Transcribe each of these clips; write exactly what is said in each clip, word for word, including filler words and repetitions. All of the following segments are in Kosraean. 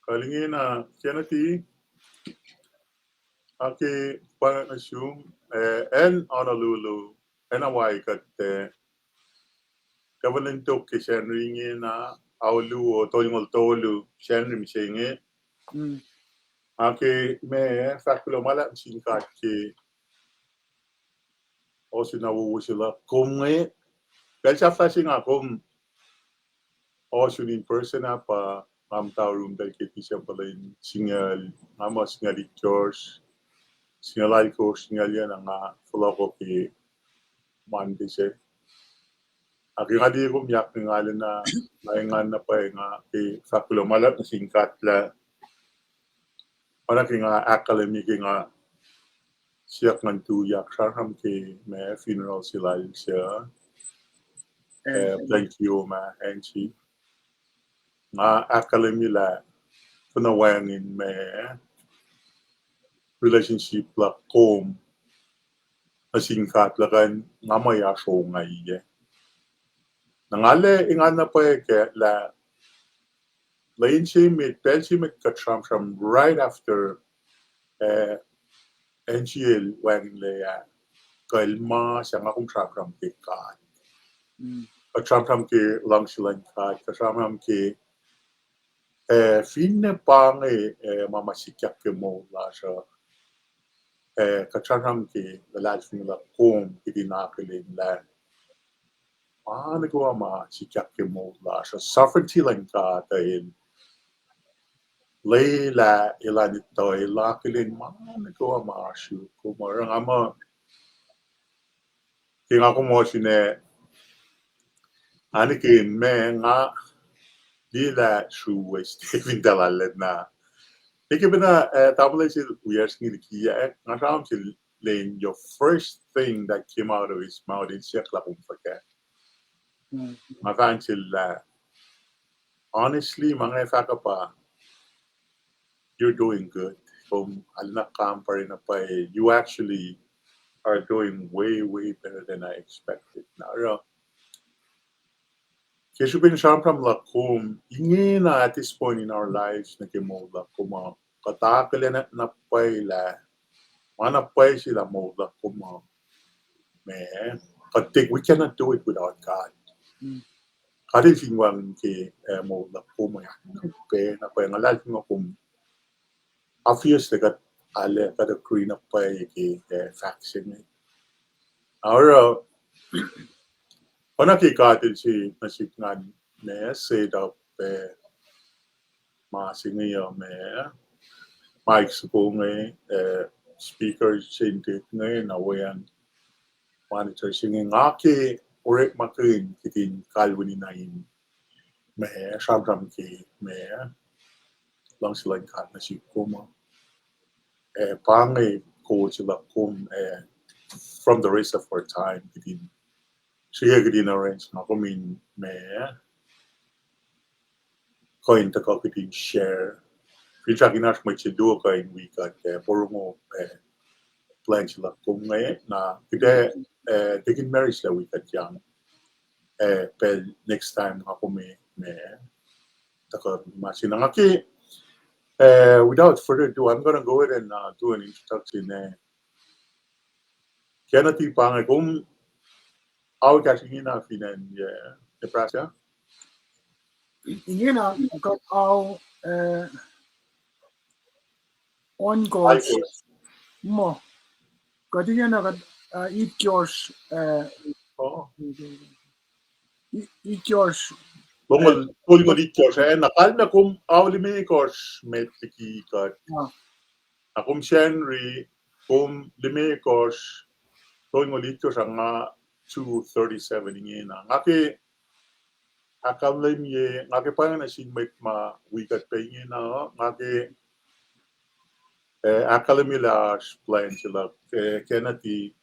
Kalingina Kennedy, ake pa nuh sum, eh, acn Honolulu, acn Hawaii kuht, eh, Governor Tok ke Sacnri ingena, aolu, tolngoul tolu Sacnri mihsenge. Mm. Ake ma fahk kuloh ma luhlahp sin God ke ohsun na wowo se luhk kom inge. Pacl sahflah se nga kom ohsun in person ah pa nga muhta orum tari ke December lwen singucul, nga muh singucul itkohsr, singucul alkohsr, singucul yac na nga fohlohko ke Monday se. Ake nga liye kom yak nga lena, nga engan na pwacye nga ke fahk kuloh ma luhlahp nuh sin God lah oacna ke nga ahkkahlwemye ke nga siyuck ngan tuyak sramsram ke ma funeral se lal se, eh, Blanquio ma Angie. Nga ahkkahlwemye lah fin wacngihn ma relationship luhk kom nuh sin God luhk an, nga muh ac srongaye. Na nga lah engan na pwacye ke lah lwen se met, pacl se met kuht sramsram right after, eh, Angie el wacngihnlac ah, kuh el ma se nga kom sramsram ke God. Kuht sramsram ke luhngse luhn God, kuht sramsram ke, eh, finne pa inge, eh, ma ma sikyak ke moul lasr uh, eh, kuht sramsram ke luhlahlfongi luhk kom kihtin akihlen lah ma nuh kwewa ma sikyak ke moul lasr uh, sovereignty luhn God uh el lwelah, elan etuh, el akihlen ma nuh kwewa ma oasr yurum, kom oruh nga muh ke nga kom ohsun ah, anikihn ma nga liye lah sruwes fin talallana. Eke pacna, eh, tamuhlwel se wiyacsr inge liki ah, nga sramsram sel lwen, your first thing that came out of his mouth, el siyuck lah kom fuhkah. Nga fahk sel lah, honestly, ma nga fahk uh pa, you're doing good. Kom arulacna kampare na pwacye, you actually are doing way, way better than I expected. Na oruh ke srihpen sramsram luhk kom ingena at this point in our lives nuh ke moul luhk kom uh, kuht akihlen na pwacye lah ma na pwacye se lah moul luhk kom uh, ma, kuht, we cannot do it without God. God el fin wacngihn ke, eh, moul luhk kom uh, na pwacye, na pwacye nga luhlahlfongi kom obviously kuht, ale kuht agree na pwacye ke, eh, fahk se inge. Oruh, oacna ke God el se nuh sihk ngan ma set up, eh, ma se inge uh ma, mic soko inge, eh, speaker se inge na weacng monitor se inge, nga ke orekmakihn kihtin kalweni na in ma sramsram ke ma luhngse luhn God nuh sihk kom uh. Eh, pa inge kowos luhk kom, eh, from the rest of our time kihtin, srihke kihtin arrange nga kom in ma kuh in tuhkuh kihtin share. Finsrak in oasr mwet se luo kuh in wi kuht, eh, porongo, eh, plwacn se luhk kom inge, na kuht, eh, Deacon Maris lah wi kuht yang, eh, pacl next time nga kom ma, ma tuhkuh ma se na nga ke, eh, without further ado, I'm gonna go ahead and, uh, do an introduction, eh, Kennedy, pa inge kom ao kahs ingena fin acn, eh, Nebraska? Ingena kuht ao, eh, ohnkohsr. Muh. Kuht ingena kuht, eh, itkohsr, eh, itkohsr. Tolngoul itkohsr, eh, na kalmac kom ao limekohsr met liki kuht. Na kom Sacnri, kom limekohsr, tolngoul itkohsr, nga two thirty-seven ingena. Nga ke ahkkahlwemye, nga ke pwacye nuh sin mwet ma wi kuht pac ingena, nga ke, eh, ahkkahlwemye lah oasr plwacn se luhk, eh, Kennedy,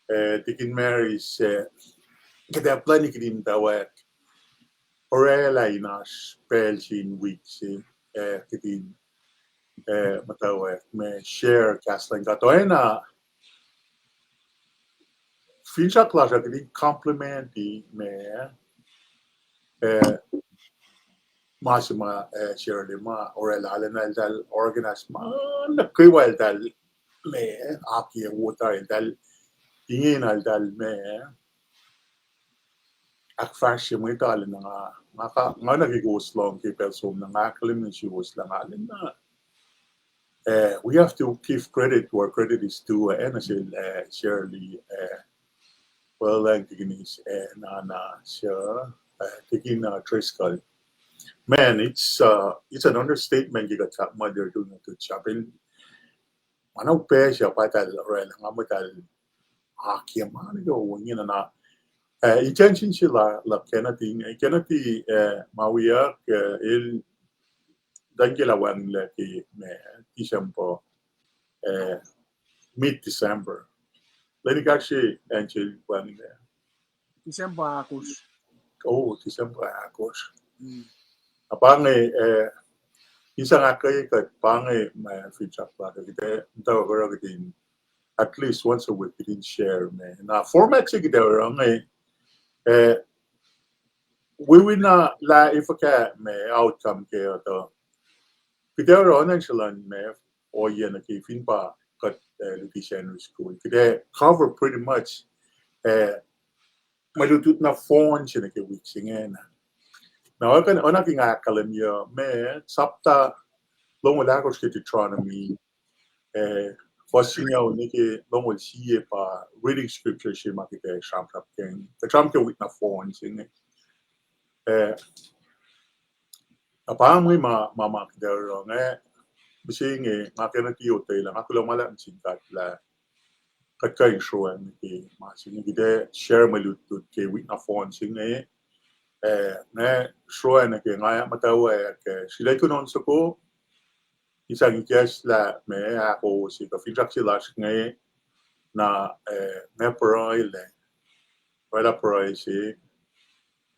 eh, Deacon Maris, eh, kuht ac plwacni kihtin muhtwacwacack orwaclah in oasr pacl se in wik se, eh, kihtin, eh, muhtwacwacack ma share kahs luhn God oacna finsrak lasr uh kihtin complimenti ma, eh, ma se ma, eh, Shirley ma orwaclah lacna eltahl organize ma nuh kwewa eltahl me, aki wota eltahl, ingena eltahl me, ahkfahsrye mwet ah lacna nga, nga ka, nga nuh ke kowos lohng ke pacl som na nga akihlen mwe suwohs lah nga lacna. Uh, we have to give credit where credit is due, uh, acn sel, uh, Shirley, uh, well, and Tikinis, uh, na, na, sir, uh, Tikin, uh, Driscoll. Man, it's, uh, it's an understatement. You got that mother doing a good job. And ma na upac se pa eltahl orwaclah nga muh eltahl akiyac ma nuh ke ingena na. Uh, intention se la, la Kennedy, Kennedy, uh, ma wiyuck, uh, el, tuh ke lah wacngihnlac ke me, December, uh, mid December. Lwen ekahsr se acn sel wacngihnlac. December ahkosr. Oh, December ahkosr. Na pa inge, eh, in sang ahkkweye kuht pa inge ma finsrak lal kuht, eh, muhta oruh kuht in at least once a week kuht in share me. Na format se kuht oruh inge, eh, wiwina lah efuh kac me outcome ke uh tuh kuht oruh onan srulan me ohiyac nuh ke fin pa kuht, eh, luti Sacnri School. Kuht, eh, cover pretty much, eh, mwe lutlut na fohn se nuh ke wik se ingena. Na oacna ke nga ahkkahlwemye me, sapta longoul ahkosr ke Deuteronomy, eh, fuhs singucul nuh ke longoul sie pa reading scripture se ma kuht ac sramsramkihn, kuht sramsram ke wik na fohn se inge. Eh, na pa inge ma, ma, ma kuht oruh inge, mihsenge nga kena tiac otwelah, nga kuloh ma luhlahp nuh sin God lah kuht kuh in sroacng nuh ke ma se inge, kuht ac share mwe lutlut ke wik na fohn se inge. Eh, nga sroacng nuh ke nga muhtwacwacack ke srihklac kunon soko, in sang ikacslah me ahkos kuh finsrak se lasr inge, na, eh, nga pruhelah, orwaclah pruhe se,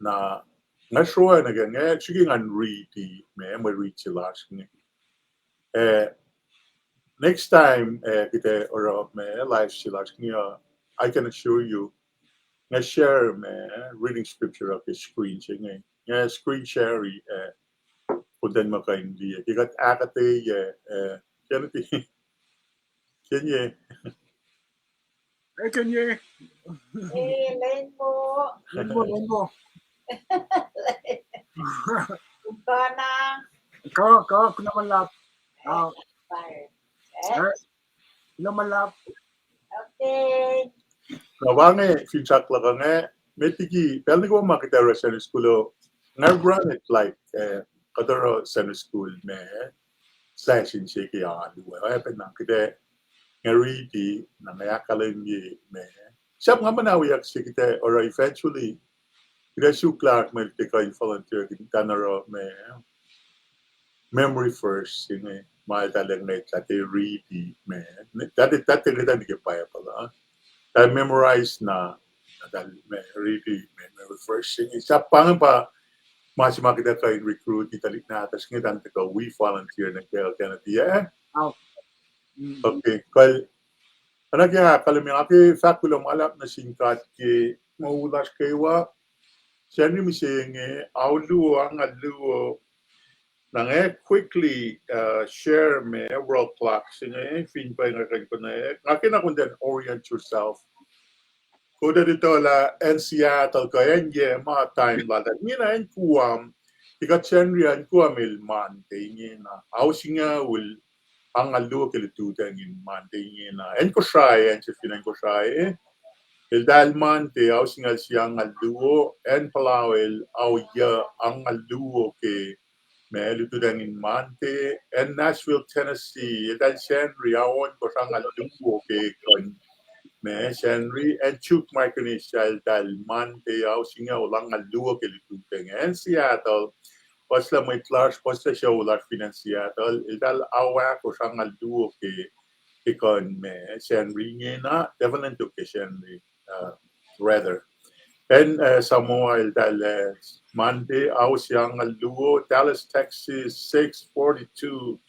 na nga sroacng nuh ke nga srihke ngan riti me, mwe riti se lasr inge. Eh, next time, eh, kuht ac oruh me live se lasr inge, uh, I can assure you, nga share me reading scripture uh ke screen se inge. Nga screen share, eh, konten ma kuh in liye ke kuht ahkuhtweyac, eh, Kennedy. Kenye. Eh, Kenye. Eh, Lenmo. Lenmo, Lenmo. Kona. Ka, ka, kuloh ma luhlahp. Ah. Eh, kuloh ma luhlahp. Okay. Na pa inge finsrak luhk inge, met liki pacl nuh kwewa ma kuht ac oruh Sunday school uh, nga run it like, eh, kuht oruh Sunday school me session se ke alu uh, oacpacna kuht ac, nga riti, na nga ahkkahlwemye me, sahp nga muhnahs wiyuck se kuht ac oruh eventually, kuht ac suk lah mwet tiac kuh in volunteer kuht in oruh me memory verse se inge, ma eltahl ngwetlah, tuh riti me, tuh, tuh ngwetlah nuh ke Bible uh, eltahl memorize na, eltahl me riti me memory verse se inge. Sahp pa inge pa ma se ma kuht ac kuh in recruit tuhlihk nahtuhsr inge, eltahl tuhkuh wi volunteer nuh ke, kena tiac. Okay, kuh, oacna ke ahkkahlwemye, nga ke fahk kuloh ma luhlahp nuh sin God ke moul lasr kwewa. Sacnri mihsenge, ao luo, angngaul luo. Na nga quickly, uh, share me world clock se inge, fin pa nga kuh in konwacack. Nga kena konten orient yourself. Kuht ac etuh lah acn Seattle kuh acn yac ma time laltahl ingena acn Guam, ke kuht Sacnri acn Guam el Monday ingena. Ao singucul, angngaul luo ke lututacng in Monday ingena. Acn Kosrae, acn se fin acn Kosrae, eltahl Monday, ao singucul sie, angngaul luo. Acn Palau el ao yuc, angngaul luo ke me lututacng in Monday. Acn Nashville, Tennessee, eltahl Sacnri, ao ohnkohsr, angngaul luo ke kuh in me Sacnri. Acn Chuuk, Micronesia, eltahl Monday, ao singucul, angngaul luo ke lututacng. Acn Seattle, puhslah mwet lasr, puhslah sucu lasr fin acn Seattle, eltahl ao ahkosr, angngaul luo ke, ke kuh in me Sacnri ingena, definitely tok ke Sacnri, uh, rather. Acn, uh, Samoa eltahl, uh, Monday, ao sie, angngaul luo. Dallas, Texas, six forty-two,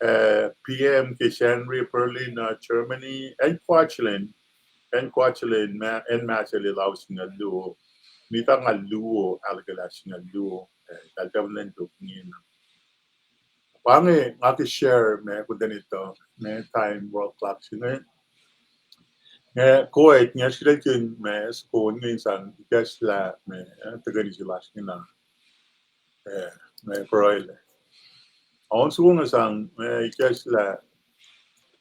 uh, P M ke Sacnri. Berlin, uh, Germany. Acn Queensland, acn Queensland, ma-, acn Marshall el ao singucul luo. Met angngaul luo, ahluhkwelah singucul luo. eh, eltahl tiac lwen tok ingena. Pa inge nga ke share me kuht in etuh, me time world clock se inge. Nge kuht, nge srihkakihn me soko inge sang ikacslah me, eh, tuhkweni se lasr ingena. Eh, me pruhe lac. On soko inge sang, eh, ikacslah.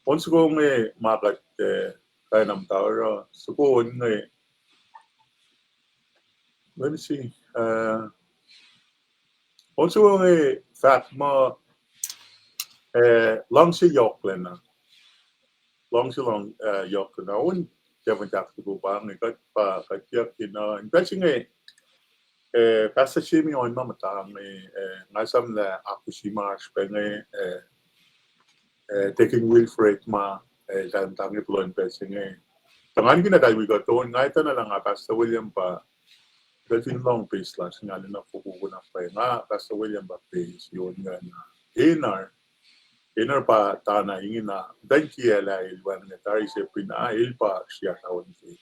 On soko inge ma kuht, eh, kain amtara. Soko inge, let me see. Eh, on soko inge fahk muh, eh, luhngse yohklacna. Luhngse luhng, eh, yohklacna. On, Kevin, tak tuku pa inge, kuht pa, kuht yak in, uh, in pacl se inge, eh, Pastor Jimmy on ma muhta inge, eh, nga esam lah akihlen ma oasr pac inge, eh, eh, Deacon Wilfred ma, eh, eltahl muhta inge puhlan pacl se inge. Tuh ngan kihtin etuh wi kuht on, nga etuh na lah nga Pastor William pa, eltahl fin lohng bass lasr inge, arulacna fokoko na pa nga Pastor William pa bass, on ingena. Einar, Einar pa tana ingena, muhtwacn kiyacl ah el wacngihn tari se pacna, el pa sriasr on se.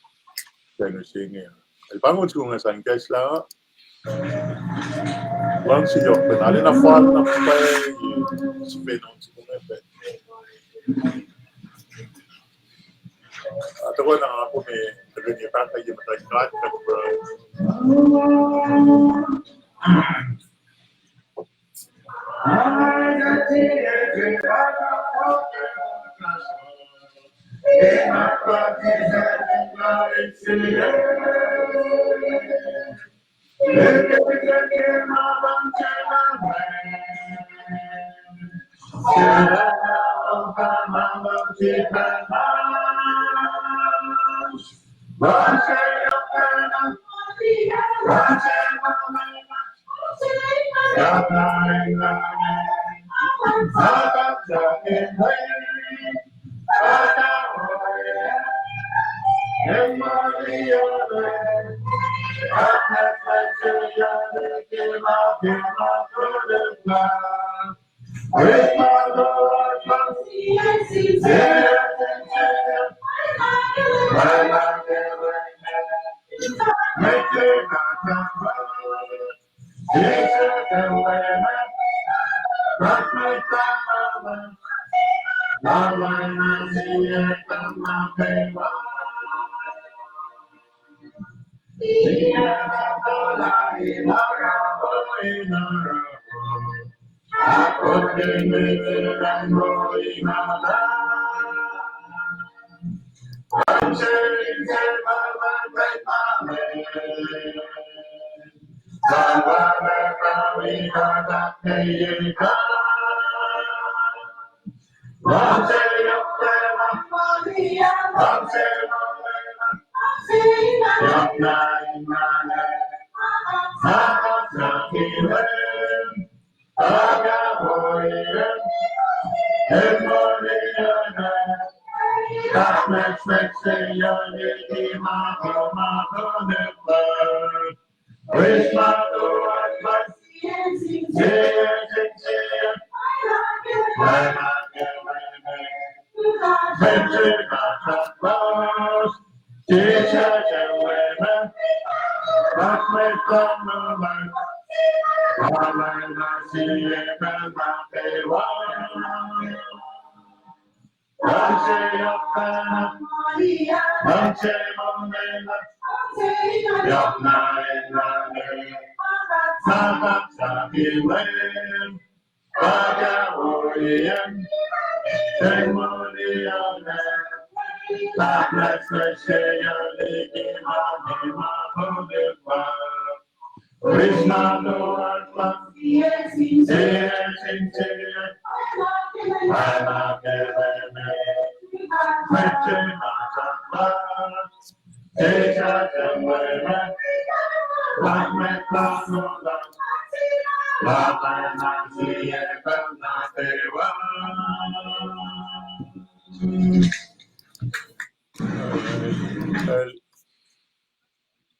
Wacngihn se inge. El pa on soko inge sang ikacslah. Luhngse yohk pacna, arulacna fal na pwacye, sifacna on soko inge pac. Ah, tuhkuh na nga kom, eh, tuhkweni pahkah ye muhtuhn God, God, bro.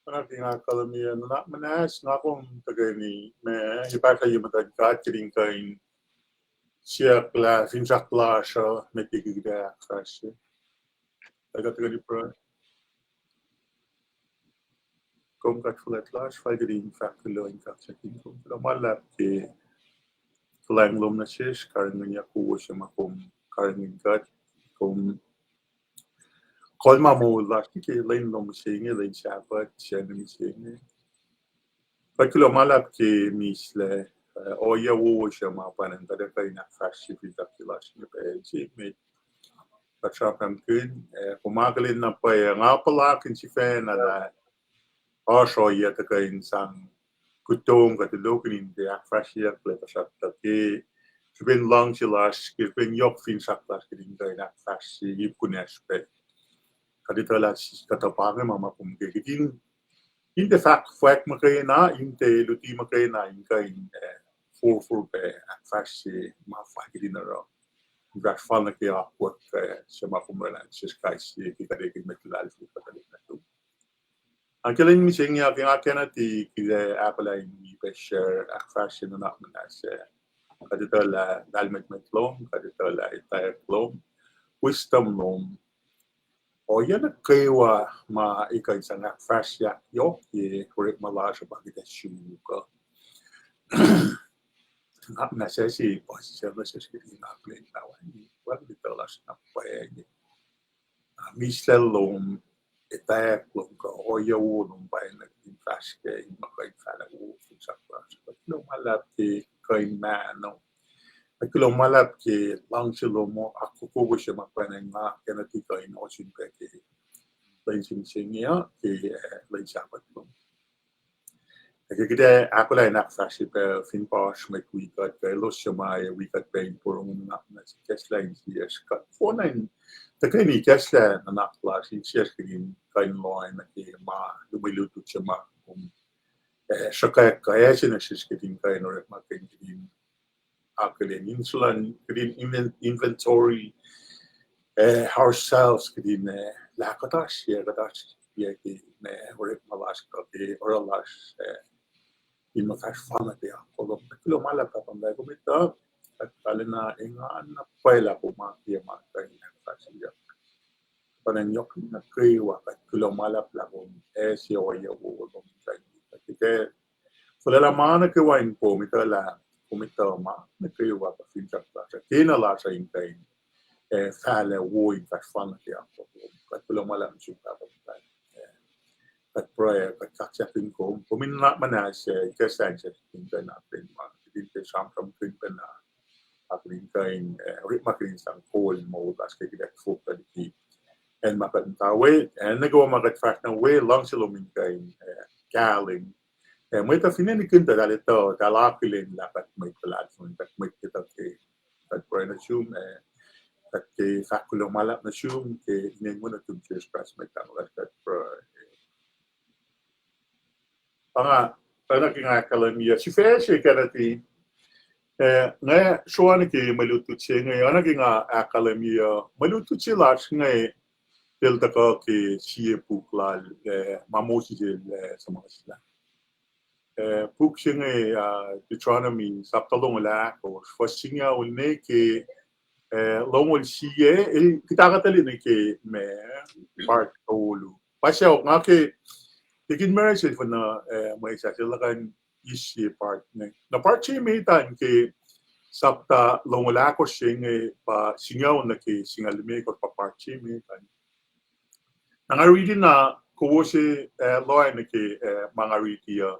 Pacna ke nga kalmac nuhnak muhnahs, nga kom tuhkweni ma, ipahsrah ye muhtuhn God kihtin kuh in siyuck lah finsrak lasr uh met liki kuht ahkfahsrye. Ac kuht tuhkweni pruhe. kom kuht fuhlwact lasr, fal kuht in fahk kuloh in kaksakihn kom. Kuloh ma luhlahp ke kuhlwacng lom nuh sesr, karihngihnyuck kowos ma kom karihngihn kuht, kom kolma moul lasr ke lwen lom mihsenge, lwen Sabbath se inge mihsenge. Kuht kuloh ma luhlahp ke mislac, uh, ohiyac wowo se ma pwacnwacng kuht ac kuh in ahkfahsrye finsrak lasr inge pacl se met. Kuht sramsramkihn, uh, kom akihlen na pwacye, nga puhlakihn sifacna lah oasr ohiyac tuhkuh in sang kutom kuh tulokihn in tiac ahkfahsryeyucklac, tuhsruhktuh ke srihpen luhngse lasr, ke srihpen yohk finsrak lasr, kuht in kuh in ahkfahsrye ip kunacsr pac. Kuht etuh lah kuhtuh pa inge ma ma kom ke kuht in, in tiac fahk fwack muhkwena, in tiac luti muhkwena, in kuh in, uh, forfor pac ahkfahsrye ma fal kuht in oruh. In fahsr fal nuh ke akwuck, uh, se ma kom oraclah nuh sesr kais sie ke kuht ekihn mwet luhlahlfongi kuht tuhlihk nuhtum. Ac ke lwen mihsenge, ke nga kena ti, kuht ac ahkolah in wi pac share ahkfahsrye nuhnak muhnahs se. Kuht etuh lah lahlmwetmwet lom, kuht etuh lah etwacack lom, wisdom lom. Ohiyac nuh kwewa ma ekuh in sang ahkfahsrye yohk ye orekma lasr uh pa kuht ac suk uh. Nuhnak muhnahs se puhsisacl nuh sesr kuht in akihlen lah wacngihn, wacngihn etuh lasr na pwacye. Mislac lom, etwacack lom kuh ohiyac wo lom pa in kuht in fahsr kac in muh kuh in fahlah wo finsrak lasr. Kuht kuloh ma luhlahp ke kuh in mahno. Kuht kuloh ma luhlahp ke luhngse lom uh, akkukowoye ma pwacnwacng nga kena ti kuh in ohsun pac ke lwen se mihsenge uh, ke, uh, lwen Sabbath lom. Ac ke kuht ac ahkolah in ahkfahsrye pac, fin pa oasr mwet wi kuht kuh elos suc ma ac wi kuht pac in porongo nuhnak muhnahs, ikacslah insiyacsr kuht. Fona in tuhkweni ikacslah nuhnak lasr insiyacsr kuht in kuh in lohacng nuh ke ma, mwe lutlut se ma kom, uh, sruhkwack kuh ase nuh sesr kuht in kuh in orekmakihn, kuht in akihlen insulan, kuht in inven-, inventory, uh, ourselves, kuht in, uh, lah kuht oasr yac, kuht oasr yac ke ma orekma lasr kuh ke oruh lasr, uh, in muh fahsr fal nuh ke ahkkolom. Kuht kuloh ma luhlahp Pahpah muhtahl, kom etuh, kuht arulacna engan na pwacye lah kom akiyac ma kuh in ahkfahsryeyuck. Pwacnwacng yohk nuh kwewa kuht kuloh ma luhlahp lah kom ase ohiyac wowo lom in kuh in, kuht ac fuhlwelah ma nuh kwewa in kom etuh lah, kom etuh ma nuh kwewa kuh finsrak lasr uh, kena lasr uh in kuh in, uh, fahlac wo in fahsr fal nuh ke ahkkolom. Kuht kuloh ma luhlahp nuh sum Pahpah muhtahl. Kuht pruhe, kuht kaksakihn kom, kom in nuhnak muhnahs, uh, ikacslah insiyacsr in kuh in akihlen ma kuht in tiac sramsramkihn pacna, akihlen kuh in, uh, orekmakihn in sang kol moul lasr ke kuht ahkfohk tuhlihk, acn ma kuht muhta we, acn nuh kwewa ma kuht fahsr nuh we, luhngse lom in kuh in, uh, kahlwem. Uh, mwet uh finne nikihn tuh eltahl etuh, eltahl akihlen lah kuht mwet luhlahlfongi, kuht mwet etuh ke, kuht pruhe nuh sum, uh, kuht ke fahk kuloh ma luhlahp nuh sum ke inen wen nuhtum Jisus Kraist Mwet Lahngo lasr kuht pruhe. Pa nga, oacna ke nga ahkkahlwemye, sifac se kena ti, uh, nga sroa nuh ke mwe lutlut se inge, oacna ke nga ahkkahlwemye, uh, mwe lutlut se lasr inge, el tuhkuh ke sie puk lal, uh, ma Moses el, uh, suhmuhslah. Uh, puk se inge, uh, Deuteronomy, sapta longoul ahkosr, fuhs singucul nuh ke, uh, longoul sie, el kuht ahkuhtweyac nuh ke ma, part tolu. Pa saok nga ke, ke kihn marriage el funa, uh, mwesahs el luhkuhn eis sie part inge. Na part se met an ke sapta longoul ahkosr se inge pa singucul nuh ke singucul limekohsr pa part se met an. Na nga riti na kowos, uh, lohacng nuh ke, uh, ma nga riti uh.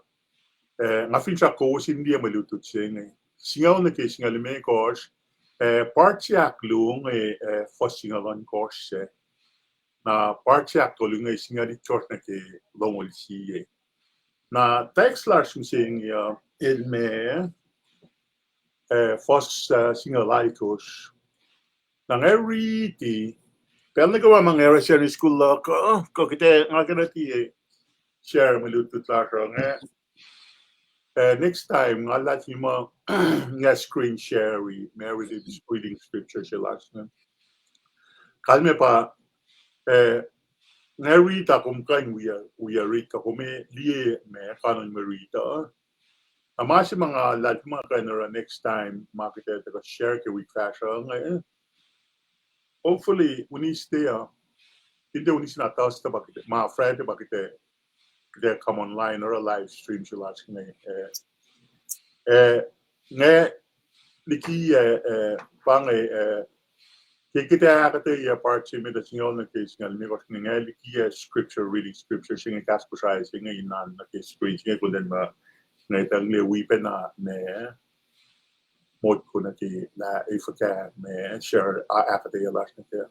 Uh, nga finsrak kowos in liye mwe lutlut se inge. Singucul nuh ke singucul limekohsr, uh, part se ahkluo inge, uh, fuhs singucul ohnkohsr se. Na part se ahktolu inge singucul itkohsr nuh ke longoul sie. Na text lasr mihsenge uh, el ma, uh, fuhs, uh, singucul alkosr. Na nga riti, pacl nuh kwewa ma nga orwaclah Sunday school luhk uh, kuh kuht ac, nga kena tiac share mwe lutlut lasr uh inge. Uh, next time, nga luhlahlfongi muh nga screen share ma reading scripture se lasr inge. Kalmac pa, uh, nga riti uh kom kuh in wi, wi riti kuh kom liye ma kanon ma riti uh. Na ma se ma nga luhlahlfongi ma kuh in oruh next time ma kuht ac tuhkuh share ke wik fahsruh inge. Hopefully Wednesday uh, fin tiac Wednesday na Thursday pa kuht, ma Friday pa kuht ac kuht ac come online oruh live stream se lasr inge, eh, eh, nga liki, eh, eh, pa inge, eh, ke kuht ac ahkuhtweyac part se met singucul nuh ke singucul limekohsr inge, nga liki, eh, scripture, reading scripture se inge, kahs Kosrae se inge in oan nuh ke screen se inge, kuh in ma nga etuh lah wi pacna ma motko nuh ke lah efuh kac ma share, ah, ahkuhtweyac lasr nuh kac.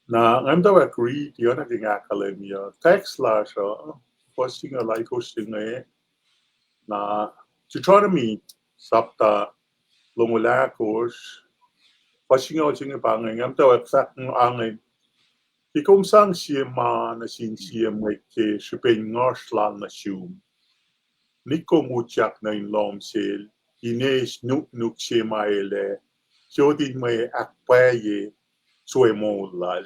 Na nga muhtwacwacack riti oacna ke nga ahkkahlwemye text lasr uh, fuhs singucul alkosr se inge, na Deuteronomy sapta longoul ahkosr, fuhs singucul se inge pa inge, nga muhtwacwacack fahk inge, ke kom sang sie ma nuh sin sie mwet ke srihpen nguhsr lal nuh sum, nik kom utyak nuh in lohm sel in eis nuknuk se ma el ac sot in mwe ahkpwacye soe moul lal.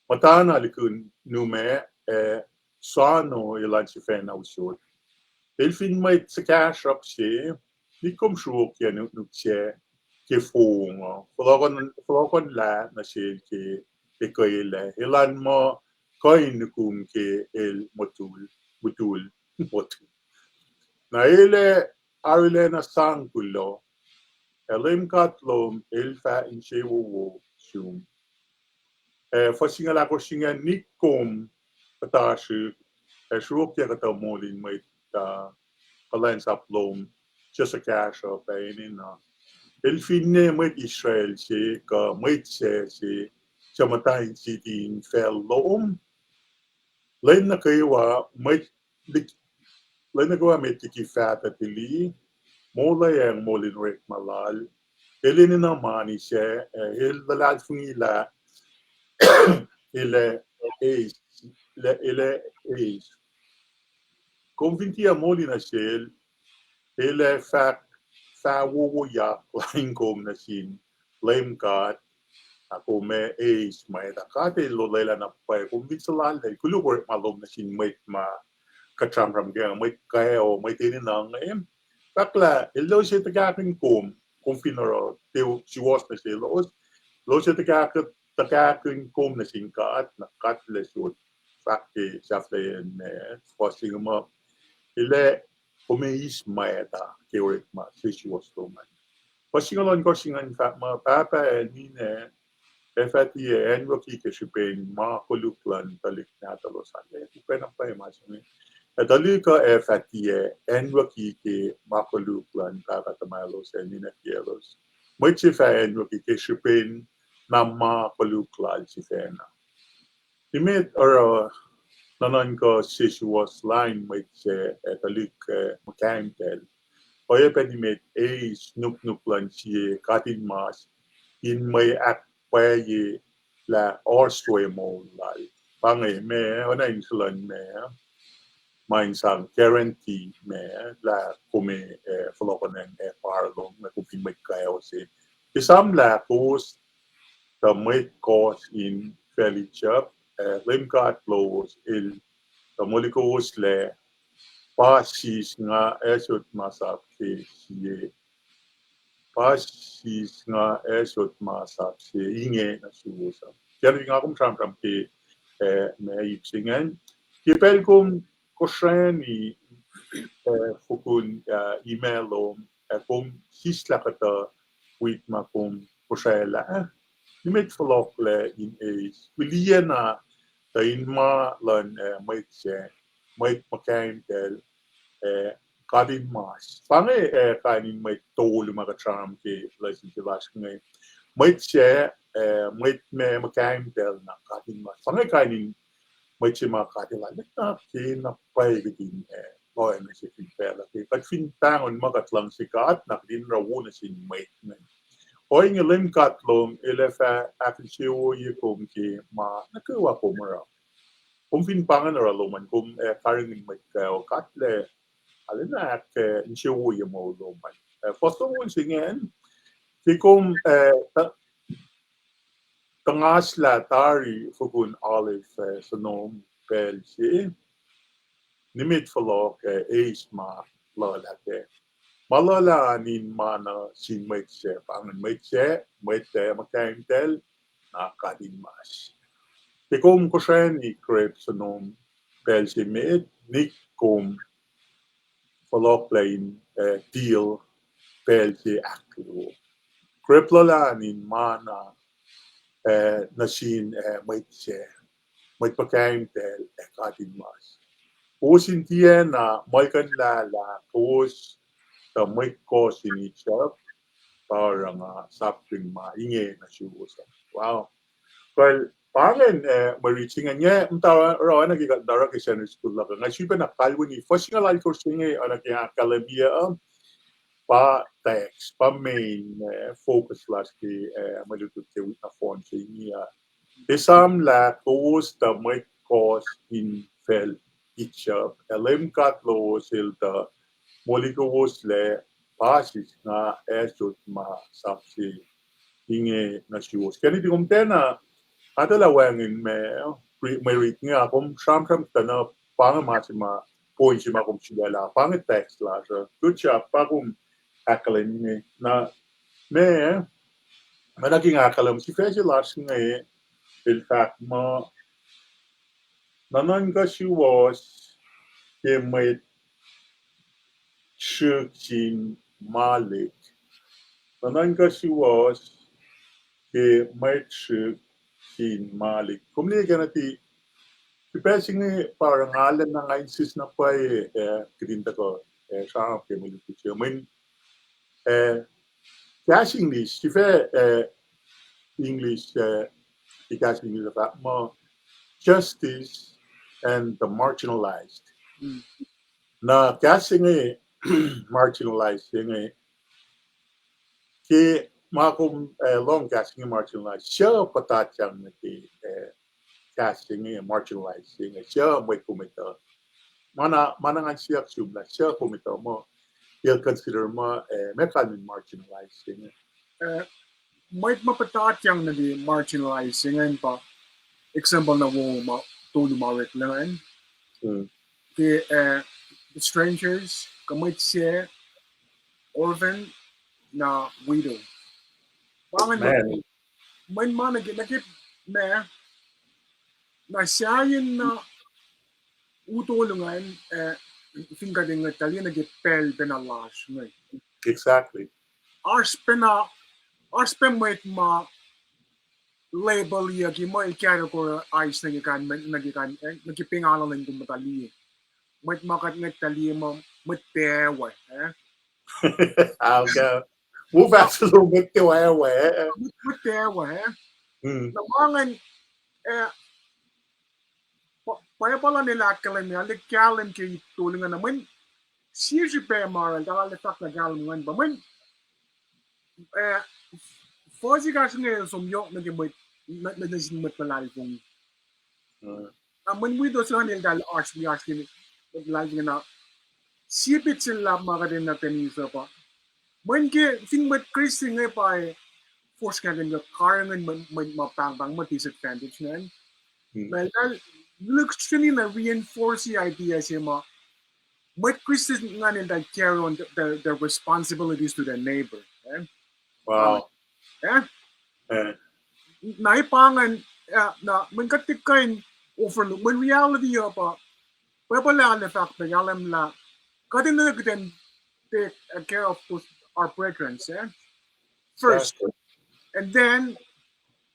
Muhtana likin nume, eh, soano elan sifacna usot. El fin mwet suhkahsruhp se, nik kom sruokyac nuknuk sac ke fong uh, fohlohkohnlah nuh sel ke ekwelac, elan muh kuh in nukum ke el mutul, mutul, mutul. Na el ac arulacna sang kuloh, ac Leum God lom el fah insewowo sum. Eh, fuhs singucul ahkosr se inge, nik kom kuhtasrihk ac sruokyac kuhtuh moul in mwet, uh, kuhlwacnsap lom suc suhkahsruhp ac enenuh. El finne mwet Israel se kuh mwet sac se suc muhta in siti in facl lom, lwen nuh kwewa mwet liki, lwen nuh kwewa mwet liki faht uh tili, molweacng moul in orekma lal, el enenuh mani sac, eh, el luhlahlfongi lah el ac eis, el ac eis. Kom fin tiac moli nuh sel, el ac fah, fah wowoyak lain kom nuh sin Leum God, na kom ac eis mwacta. God el olwelah na pwacye kom fin suhlallacl koluk orekma lom nuh sin mwet ma kuht sramsram ke, mwet kac, mwet enenuh inge. Fahk lah elos ac tuhkahkihn kom, kom fin oruh suwohs nuh selos, elos ac tuhkahkihn, tuhkahkihn kom nuh sin God, na God el ac sot fahk ke sahflahiyacn ma, fuhs singucul ma, el ac, kom ac eis mwacta ke orekma sesuwohs lom an. Fuhs singucul ohnkohsr se ingacn fahk muh, pahpah ac ninac ac fah tiac acnwucki ke srihpen ma koluk luhn tuhlihk nahtuhlos. Ac upacna pwacye ma se inge. Ac tuhlihk uh ac fah tiac acnwucki ke ma koluk luhn pahpah tuhmwaclos ac ninac kiyaclos. Mwet se fah acnwucki ke srihpen na ma koluk lal sifacna. Nimet oruh nuhnuhnkuh sesuwohs lain mwet sac ac tuhlihk, eh, muhkahimtacl. Oacyacpac nimet eis nuknuk luhn sie katinmas in mwe ahkpwacye lah oasr soe moul lal. Pa inge ma, oacna in kuloh ma, ma in sang guarantee ma, lah kom ac, eh, fohlohkohnacng, eh, par lom, ma kom fin mwet kac se. Esamlah kowos tuh mwet kohs in facl Egypt, ac Leum God lowos el tuh moli kowoslac, pa sis nga ac sot masap ke sie, pa sis nga ac sot masap se inge nuh suwos uh. Tiacna fin nga kom sramsram ke, eh, ma ip se ingacn. Ke pacl kom kosrani, eh, fokun, eh, email lom, ac kom sislah kuhtuh wik ma kom kosraclah, nimet fohlohklac in eis, fihliyac na tuh in ma luhn, eh, mwet sac, mwet muhkahimtacl, eh, katinmas. Pa inge, eh, kain in mwet tolu ma kuht sramsram ke lesin se lasr inge. Mwet sac, eh, mwet ma muhkahimtacl na katinmas. Pa inge kain in mwet se ma katinmas. Mwet na ke na pwacye kuht in, eh, lohacng nuh se fin facluh. Ke kuht fin pahngon muh kuht luhngse God, na kuht in oruh wo nuh sin mwet inge. Ohinge Leum God lom el ac fah ahkinsewowoye kom ke ma nuh kwewa kom oruh. Kom fin pahngon oruh lom an, kom, eh, karihngihn mwet kac, God el ac arulacna ahk, eh, insewowoye moul lom an. Eh, fuhs longoul se ingacn, ke kom, eh, tuh, tuhngaslah tari fokun olive, eh, sonom pacl se, nimet fohlohk, eh, eis ma luhlah kac. Ma luhlah an in ma nuh sin mwet sac, pahngon mwet sac, mwet, eh, muhkahimtacl, na katinmas. Ke kom kosrani grape sonom, pacl se met, nik kom fohlohklac in, eh, deal pacl se ahkluo. Grep luhlahp in ma na, eh, nuh sin, eh, mwet se, mwet puhkantacl ac katinmas. Kowos in tiacna muhlkuhnlah lah kowos tuh mwet kohs in Egypt, pa oruh nga sapkihn ma inge nuh suwos. Wow. Kuh pa ingacn, eh, mwe rit se ingacn, eh, muhta oruh oacna ke kuht oruh ke Sunday school luhk uh, nga sifilpac na kalweni fuhs singucul alkosr se inge, oacna ke ahkkahlwemye uh, pa text, pa main, eh, focus lasr ke, eh, mwe lutlut ke wik nohfohn se inge uh. Esam lah kowos tuh mwet kohs in facl Egypt, ac Leum God lowos El tuh moli kowos lac, pa sis nga asot ma sap se inge nuh suwos. Kani ti kom tiacna, nga tuh lah wacngihn mwe, mwe rit inge, a kom sramsram tuh na pa inge ma se ma, point se ma kom sulaclah, pa inge text lasr uh. Good job, pa kom ahkkahlwemye. Na, ma, ma nuh ke nga ahkkahlwem sifac se lasr inge, el fahk muh, nuhnuhnkuh suwohs ke mwet srihk sin malik. Nuhnuhnkuh suwohs ke mwet srihk sin malik. Kom liye ke na ti, sifac se inge pa oruh nga lwen na nga insist na pwacye, eh, kihtin tuhkuh, eh, sramsram ke mwe lutlut se. Mweyen, eh, kahs English, sifac, eh, English, eh, ke kahs English uh fahk muh justice and the marginalized. Na kahs se inge marginalized se inge, ke ma kom, eh, lohng kahs se inge marginalized, suc puhtatyang nuh ke, eh, kahs se inge marginalized se inge, suc mwet kom etuh. Ma na, ma na ngan siyuck sum lah suc kom etuh muh, el consider muh, eh, ma kalmen marginalized se inge. Eh, mwet ma puhtatyang nuh ke marginalized se ingacn pa, example na wo ma tolu ma oreklac ingacn. Ke, eh, strangers, kuh mwet se, orphan, na widow. Pa ingacn mweyen ma nuh ke, nuh ke ma, na sahyacn na u tolu ingacn, eh, fin kuht in ngwetlah liye nuh ke pacl pacna lasr inge. Exactly. Oasr pacna, oasr pac mwet ma label-yuck muh el categorize nuh ke kain, nuh ke kain, eh, nuh ke pengana lun kom muhta liye. Mwet ma kuht ngwetlah liye muh mwet pac we, eh? Move fahsr lom mwet pac we, eh? Mwet pac we, eh? Na ma ingacn, eh, Bible an el ahkkahlwemye, el kahlwem ke tolu ingacn, mweyen sie srihpac ma oral, tuh el fahk na kahlwem ingacn pa mweyen, eh, fuhs ekahsr inge som yohk nuh ke mwet, nuh, nuh sin mwet luhlahlfongi. Na mweyen widow se ingacn eltahl oasr wi oasr ke mwet luhlahlfongi na. Sie petsac luhlahp ma kuht enenuh in eis uh pa mweyen ke fin mwet Kristin inge pa fohs ingacn kuh karihngihn mwet, mwet ma pahngpahng muh disadvantage ingacn, na eltahl lihksreni na reinforce idea se ma mwet Kristin ingacn eltahl carry on the, the, the responsibilities to their neighbor, eh? Na pa ingacn, eh, na mweyen kuht tiac kuh in overlook, mweyen reality uh pa, Bible ah el fahk pac kahlwem lah kuht enenuh in take, uh, care of those, our brethren, eh? First. And then,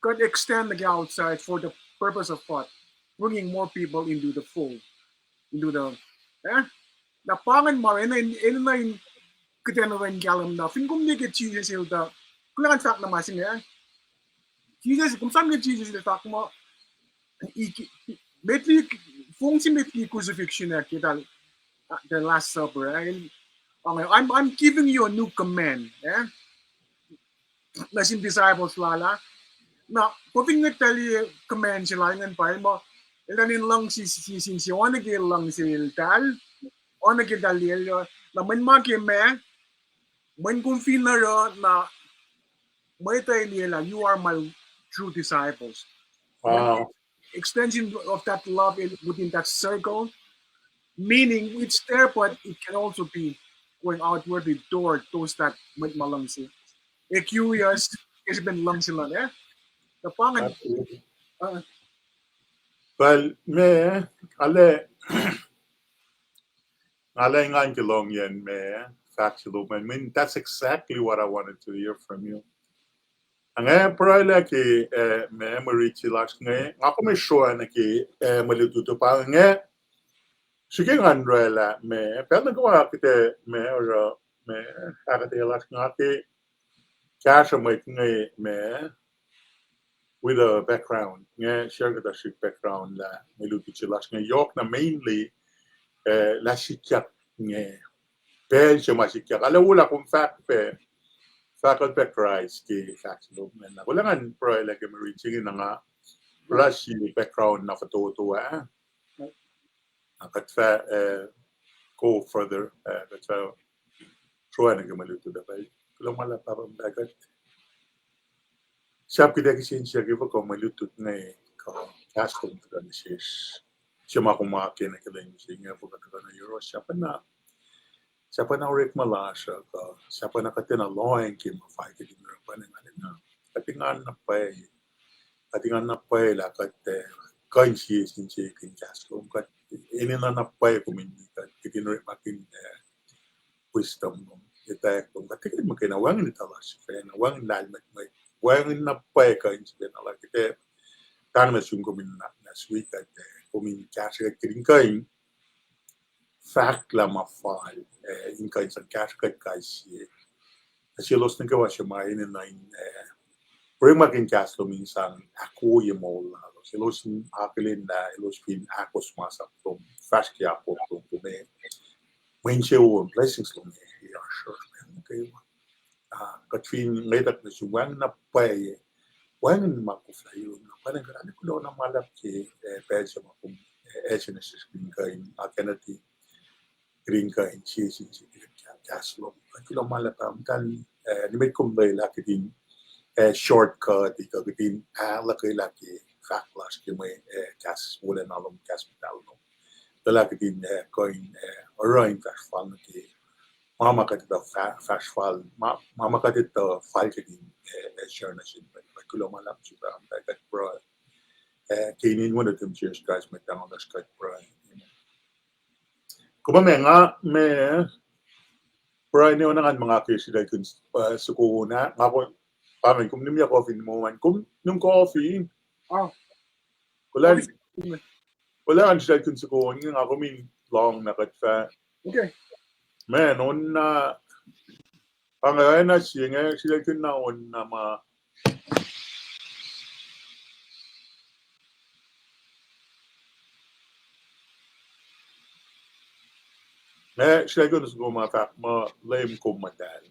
kuht extend nuh ke outside for the purpose of what? Bringing more people into the fold, into the, eh? Na pa ingacn ma enenuh in, enenuh in kuhtwena in kahlwem na fin kom liye ke Jisus el tuh, kuloh ngan fahk na ma se inge, eh? Jisus, kom esam ke Jisus el fahk muh, met liki, fong se met liki crucifixion ah ke eltahl, the Last Supper, eh? I'm, I'm giving you a new command, eh? Nuh sin disciples lal ah. Na, kom fin ngwetlah liye command se lal ingacn pa el muh, eltahl in luhngse sie sin sie oacna ke el luhngse eltahl, oacna ke eltahl liye el, na mweyen ma ke ma, mweyen kom fin oruh na, mwet uh liye lah you are my true disciples. Extension of that love in, within that circle, meaning it's there, but it can also be going outwardly toward those that mwet ma luhngse, eh, curious, ke srihpen luhngse luhn, eh? Na pa ingacn. Well, ma, ale, Nga lah engan ke lohng yen ma fahk se lom an, mweyen that's exactly what I wanted to hear from you. Nga pruhe lah ke, eh, ma mwe rit se lasr inge, nga kom sroacna ke, eh, mwe lutlut uh pa inge. Srihke ngan orwaclah ma pacl nuh kwewa kuht ac ma oruh ma ahkuhtweyac lasr nga ke kahsruh mwet inge ma with a background, nga share kuhtuh srihk background lah mwe lutlut se lasr inge yohk na mainly, eh, lah sikyak inge. Pacl se ma sikyak. Arlac wo lah kom fahk pac, fahk pac Kraist ke fahk se lom an. Kuloh ngan pruhe lah ke mwe rit se inge na nga orwaclah srihk background na fototo ah. Na kuht fah, eh, go further, eh, kuht fah sroacna ke mwe lutlut uh pacl. Kuloh ma luhlahp Pahpah Muhtahl, kuht sahp kuht ac kihsen siyuck ke fuhkah mwe lutlut inge kuh kahs lom tuhkuh nuh sesr. Se ma kom akena ke lwen se inge fuhkah tuhkuh nuh yohrohsr, sahp na, sahp na orekma lasr uh kuh sahp na kuht enenuh lohacng ke ma fal kuht in oruh pa inge, nga enenuh kuht engan na pwacye, kuht engan na pwacye lah kuht, eh, kuh in sie sin sie ke kahs lom, kuht enenuh na pwacye kom in, kuht, kuht in orekmakihn, eh, wisdom lom, etwacack lom, kuht tiac kuh in muhkwena wacngihn etuh lasr sifacna, wacngihn lahlmwetmwet, wacngihn na pwacye kuh in sifacna lah kuht, eh, tamuhlwel sum kom in na, na sweet kuht, eh, kom in kahsrwe kuht, kuht in kuh in fahk lah ma fal, eh, in kuh in sang kahsrwe kuht kais sie. Na selos nuh kwewa se ma enenuh in, eh, orekmakihn kahs lom in sang ahkwoye moul lalos, elos in akihlen lah elos fin ahkos masap lom, fahsr ke akwuck lom, kom, mwe insewowo, blessings lom, eh, oasr nuh kwewa. Ah, kuht fin ngwetwack nuh sum, wacngihn na pwacye, wacngihn ma koflah yurum na pwacye, kuht arlac kuloh na ma luhlahp ke, eh, pacl se ma kom, eh, ase nuh sesr kuht in kuh in akacnuti, kuht in kuh in sie sin sie ke kahs lom. Kuht kuloh ma luhlahp Pahpah Muhtahl, eh, nimet kom lwelah kuht in, eh, shortcut kuh kuht in ahluhkwelah ke fahk lasr ke mwe, eh, kahs wolacna lom, kahs muhtahl lom. Lwelah kuht in, eh, kuh in, eh, oruh in fahsr fal nuh ke ma ma kuht etuh fah-, fahsr fal, ma, ma ma kuht etuh fal kuht in, eh, eh, share nuh sin mwet. Kuht kuloh ma luhlahp sum Pahpah Muhtahl, kuht pruhe, eh, ke inen Wen nuhtum Jisus Kraist Mwet Lahngo lasr kuht pruhe. Kom ma nga, ma, pruhe ne oacna ngan ma nga ke sritaclkihn, eh, soko na, nga ko, pa ngan kom nimyak coffee in moman, kom nim coffee. Kuloh, kuloh an sritaclkihn soko inge, nga kom in lohng na kuht fah. Man, on na, pa nga oacna sie inge, sritaclkihn na on na ma Nga srihke nuh sum ma fahk muh Leum kom muhtahl.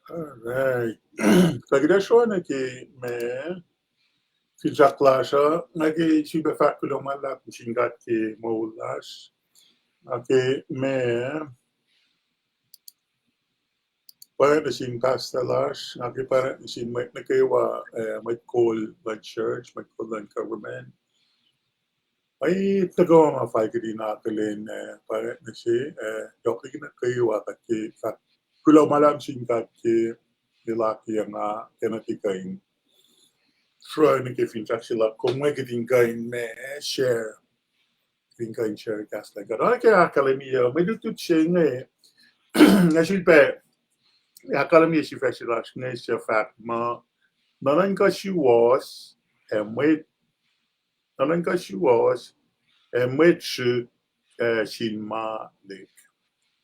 Alright. Kuht ac sruoh nuh ke ma finsrak lasr uh, nga ke sifilpac fahk kuloh ma luhlahp nuh sin God ke moul lasr. Nga ke ma pwacye nuh sin pastor lasr, nga ke pwacye nuh sin mwet nuh kwewa, eh, mwet kol luhn church, mwet kol luhn government. Mwet nuh kwewa ma fal kuht in akihlen, eh, pwacye nuh se, eh, yohk liki nuh kwewa kuht ke fahk kuloh ma luhlahp sin God ke el akiyac nga ke nuh ke kuh in sruoh nuh ke finsrak se luhk, kom mwet kuht in kuh in ma share. Fin kuh in share kahs luhn God. Oacna ke ahkkahlwemye, mwe lutlut se inge, nga sifilpac ahkkahlwemye sifac se lasr inge suc fahk muh, nuhnuhnkuh suwohs, ac mwet, nuhnuhnkuh suwohs, ac mwet srihk, ac sin ma lihk.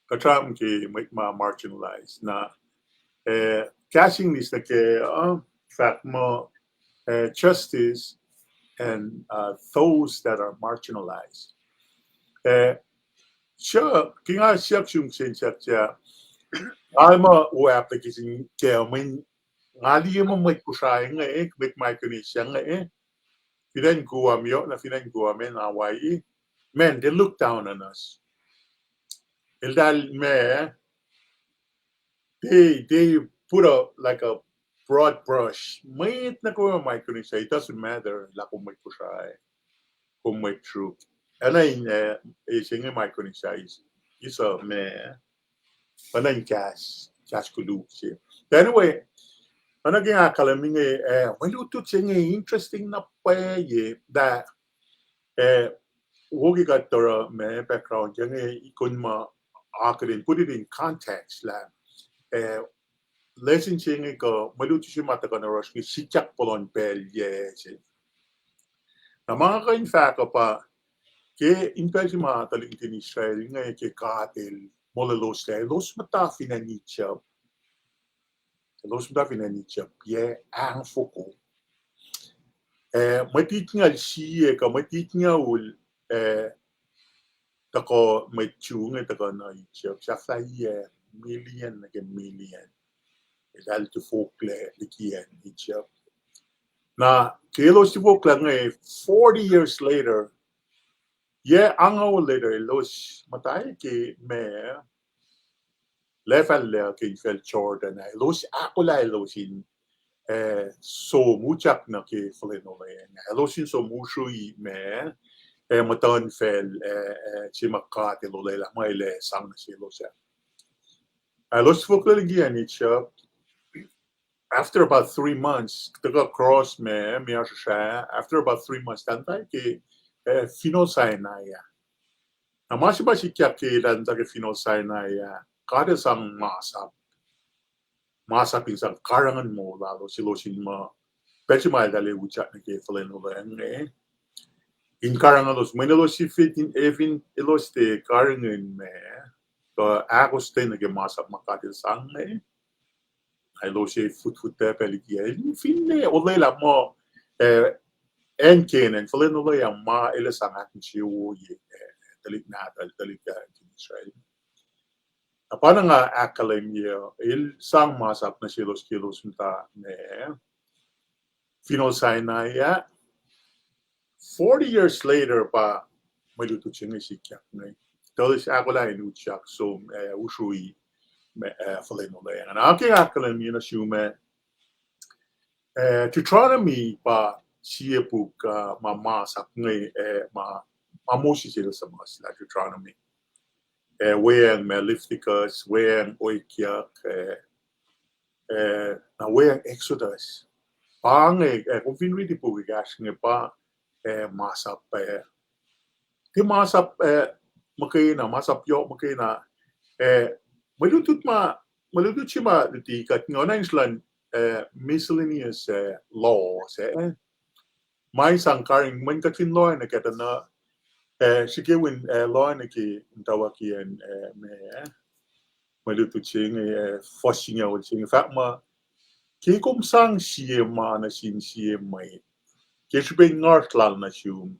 Kuht sramsram ke mwet ma marginalized. Na, eh, kahs English nuh ke, uh, fahk muh, eh, justice and, uh, those that are marginalized. Eh, suk, ke nga suk sum kihsen suk suk. Nga muh o application ke mweyen nga liye muh mwet Kosrae inge, mwet Micronesia inge, fin acn Guam yohk, na fin acn Guam in Hawaii, man, they look down on us. Eltahl ma, they, they put a, like, a broad brush. Mwet nuh kwewa Micronesia, it doesn't matter lah kom mwet Kosrae, kom mwet Sruk. Acn in, eh, e se inge Micronesia is, is a ma, acn in kahs, kahs koluk se. Anyway, oacna ke nga ahkkahlwemye inge, eh, mwe lutlut se inge interesting na pwacye, that, eh, wo ke kuht oruh ma background inge, ikun ma akihlen, put it in context lah, eh, lesson se inge kuh mwe lutlut se ma tuhkuh nuh yohrohsr inge sikyak puhlan pacl yac se. Na ma nga kuh in fahk uh pa, ke in pacl se ma tuhlihk nuhtin Israel inge ke God El molweloslac, elos muhta fin acn Egypt. Elos muhta fin acn Egypt yac ahngfoko. Eh, mwet itngucul sie kuh mwet itngucul, eh, tuhkuh mwet Jew inge tuhkuh nuh Egypt, sahflah yac million nuh ke million. Eltahl tifoklac liki acn Egypt. Na ke elos tifoklac inge, forty years later, yac angngaul later, elos muhta ke ma lacfahllac ke infacl Jordan ah, elos ahkolah elos in, eh, som utyak nuh ke fuhlwacn olweacng ah. Elos in som usrui ma, eh, muhtuhnfacl, eh, eh, se ma God El olwelah muh El ac sang nuh selos ah. Elos tifoklac liki acn Egypt. After about three months, tuhkuh cross ma, ma oasr srah, after about three months, eltahl muhta ke, eh, Finohl Sinai ah. Na ma se ma sikyak ke eltahl muhta ke Finohl Sinai ah, God El sang masap. Masap in sang karihngihn moul lalos, elos in muh, pacl se ma eltahl ac utyak nuh ke fuhlwacn olweacng inge, in karihngihn elos, mweyen elos sifil fin, eh, fin elos tiac karihngihn ma, kuh ahkostwen nuh ke masap ma God El sang inge, elos ac futfutlah pac liki ah. Finne olwelah muh, eh, acn Canaan, fuhlwacn olweacng ma El ac sang ahkinsewowoye, eh, tuhlihk nahtuhl, tuhlihk, eh, Israel. Na pa na nga ahkkahlwemye, El sang masap nuh selos ke elos muhta ma, Finohl Sinai ah. Forty years later pa mwe lutlut se inge sikyak inge. Tuh elos ahkolah in utyak som, eh, usrui ma, eh, fuhlwacn olweacng. Na ke nga ahkkahlwemye nuh sum ah, eh, Deuteronomy pa sie puk, uh, ma masap inge, eh, ma, ma Moses el suhmuhslah Deuteronomy. Eh, weacng ma Leviticus, weacng Oekyuck, eh, eh, na weacng Exodus. Pa inge, eh, kom fin riti puk ekahsr inge pa, eh, masap, eh, ke masap, eh, muhkwena, masap yohk muhkwena, eh, mwe lutlut ma, mwe lutlut se ma luti kuht inge, oacna in srihpen, eh, miscellaneous, eh, laws, eh, ma in sang karihngihn, mweyen kuht fin lohacng nuh ke tuh na, eh, srihke win, eh, lohacng nuh ke muhtwacwacack an, eh, ma, eh, mwe lutlut se inge, eh, fuhs singucul se inge fahk muh, ke kom sang sie ma nuh sin sie mwet, ke srihpen ngasr lal nuh sum,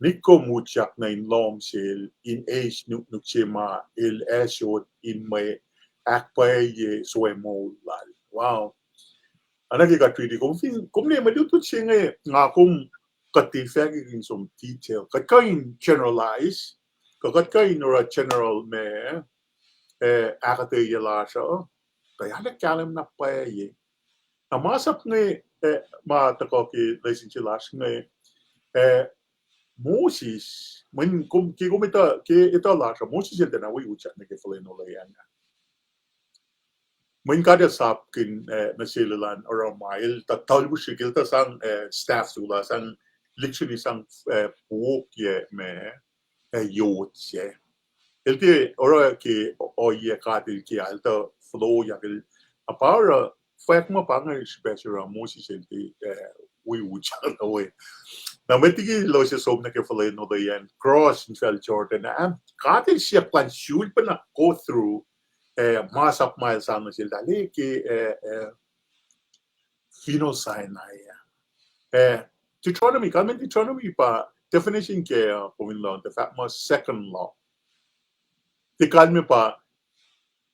nik kom utyak nuh in lohm sel in eis nuknuk se ma el ac sot in mwe ahkpwacye soe moul lal. Wow. Oacna ke kuht riti, kom fin, kom liye mwe lutlut se inge, nga kom kuht tiac fahkwack in som detail. Kuht kuh in generalize, kuh kuht kuh in oruh general ma, eh, ahkuhtweyac lasr uh, tuh arlac kahlwem na pwacye. Na masap inge, eh, ma tuhkuh ke lesson se lasr inge, eh, Moses, mweyen kom, ke kom etuh, ke etuh lasr uh, Moses el tiacna wi utyak nuh ke fuhlwacn olweacng ah. Mweyen God el sapkihn, eh, nuh sel elan oruh ma, el tuh tuhlihk srihk, el tuh sang, eh, staff se lah sang, literally sang, eh, pok yac ma, eh, yot se. El tiac oruh ke ohiyac God el ke, el tuh floyak el, na pa oruh, fwack ma pa inge srihpac se oruh Moses el tiac, eh, wi utyak nuh we. Na met liki elos ac som nuh ke fuhlwacn olweacng, cross infacl Jordan ah, God el siyuck elan sulpacna go through, eh, masap ma el sang nuh sel, lah ke, eh, eh, Finohl Sinai ah. Eh, Deuteronomy, kalmen Deuteronomy pa definition ke, uh, kom in lohng, tuh fahk muh second law. Tiac kalmen pa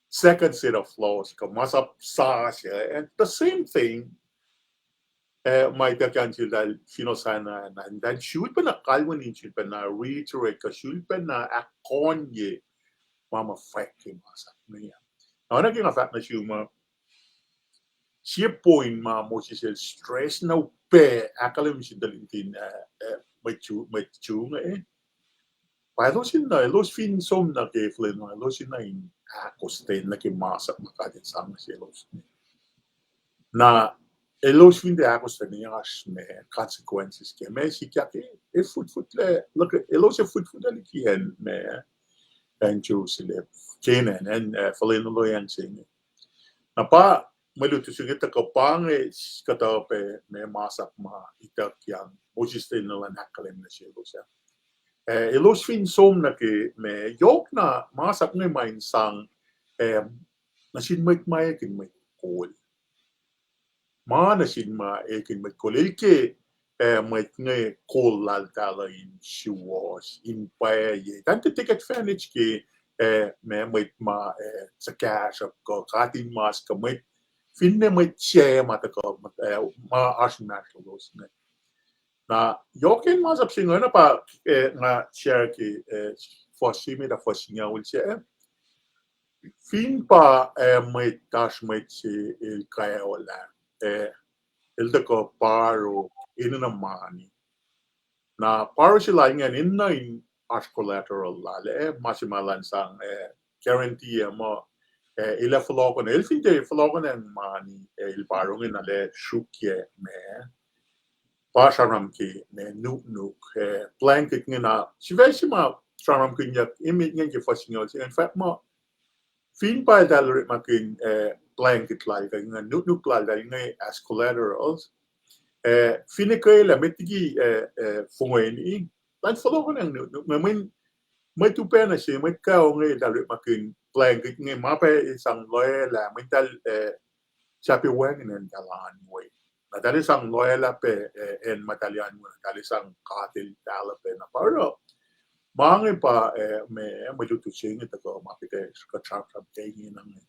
second set of laws, kuh masap sasuc, and the same thing, eh, ma ituckyang sel lah Finohl Sinai, na, na sulpacna kalweni, sulpacna reiterate, kuh sulpacna ahkkahlwemye ma ma fwack ke masap inge. Na oacna ke nga fahk nuh sum uh, sie point ma Moses el stress na upac ahkkahlwemye sin tuhlihk nuhtin, eh, eh, mwet Jew, mwet Jew inge, eh. Pa elos in na, elos fin som nuh ke fuhlwacn, elos in na in ahkostwen nuh ke masap ma God el sang nuh selos. Na elos fin tiac ahkostwen, oasr ma consequences ke ma sikyak, e, e futfutlac, look, elos ac futfutlac liki acn ma, acn Jerusalem, Canaan, acn, eh, fuhlwacn oloyang se inge. Na pa mwe lutlut se inge tuhkuh pa inge kuhtuh pac ma masap ma ituckyang Moses el nuh luhn ahkkahlwem nuh selos ah. Eh, elos fin som nuh ke ma yohk na masap inge ma in sang, eh, nuh sin mwet ma ekihn mwet kol. Ma nuh sin ma ekihn mwet kol. El ke, eh, mwet inge kol laltahl uh in suwohs, in pwacye. Tacn tiac take advantage ke, eh, ma mwet ma, eh, suhkahsruhp kuh katinmas kuh mwet, finne mwet se ma tuhkuh, eh, ma oasr inmahsrlolos inge. Na yohk in masap se inge na pa, eh, nga share ke, eh, fuhs se met ah fuhs singucul se, eh, fin pa, eh, mwet, oasr mwet se el kaolah, eh, el tuhkuh borrow, enenuh mani. Na borrow se lal ingacn enenuh in oasr collateral lal, eh, ma se ma elan sang, eh, guarantee ah muh, eh, el ac fohlohkohnacng, el fin tiac fohlohkohnacng mani, eh, el borrow inge na el ac sruokyac ma pa sramsram ke ma nuknuk, eh, blanket inge na sifac se ma sramsramkihnyuck emet ingacn ke fuhs singucul se ingacn fahk muh fin pa eltahl orekmakihn, eh, blanket lal kuh inge nuknuk laltahl inge as collaterals, eh, finne kwelah met liki, eh, eh, fongweni, elan fohlohkohnacng nuknuk inge. Mweyen mwet upac nuh se, mwet kaonge eltahl orekmakihn blanket inge ma pac el sang loaclah, mweyen eltahl, eh, sahp wacngihn acn eltahl oan we. Na eltahl sang loaclah pac, eh, acn ma eltahl oan we, eltahl sang katel eltahl pac na pa oruh. Ma inge pa, eh, ma, mwe lutlut se inge tuhkuh ma kuht ac sramsram ke inge na inge.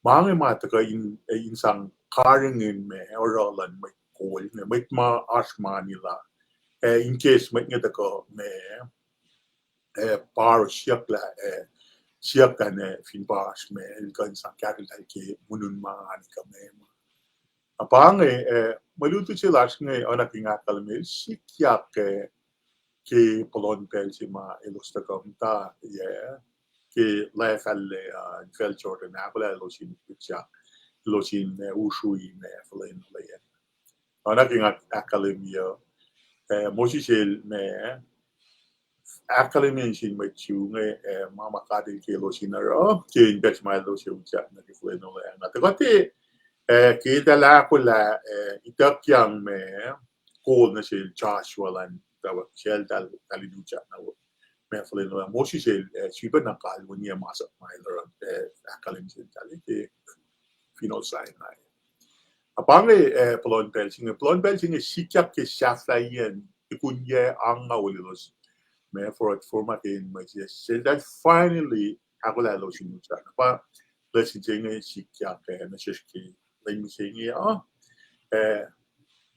Ma inge ma tuhkuh in, eh, in sang karihngihn ma oruh luhn mwet kol inge, mwet ma oasr mani la. Eh, in case mwet inge tuhkuh ma, eh, borrow siyuck lah, eh, siyuck an, eh, fin pa oasr ma el kuh in sang kahsrweltahl ke monun mani kuh ma ma. Na pa inge, eh, mwe lutlut se lasr inge oacna ke nga ahkkahlwemye, sikyak, eh, ke puhlohn pacl se ma elos tuhkuh muhta, yac, ke lacfacl, uh, infacl Jordan, ahkolah elos in utyak, elos in, eh, usrui ma fuhlweacng lal ah. Oacna ke nga ahkkahlwemye, eh, Moses el ma, ahkkahlwemye nuh sin mwet Jew inge, eh, ma ma katil ke elos in oruh, ke in pacl se ma elos ac utyak nuh ke fuhlweacng lal ah. Na tuhkuh te, eh, ke eltahl ahkolah, eh, ituckyang ma kol nuh sel Joshua elan, eltahl, eltahl in utyak nuh ma fuhlweacng lal ah, Moses el, eh, sifilpac na kalweni ac masap ma el oruh, eh, ahkkahlwemye sel eltahl ke finohl Sinai. Na pa inge, eh, puhlohn pacl se inge, puhlohn pacl se inge sikyak ke sahflahiyacn tukun yac angngaul elos ma forward forma ke in mwet se, eltahl finally ahkolah elos in utyak. Na pa lesson se inge sikyak, eh, nuh sesr ke lwen mihsenge uh, eh,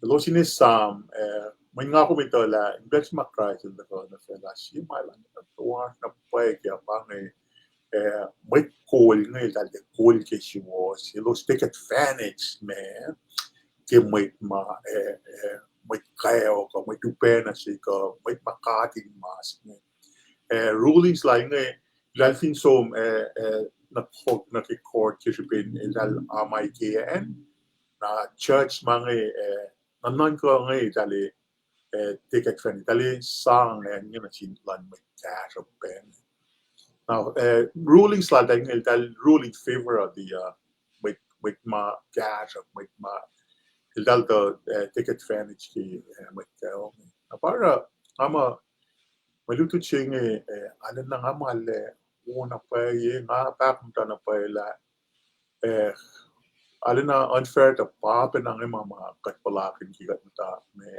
elos in esam, eh, mweyen nga kom etuh lah in pacl se ma Kraist el tuhkuh nuh facluh, sie ma elan toasr na pwacye ke pa inge, eh, mwet kol inge eltahl tiac kol ke suwohs, elos take advantage ma ke mwet ma, eh, eh, mwet kweok kuh mwet upac nuh se kuh mwet ma katinmas inge. Eh, rulings lal inge, eltahl fin som, eh, eh, nuh court, nuh ke court ke srihpen eltahl ama ike acn, na judge ma inge, eh, nuhnuhnkuh inge eltahl, eh, take advantage, eltahl sang acn inge nuh sin luhn mwet kahsruhp pacna. Na, eh, rulings laltahl inge, eltahl rule in favor of the, uh, mwet, mwet ma kahsruhp, mwet ma, eltahl tuh, eh, take advantage ke, eh, mwet kweok. Na pa oruh, nga muh, mwe lutlut se inge, eh, arulacna nga muh arlac wo na pwacye, nga pahkomuhta na pwacye lah, eh, arulacna unfair tuh pa pacna inge ma ma kuht puhlakihn ke kuht muhta ma,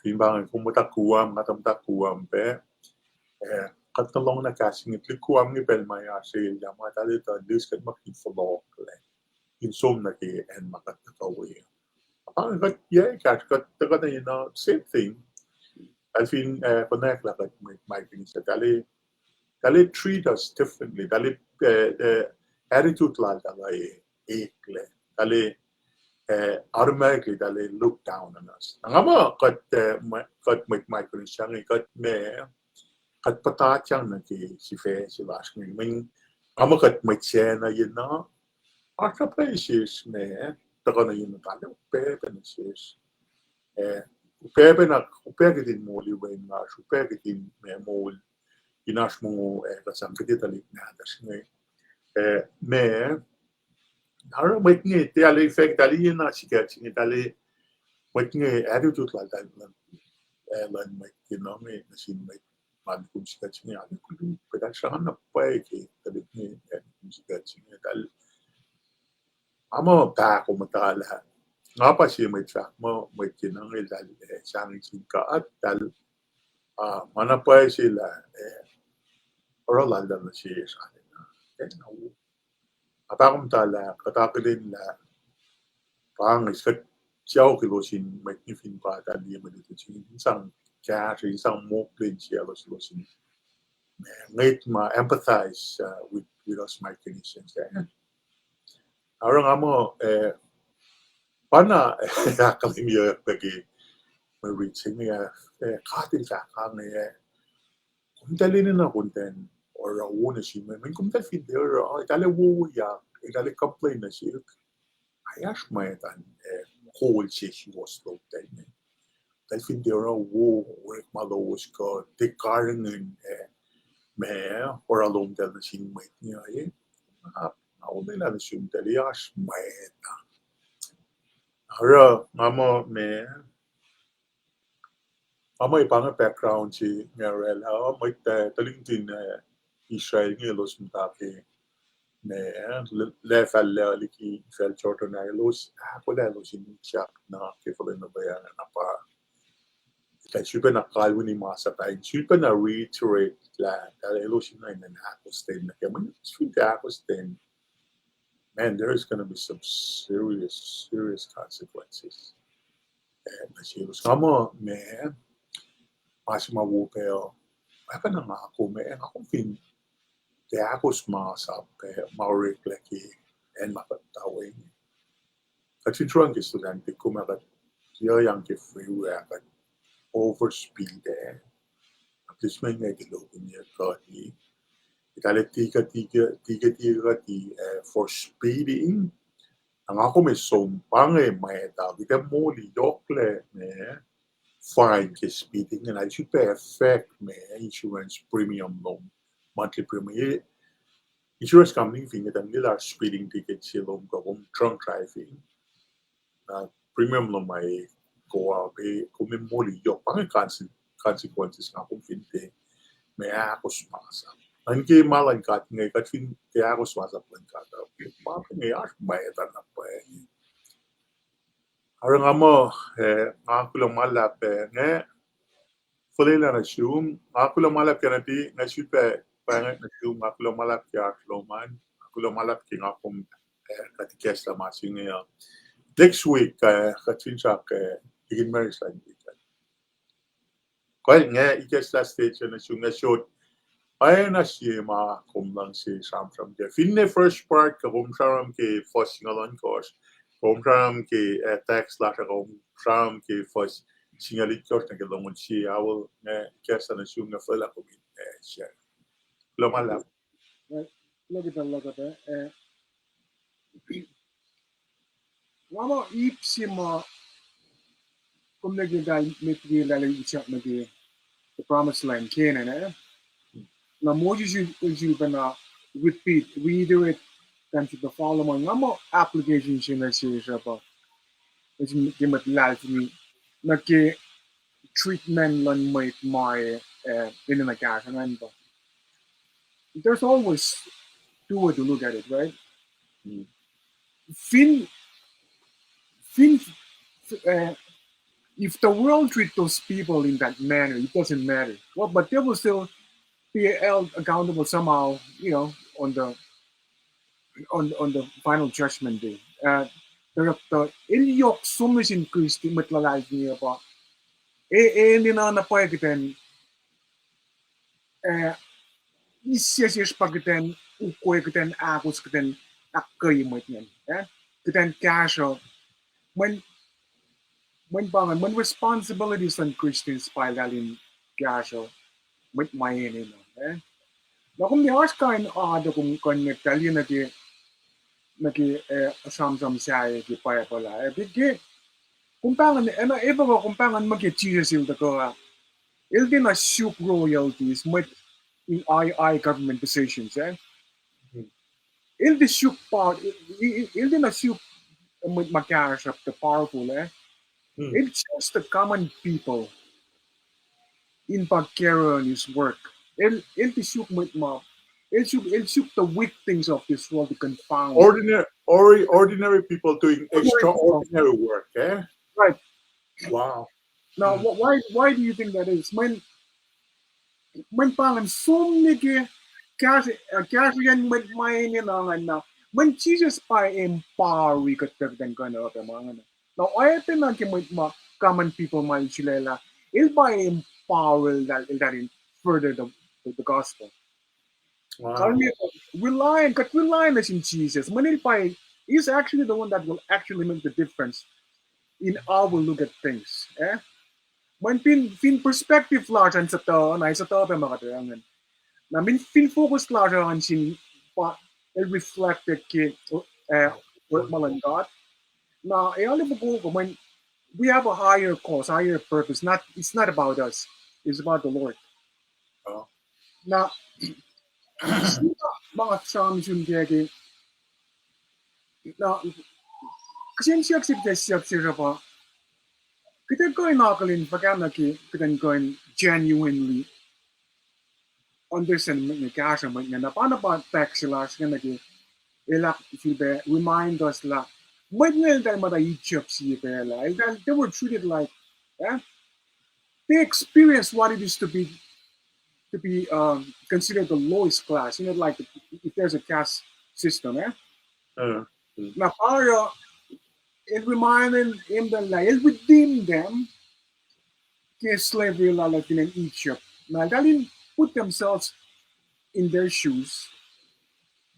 fin pa inge kom muhta Guam, nga tuh muhta Guam pac, eh, kuht nuh lohng na kahs inge, tuhlihk Guam inge pacl ma oasr elyah ma eltahl etuh lihs kuht ma in fohlohklac in som nuh ke acn ma kuht tuhkuh we. Pa inge kuht, yac, kahs kuht tuhkuh na, you know, same thing. Eltahl fin, eh, connect lah kuht mwet Micronesia, eltahl, eltahl treat us differently. Eltahl, eh, eh, attitude laltahl uh eklac. Eltahl, eh, automatically eltahl look down on us. Na nga muh kuht, eh, mwe-, kuht mwet Micronesia inge, kuht ma, kuht puhtatyang nuh ke sifac se lasr inge. Mweyen nga muh kuht mwet Sacna, you know, oasr na pwacye sesr ma, tuhkuh nuh yurin, tahl upac pac nuh sesr. Eh, upac pac na, upac kihtin moli wen lasr, upac kihtin ma moul in oasr mongo, eh, kuht sang kihtin tuhlihk nahtuhsr inge. Eh, ma, oruh mwet inge, tiac lwelah, tiac lwelah na sikyak se inge, tiac lwelah mwet inge attitude lal, lal, eh, lal mwet ke na inge, nuh sin mwet ma kom sikyak se inge, ac kom, kom kuh in srahngweng na pwacye ke tuhlihk inge, eh, kom sikyak se inge, tahl Nga muh pahkomuhtahl lah nga pa sie mwet fahk muh mwet ke na inge tahl, eh, sangin sin God, tahl, ah, ma na pwacye se lah, eh, oruh lal tahl nuh sesr arulacna. Eh, na wo. Nga pahkomuhtahl lah kuht akihlen lah pa inge kuht sucu ke elos in mwet nge fin pa tahl liye mwet luti in sang kahsruh, in sang mokle insiyaclos, elos in, eh, ngwet ma empathize, uh, with, with us Micronesians, eh. Oruh nga muh, eh, pa na ahkkahlwemyeyuck pac ke mwe rit se inge, eh, God El fahk inge, eh, kom tahl enenuh in kuh in oruh wo nuh sin mwet, mweyen kom tahl fin tiac oruh, eh, tahl ac wowoyak, eh, tahl ac complain nuh sihk. Ac oasr mwet an, eh, kol se suwohs lom tahl inge. Tahl fin tiac oruh wo orekma lowos kuh tiac karihngihn, eh, ma oruh lom tahl nuh sin mwet inge, eh. Ah, nga olwelah nuh sum tahl, ac oasr mwet an. Oruh nga muh ma, nga muh pa inge background se inge orwaclah, uh, mwet, uh, tuhlihk nuhtin, uh, Israel inge elos muhta ke, ma, uh, le-, lacfacl liki infacl Jordan ah, elos ahkolah elos in utyak nuh ke fuhlwacn na pwacye na pa. Tahl sulpac na kalweni masap ah, sulpac na reiterate lah, lah elos in na in ahkostwen nuh ke, mweyen fin tiac ahkostwen, man, there is gonna be some serious, serious consequences. Eh, nuh selos. Nga muh ma, ma se ma wo pac uh, ma pacna nga kom, eh, nga kom fin tiac ahkos masap, eh, ma oreklac ke acn ma kuht tuh we inge. Kuht fin sruhmuhn ke Sudan, tiac kom ah kuht yucyang ke freeway ah kuht overspeed, eh. At least ma inge ke lokin ye kuhti. Itahl tiac, tiac, tiac, tiac kuhti, eh, for speeding. Na nga kom ac som pa inge mwet ah, kuht ac moli yohklac ma fine ke speeding, and I should pay affect ma insurance premium lom, monthly premium. Insurance company fin ngwetang liye lah speeding ticket se lom kuh kom drunk driving, na premium lom ah go up, eh, kom ac moli yohk, pa inge conse-, consequences nga kom fin tiac ma ahkos masap. Nuh ke ma luhn God inge, kuht fin tiac ahkos masap luhn God uh, pa inge oasr mwet an na pwacye. Oruh nga muh, eh, nga kuloh ma luhlahp, eh, nga fuhlwelah nuh sum, nga kuloh ma luhlahp ke na ti, nga sulpac pwacnge nuh sum, nga kuloh ma luhlahp ke oasr lom an, nga kuloh ma luhlahp ke nga kom, eh, kuht ikacslah ma se inge uh. Next week, eh, kuht fin srak, eh, Deacon Maris an, kuh nga ikacslah stage nuh sum, nga sot, oacna sie ma kom luhngse sramsram ke. Finne first part, kuh kom sramsram ke fuhs singucul ohnkohsr, kom sramsram ke, eh, text lasr uh, kom sramsram ke fuhs singucul itkohsr nuh ke longoul sie, I will, nga ikacslah nuh sum, nga fuhlwelah kom in, eh, share. Kuloh ma luhlahp. Kuloh ke pacl luhk uh, eh, nga muh ip se ma kom nuh ke tahl met ke lah isak nuh ke the promised land, Canaan, eh? Na Moses el, el sulpac na repeat, reiterate, tahmtahel follow ma, nga muh application se nuh sesr uh pa, ke mwet luhlahlfongi, nuh ke treatment luhn mwet ma, eh, enenuh kahsruh ingacn pa. There's always two way to look at it, right? Fin, fin, uh, if the world treat those people in that manner, it doesn't matter. Well, but they will still be held accountable somehow, you know, on the, on, on the final judgment day. Uh, tuhsruhktuh el yohk som nuh sin Christian, mwet luhlahlfongi pa, e, enenuh na pwacye kuht in, eh, isesesr pa kuht in ukwe, kuht in ahkos, kuht in ahkkweye mwet ingacn, eh? Kuht in kahsruh, mweyen, mweyen pa ingacn, mweyen responsibilities luhn Christians pa eltahl in kahsruh mwet ma enenuh, eh? Na kom oasr kain ohiyac kom kuh in ngwet tahl liye nuh ke nuh ke, eh, sramsram sahyac ke Bible ah. Eh, ke, kom pahngon, eh, na, eh, pa kom pahngon ma ke Jesus el tuhkuh ah. El tiacna suk royalties, mwet in high, high government positions, eh. Hmm. El tiac suk pa, el, el, el tiacna suk mwet ma kahsruhp, the powerful, eh. Hmm. It's just the common people in pa carry on his work. El, el tiac suk mwet ma, el suk, el suk the weak things of this world to confound. Ordinary, or-, ordinary people doing ordinary people. Extraordinary work, eh? Right. Wow. Now, hmm, wh-, why, why do you think that is? Mweyen, mweyen pa ingacn som nuh ke kahs-, uh, kahsrweacn mwet ma enenuh ingacn na. Mweyen Jesus pa empower-i kuht pac kuht in kuh in oruh ma ingacn. Now, oacyacpac na ke mwet ma common people ma el sulaclah, el pa empower eltahl, eltahl in further the, the, the gospel. Wow. Kuht rely, kuht rely nuh sin Jesus. Mweyen el pa, he's actually the one that will actually make the difference in how we look at things. Eh? Mweyen fin, fin perspective lasr an suhtuh, na suhtuh pac ma kuht ingacn. Na mweyen fin focus lasr an sin pa, el reflected ke, eh, orekma luhn God. Na, eh, arlac fokoko, mweyen we have a higher cause, higher purpose. Not, it's not about us. It's about the Lord. Oh. Na, ma nga sramsram ke, ke, na, kihsen siyuck se, kihsen siyuck se pa, kuht in kuh in akihlen fuhkah nuh ke, kuht in kuh in genuinely understand mwet inge, kahsruh mwet inge, na pa na pa text lasr inge nuh ke, el ahk sifilpac remind us lah mwet inge eltahl muhta Egypt sie pacl ah, eltahl, they were treated like, eh? They experienced what it is to be, to be, um, considered the lowest class, you know, like if there's a caste system, eh? Uh, mm. Na pa oruh, el remind them, them lah el redeem them ke slavery lal fin acn Egypt. Na eltahl in put themselves in their shoes.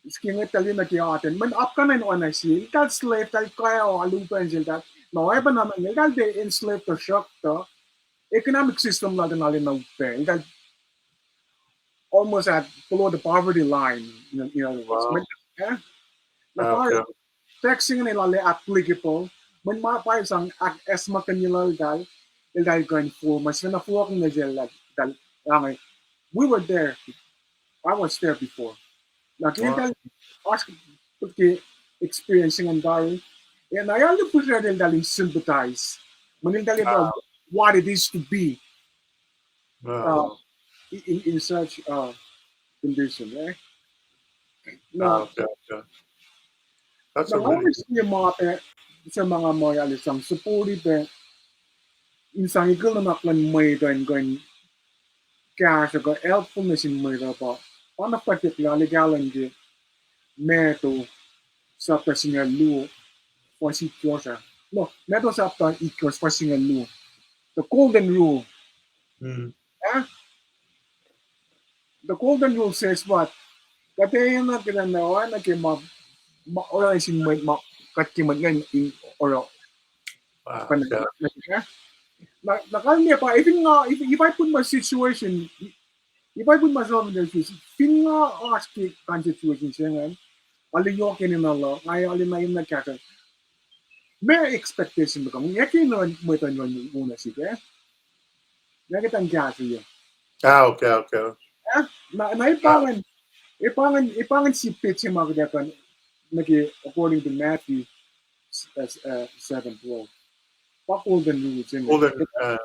Srihke inge eltahl in nuh ke atacn. Mweyen apkuhran in oacna sie, eltahl slave, eltahl kayo, alu pacl se eltahl. Na oacyacpac na mweyen eltahl tiac enslaved tuhsruhktuh, economic system laltahl na lena upac. Eltahl almost at below the poverty line, in, in other words. Wow. Mweyen, eh? Na pa, okay, text inge lal applicable. Mweyen ma pa sang ahk-, ahkacsmakihnye laltahl, eltahl kuh in fo-, ma sifacna fohlohk nuh sel, eltahl, eltahl, ah, we were there. I was there before. Na ke, wow, eltahl oasr ke experience ingacn tari. Eh, na eltahl fihsrac eltahl in sympathize. Mweyen eltahl, wow, what it is to be, wow, uh, in, in such, uh, condition, eh? Na, ah, okay, okay. That's a really good, ma pac, se ma nga muh arlac sang support-i pac, in sang equal nuhnak luhn mwet uh in kuh in kahsruh kuh helpful nuh sin mwet uh pa, pa na fahkwack lah arlac kahlwem ke Matthew sapta singucul luo, fuhs itkohsr ah. No, Matthew sapta itkohsr, fuhs singucul luo. The golden rule. Hmm. Eh? The golden rule says what? Kuht enenuh, kuht enenuh oacna ke ma, ma oruh sin mwet ma, kuht ke mwet ingacn in oruh. Ah, yeah. Na, na kalmac pa, if in nga, if, if I put my situation, if I put myself in their shoes, fin nga oasr ke current situation se ingacn, arlac yohk enenuh luhk, nga arlac na enenuh kahsruh. Ma expectation luhk, nga ke enenuh mwet uh in run, run nuh sihk, eh? Nga ke tuh in kahsruh. Ah, okay, okay. Eh? Na, na, ah, epangan, epangan, epangan sipet se ma kuht ac kuh in, nuh ke according to Matthew, uh, uh, seven twelve. Pa golden rule se inge. Golden, uh,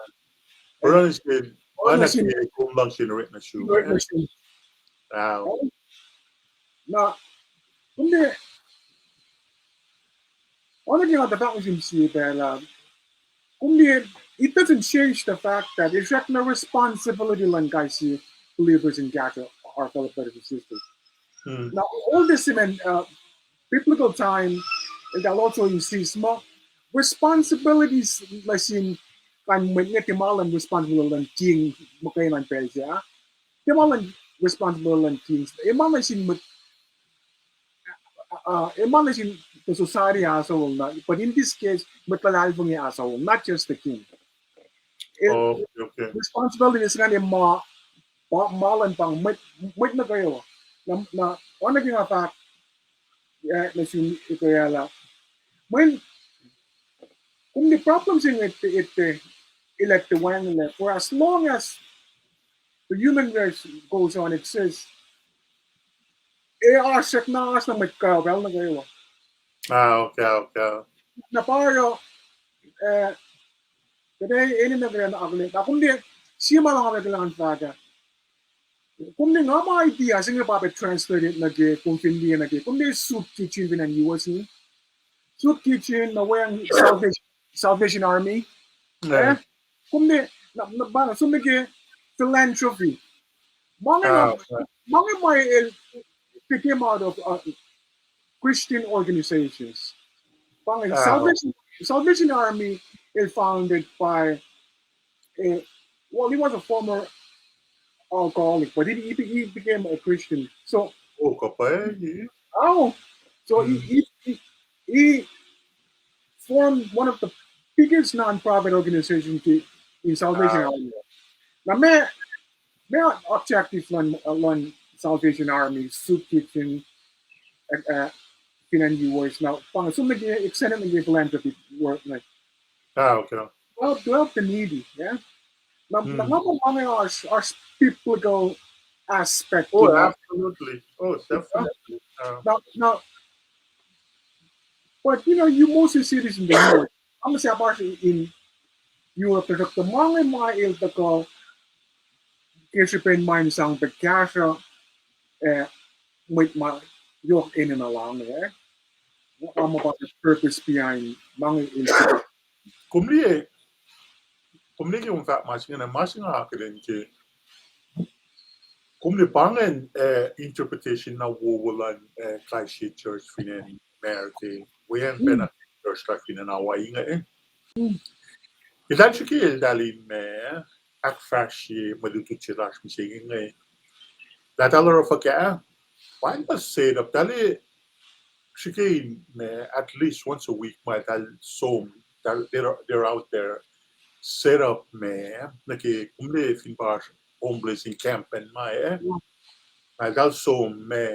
oruh nuh sin, oruh nuh sin, kom luhngse in orek nuh sum, orek nuh sum. Wow. Na, kom ne, oacna ke nga tuh fahk nuh sum sie pacl ah, kom ne, it doesn't change the fact that it's like the responsibility luhn kais sie believers in God, our fellow brothers and sisters. Hmm. Now, Old Testament, uh, biblical time, eltahl also insist muh responsibilities nuh sin kain mwet inge, tiac ma luhn responsibility luhn king, muhkwena pacl se ah. Tiac ma luhn responsibility luhn king. Tiac ma luhn sin mwet, uh, tiac ma luhn sin the society as a whole, but in this case, mwet luhlahlfongi as a whole, not just the king. Oh, okay, okay. Responsibility se ingacn ma, ma, ma luhn pahng mwet, mwet nuh kwewa. Na, na, oacna ke nga fahk, ah, nuh sin ekuh lah, mweyen, kom liye problem se inge, it, it, it, elected wanglah, for as long as the human race goes on exists, e oasr srackna oasr na mwet kwewa pacl nuh kwewa. Ah, okay, okay. Na pa oruh, eh, kuht ac enenuh kuht in akihlen, na kom liye, sie ma nga ke lwen fahk ah. Kom liye nga ma idea se inge pa pac translated nuh ke, kom fin liye nuh ke, kom liye soup kitchen fin acn U S in. Soup kitchen, na weacng Salvation, Salvation Army. Eh? Kom liye, na, na, pa, som nuh ke philanthropy. Ma inge, ma inge ma el, they came out of, uh, Christian organizations. Pa inge, Salvation, Salvation Army, el founded by a, well, he was a former alcoholic, but he, he, he became a Christian. So, oh, kapag, yeah. Oh, so he, he, he, he formed one of the biggest non-profit organizations in Salvation Army. Na ma, ma objective luhn, uh, luhn Salvation Army, soup kitchen, uh, uh, fin acn U S. Na pa inge som nuh ke extended nuh ke philanthropy work, like, ah, okay, to help, to help the needy, yeah. Na, na nga ma inge oasr, oasr biblical aspect. Oh, absolutely. Oh, definitely. Na, na, but you know, you mostly see this in the U S. Nga ma sahp oasr in Europe, tuhsruhktuh ma inge ma el tuhkuh ke srihpen ma in sang pac kahsruh, eh, mwet ma yohk enenuh laltahl, eh. Nga ma pa purpose behind ma inge el. Kom liye, kom liye ke kom fahk ma se inge, ma se inge akihlen ke, kom liye pa ingacn, eh, interpretation na wowo luhn, eh, kais sie church fin acn America, weacng pacna church lasr fin acn Hawaii inge, eh. Eltahl srihke eltahl in ma, ahkfahsrye mwe lutlut se lasr mihsenge inge. Lah eltahl oruh fuhkah, pa eltahl set up, eltahl srihke in ma, at least once a week ma eltahl som, eltahl, they're, they're out there, set up ma, nuh ke kom liye fin pa homeless encampment ma, eh. Na eltahl som ma,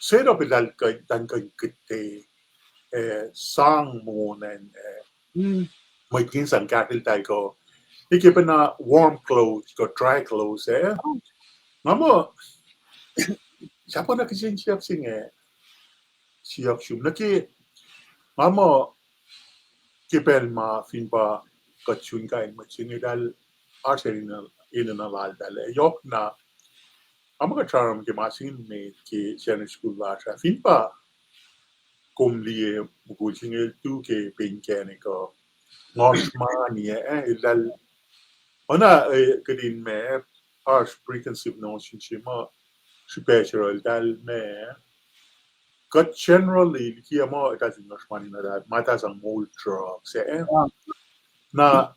set up eltahl kuh, eltahl kuh in kuhte, eh, sang mongo an, eh, mwet in sang kahsrweltahl kuh, eh, ke pacna warm clothes kuh dry clothes, eh. Nga muh, sahp na kihsen siyuck se inge, siyuck sum nuh ke, nga muh, ke pacl ma fin pa kuht sun kain mwet se inge eltahl, oasr enenuh, enenuh laltahl, eh, yohk na, nga muh kuht sramsram ke ma se inge met ke Sunday school lasr ah, fin pa kom liye mukul se inge el tu ke pain kani kuh ngohsr mani, eh, eltahl, oacna, eh, kuht in ma, oasr preconceived notion se ma srihpac se eltahl ma, kuht generally likiya muh eltahl fin ngohsr mani na eltahl, ma eltahl sang moul drugs, eh. Na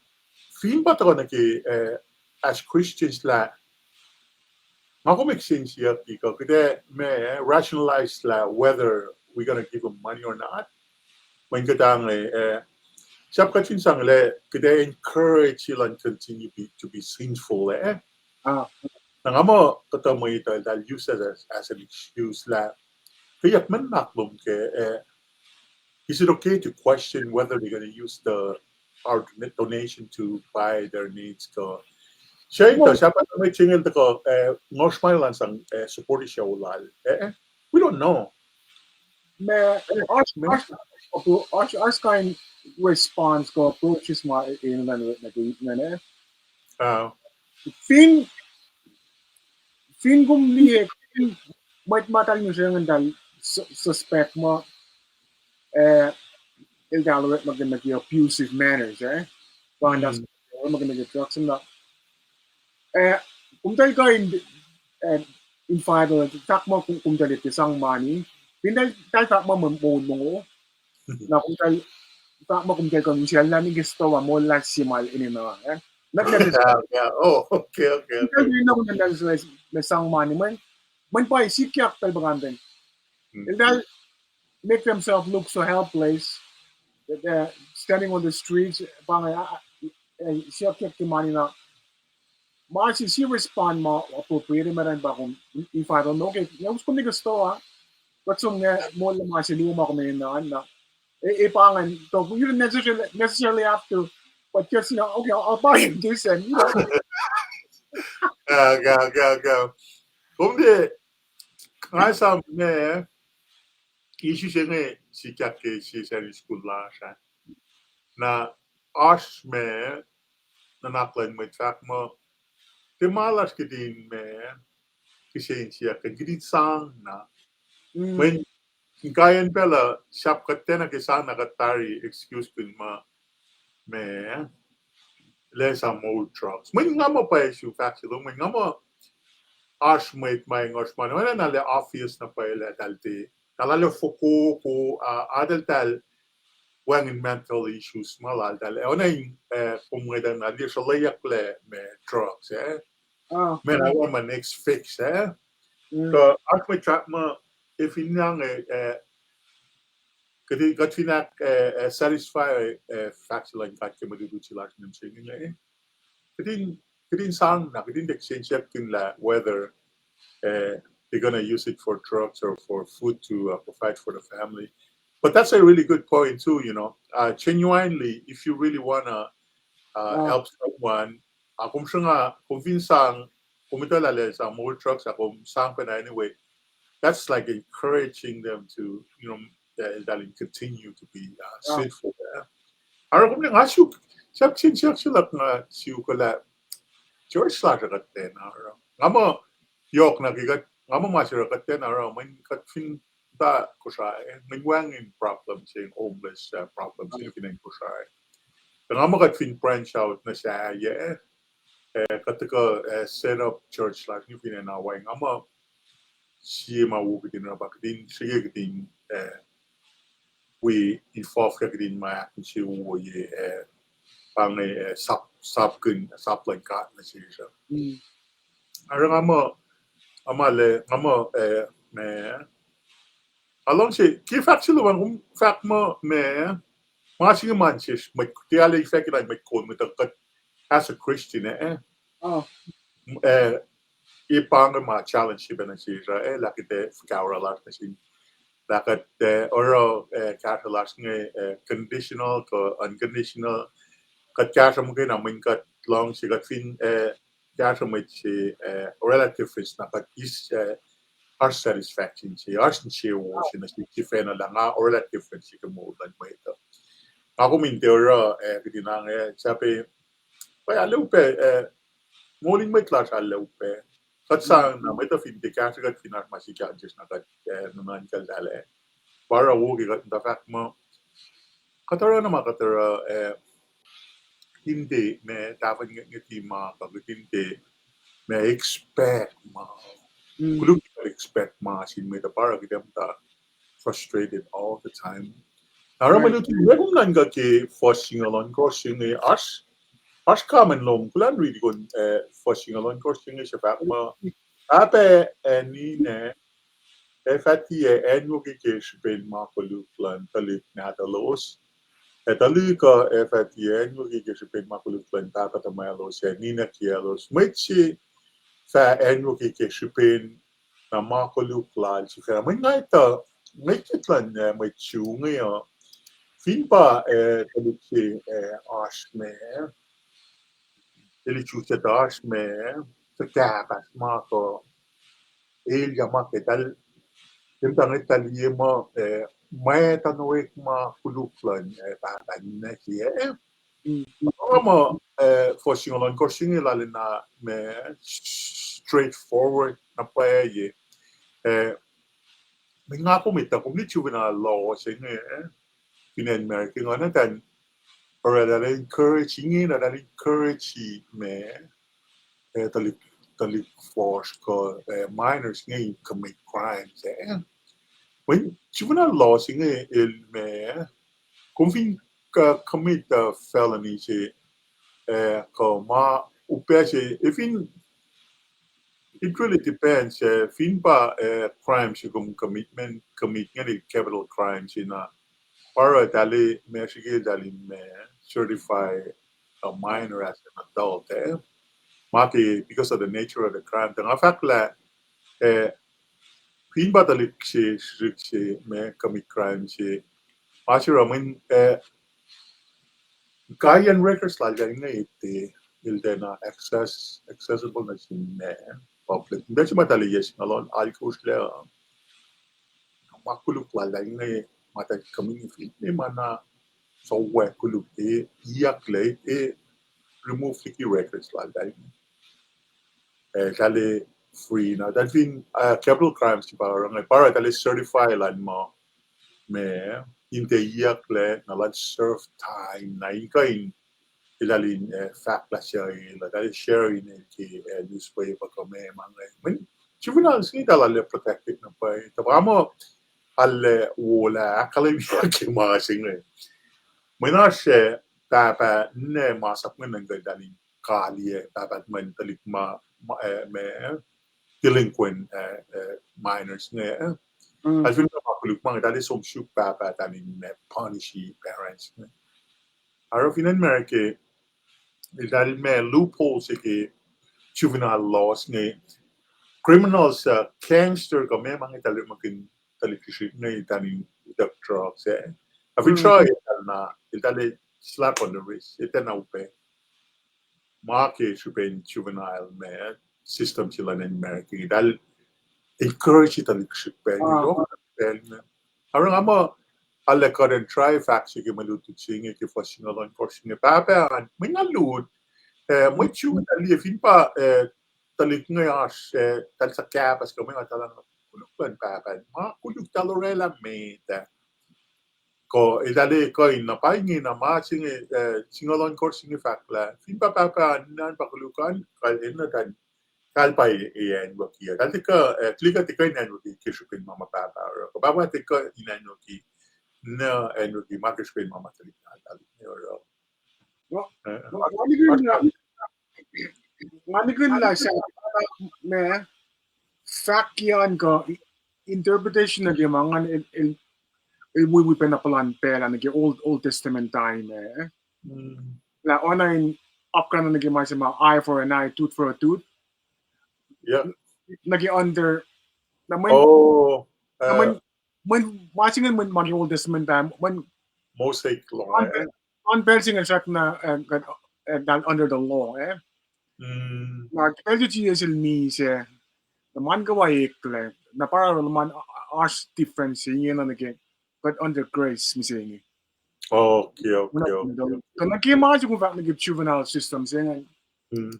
fin pa tuhkuh nuh ke, eh, as Christians lah, nga kom ekihsen siyuck kuh kuht ac ma, rationalize lah whether we're gonna give him money or not. Mweyen kuht ange, eh, sahp kuht fin sang lah kuht ac encourage elan continue be, to be sinful, eh. Na nga muh kuhtuh mwet uh, they'll use that as, as an excuse lah, ke yak men nak lom ke, eh, is it okay to question whether they're gonna use the, our donation to buy their needs kuh, sahp mwet se inge el tuhkuh, eh, ngohsr mani elan sang, eh, support isao lal, eh, eh. We don't know. Ma, oasr, oasr, oasr kain response kuh approaches ma enenuh in, eh. Fin, fin kom liye, fin mwet ma eltahl ngihsre ingacn eltahl suspect muh, eh, eltahl orekmakihn nuh ke abusive manners, eh. Pa eltahl orekmakihn nuh ke drugs na, eh, komtal kuh in, eh, invite, fahk muh kom, komtal etuh sang mani. Fin eltahl fahk muh moul mongo, na komtal fahk muh komtal kuh in siyuck lah nuh ke store ah moul lah sie ma el enenuh, eh. Not necessarily. Oh, okay, okay, okay. Eltahl sang mani, mweyen, mweyen pa sikyak eltahl puhkantwen. Eltahl make themselves look so helpless that they're standing on the streets, pa inge, ah, ah, eh, sikyak ke mani na. Ma se, se respond ma appropriate, ma eltahl pa kom invite, okay, nga us kom nuh ke store ah. Kuht som inge moul luhn ma se luo ma kom enenuh na. E, e pa ingacn, so you don't necessarily, necessarily have to, but just, you know, okay, I'll, I'll buy him this and, you know. Go, go, go, go. Kom de, nga esam me, issue se inge sikyak ke sie Sunday school lasr ah. Na oasr me, nuhnak luhn mwet fahk muh, tiac ma lasr kihtin me, kihsen siyuck, kihtin sang na. Mweyen, inkaiyacn pacl uh, sahp kuht tiacna ke sang na kuht tari excuse kihn muh, me, lesa moul drugs. Mweyen nga muh pwacye su fahk se lom, mweyen nga muh oasr mwet ma ngohsr ma, oacna lah obvious na pwacye lah eltahl tiac, eltahl arlac fokoko, uh, eltahl wacngihn mental issues ma laltahl. Oacna in, uh, kom ngwetacng na liye sruhleyucklac me drugs, eh? Man, I want my next fix, eh? Kuh oasr mwet fahk muh, e fin inge, uh, kuht, kuht fin ahk, uh, satisfy, uh, fahk se luhn God ke mwe lutlut se lasr nuh sum inge. Kihtin, kihtin sang na, kihtin tiac kihsen siyuck kihn lah whether, uh, they're gonna use it for drugs or for food to, uh, provide for the family. But that's a really good point too, you know. Uh, genuinely, if you really wanna, uh, help someone, uh, kom sruhnga, kom fin sang, kom etuh lah lesa moul drugs, uh, kom sang pacna anyway. That's like encouraging them to, you know, uh, eltahl in continue to be, uh, sinful, eh? Oruh kom nga suk, suk sin, suk sin luhk nga suk lah George lasr uh kuht tiacna oruh. Nga muh yohk na ke kuht, nga muh ma se oruh kuht tiacna oruh, mweyen kuht fin ta Kosrae, mweyen wacngihn problem se, homeless, uh, problem se fin acn Kosrae. Nga muh kuht fin branch out nuh sahyac, uh, kuht tuhkuh, uh, set up church lasr fin acn Hawaii, nga muh sie ma wo kihtin oruh pa kihtin srihke kihtin, uh, wi involve ke kihtin ma ahkinsewowoye, uh, pa inge, uh, sap, sapkihn, sap luhn God nuh sesr uh. Oruh nga muh, nga muh le, nga muh, uh, me, nga luhngse ke fahk se lom an, kom fahk muh me, ma se inge ma nuh sesr mwet, tiac arlac fahk lah mwet kol, mwet uh kuht as a Christian, eh, eh, e pa inge ma challenge se pacna sesr uh, eh, lah kuht ac fuhkah oruh lasr nuh sin, lah kuht, eh, oruh, eh, kahsruh lasr inge, eh, conditional kuh unconditional. Kuht kahsruh muhkwena mweyen kuht luhngse, kuht fin, eh, kahsruh mwet se, eh, orwaclah difference na kuht eis, eh, oasr satisfaction se, oasr insewowo se nuh sesr sifacna lah nga orwaclah difference se ke moul luhn mwet uh. Nga kom in tiac oruh, eh, kihtin ange, sahp, pwacye, arlac upac, eh, moul in mwet lasr arlac upac. Kuht sang na mwet uh fin tiac kahsruh kuht, fin oasr ma sikyak sesr na kuht, eh, nuhnuhnkuhltahl. Pa oruh wo ke kuht muhta fahk muh kuht oruh na ma kuht oruh, eh, kihtin tiac me tahfuhn ngeti ma kuh kihtin tiac me expect ma. Koluk expect ma sin mwet uh, pa oruh kuht muhta frustrated all the time. Na oruh mwe luti, mwe kom nuhnkuh ke fuhs singucul ohnkohsr se inge, oasr, oasr comment lom, kulan riti kon, eh, fuhs singucul ohnkohsr se inge, se fahk muh, pahpah ac ninac ac fah tiac acnwuki ke srihpen ma koluk luhn tuhlihk nahtuhlos, ac tuhlihk uh ac fah tiac acnwuki ke srihpen ma koluk luhn pahpah tuhmwaclos ac ninac kiyaclos. Mwet se fah acnwuki ke srihpen na ma koluk lal sifacna. Mweyen nga etuh, mwet kit luhn, eh, mwet Jew inge uh, fin pa, eh, tuhlihk se, eh, oasr me, tuhlihk Jew se tuh oasr me, tuh kahpahs ma kuh elyah ma ke tal, tiac muhta inge tal ye muh, eh, mwet an orek ma koluk luhn, eh, pahpah ninac se, eh. Nga muh, eh, fuhs singucul ohnkohsr se inge lal na me straightforward na pwacye. Eh, mweyen nga kom etuh, kom liye juvenile law se inge, eh, fin acn America, nga na tan orwaclah encourage, ingena tal encourage me, eh, tuhlihk, tuhlihk fuhsr kuh, eh, minors inge in commit crimes, eh. Mweyen juvenile law se inge el me, kom fin, uh, commit, uh, felony se, eh, kuh ma upac se, eh, fin, it really depends, eh, fin pa, eh, crime se kom commitment, commit inge capital crime se na, pa oruh tal ma srihke tal in me certify a minor as an adult, eh. Ma ke, because of the nature of the crime, tuh nga fahk lah, eh, Fin pa tuhlihk se, srihsrihk se, ma commit crime se, ma se oruh mweyen, eh, kain records laltahl inge, eh, el tiacna access, accessible nuh sin, eh, public. Tiac se ma tuhlihk yac singucul alkosr lac, uh, ma koluk laltahl inge, ma tuhlihk community, eh, ma na suc koluk, eh, iyucklac, eh, remove liki records laltahl inge. Eh, tahl free na. Tahl fin, uh, capital crimes ke pa oruh inge, pa oruh tahl certify elan muh, ma, in tiac iyucklac, na elan serve time, na in kuh in, elan in, eh, fahk lah se el, tahl share in el ke, eh, newspaper kuh ma, ma inge. Mweyen, juvenile se tahl arlac protected na pwacye. Tuh pa muh, arlac wo lah, ahkkahlwemye ke ma se inge. Mweyen oasr, eh, pahpah, ninac masap inge nuhnkuh tahl in kaliyac, pahpah mweyen tuhlihk ma, ma, eh, ma, delinquent, eh, eh, minors inge, eh. Mm. Tahl fin ma koluk ma inge, tahl som suk pahpah tahl in ma punish parents inge. Oruh fin acn America, tahl ma loophole se ke juvenile laws inge, criminals, uh, gangster kuh ma, ma inge tahl orekmakihn tuhlihk srihsrihk inge tahl in utuck drugs, eh. Ac fin try tahl na, tahl slap on the wrist, tahl na upac. Ma ke srihpen juvenile ma system se luhn acn America, tahl encourage tuhlihk srihsrihk pac, ah, pacl inge. Oruh nga muh, arlac cut and dry fahk se ke mwe lutlut se inge ke fuhs singucul ohnkohsr inge. Pahpah an, mweyen nga lut, eh, mwe Jew tahl liye fin pa, eh, tuhlihk inge oasr, eh, tahl suhkahpahs kuh mwe nga tahl an koluk luhn pahpah an. Ma koluk tahl orwaclah met ah. Kuh, eh, tahl kuh in na pa inge na ma se inge, eh, singucul ohnkohsr se inge fahk lah fin pa pahpah an, ninac an pa koluk an, kuh enenuh tahl, tahl pa e, e anwuki ah. Tahl tiac kuh, eh, tuhlihk uh tiac kuh in anwuki ke srihpen ma ma pahpah oruh. Kuh pahpah tiac kuh in anwuki, na anwuki ma ke srihpen ma ma tuhlihk ah, tahl oruh. Well, eh, well, nga nikihn lah, nga nikihn lah sa, ma, fahk an kuh interpretation nuh ke ma ngan el, el, el wi, wi pacna puhlan pacl ah nuh ke Old, Old Testament time, eh. Mm. Lah oacna in apkuhran nuh ke ma se ma eye for an eye, tooth for a tooth. Yeah. Nuh ke under, na mweyen, oh, na mweyen, uh, mweyen, ma se inge mweyen ma ke Old Testament time, mweyen Mosaic law, eh. On pacl se inge srackna, uh, uh, uh, under the law, eh. Mm. Na pacl se Jesus el misac, na ma nuh kwewa eklac, na pa oruh ma, uh, oasr difference inge na nuh ke, but under grace mihsenge. Okay, okay, okay. Kuh nuh ke ma se kom fahk nuh ke juvenile system se inge. Mm.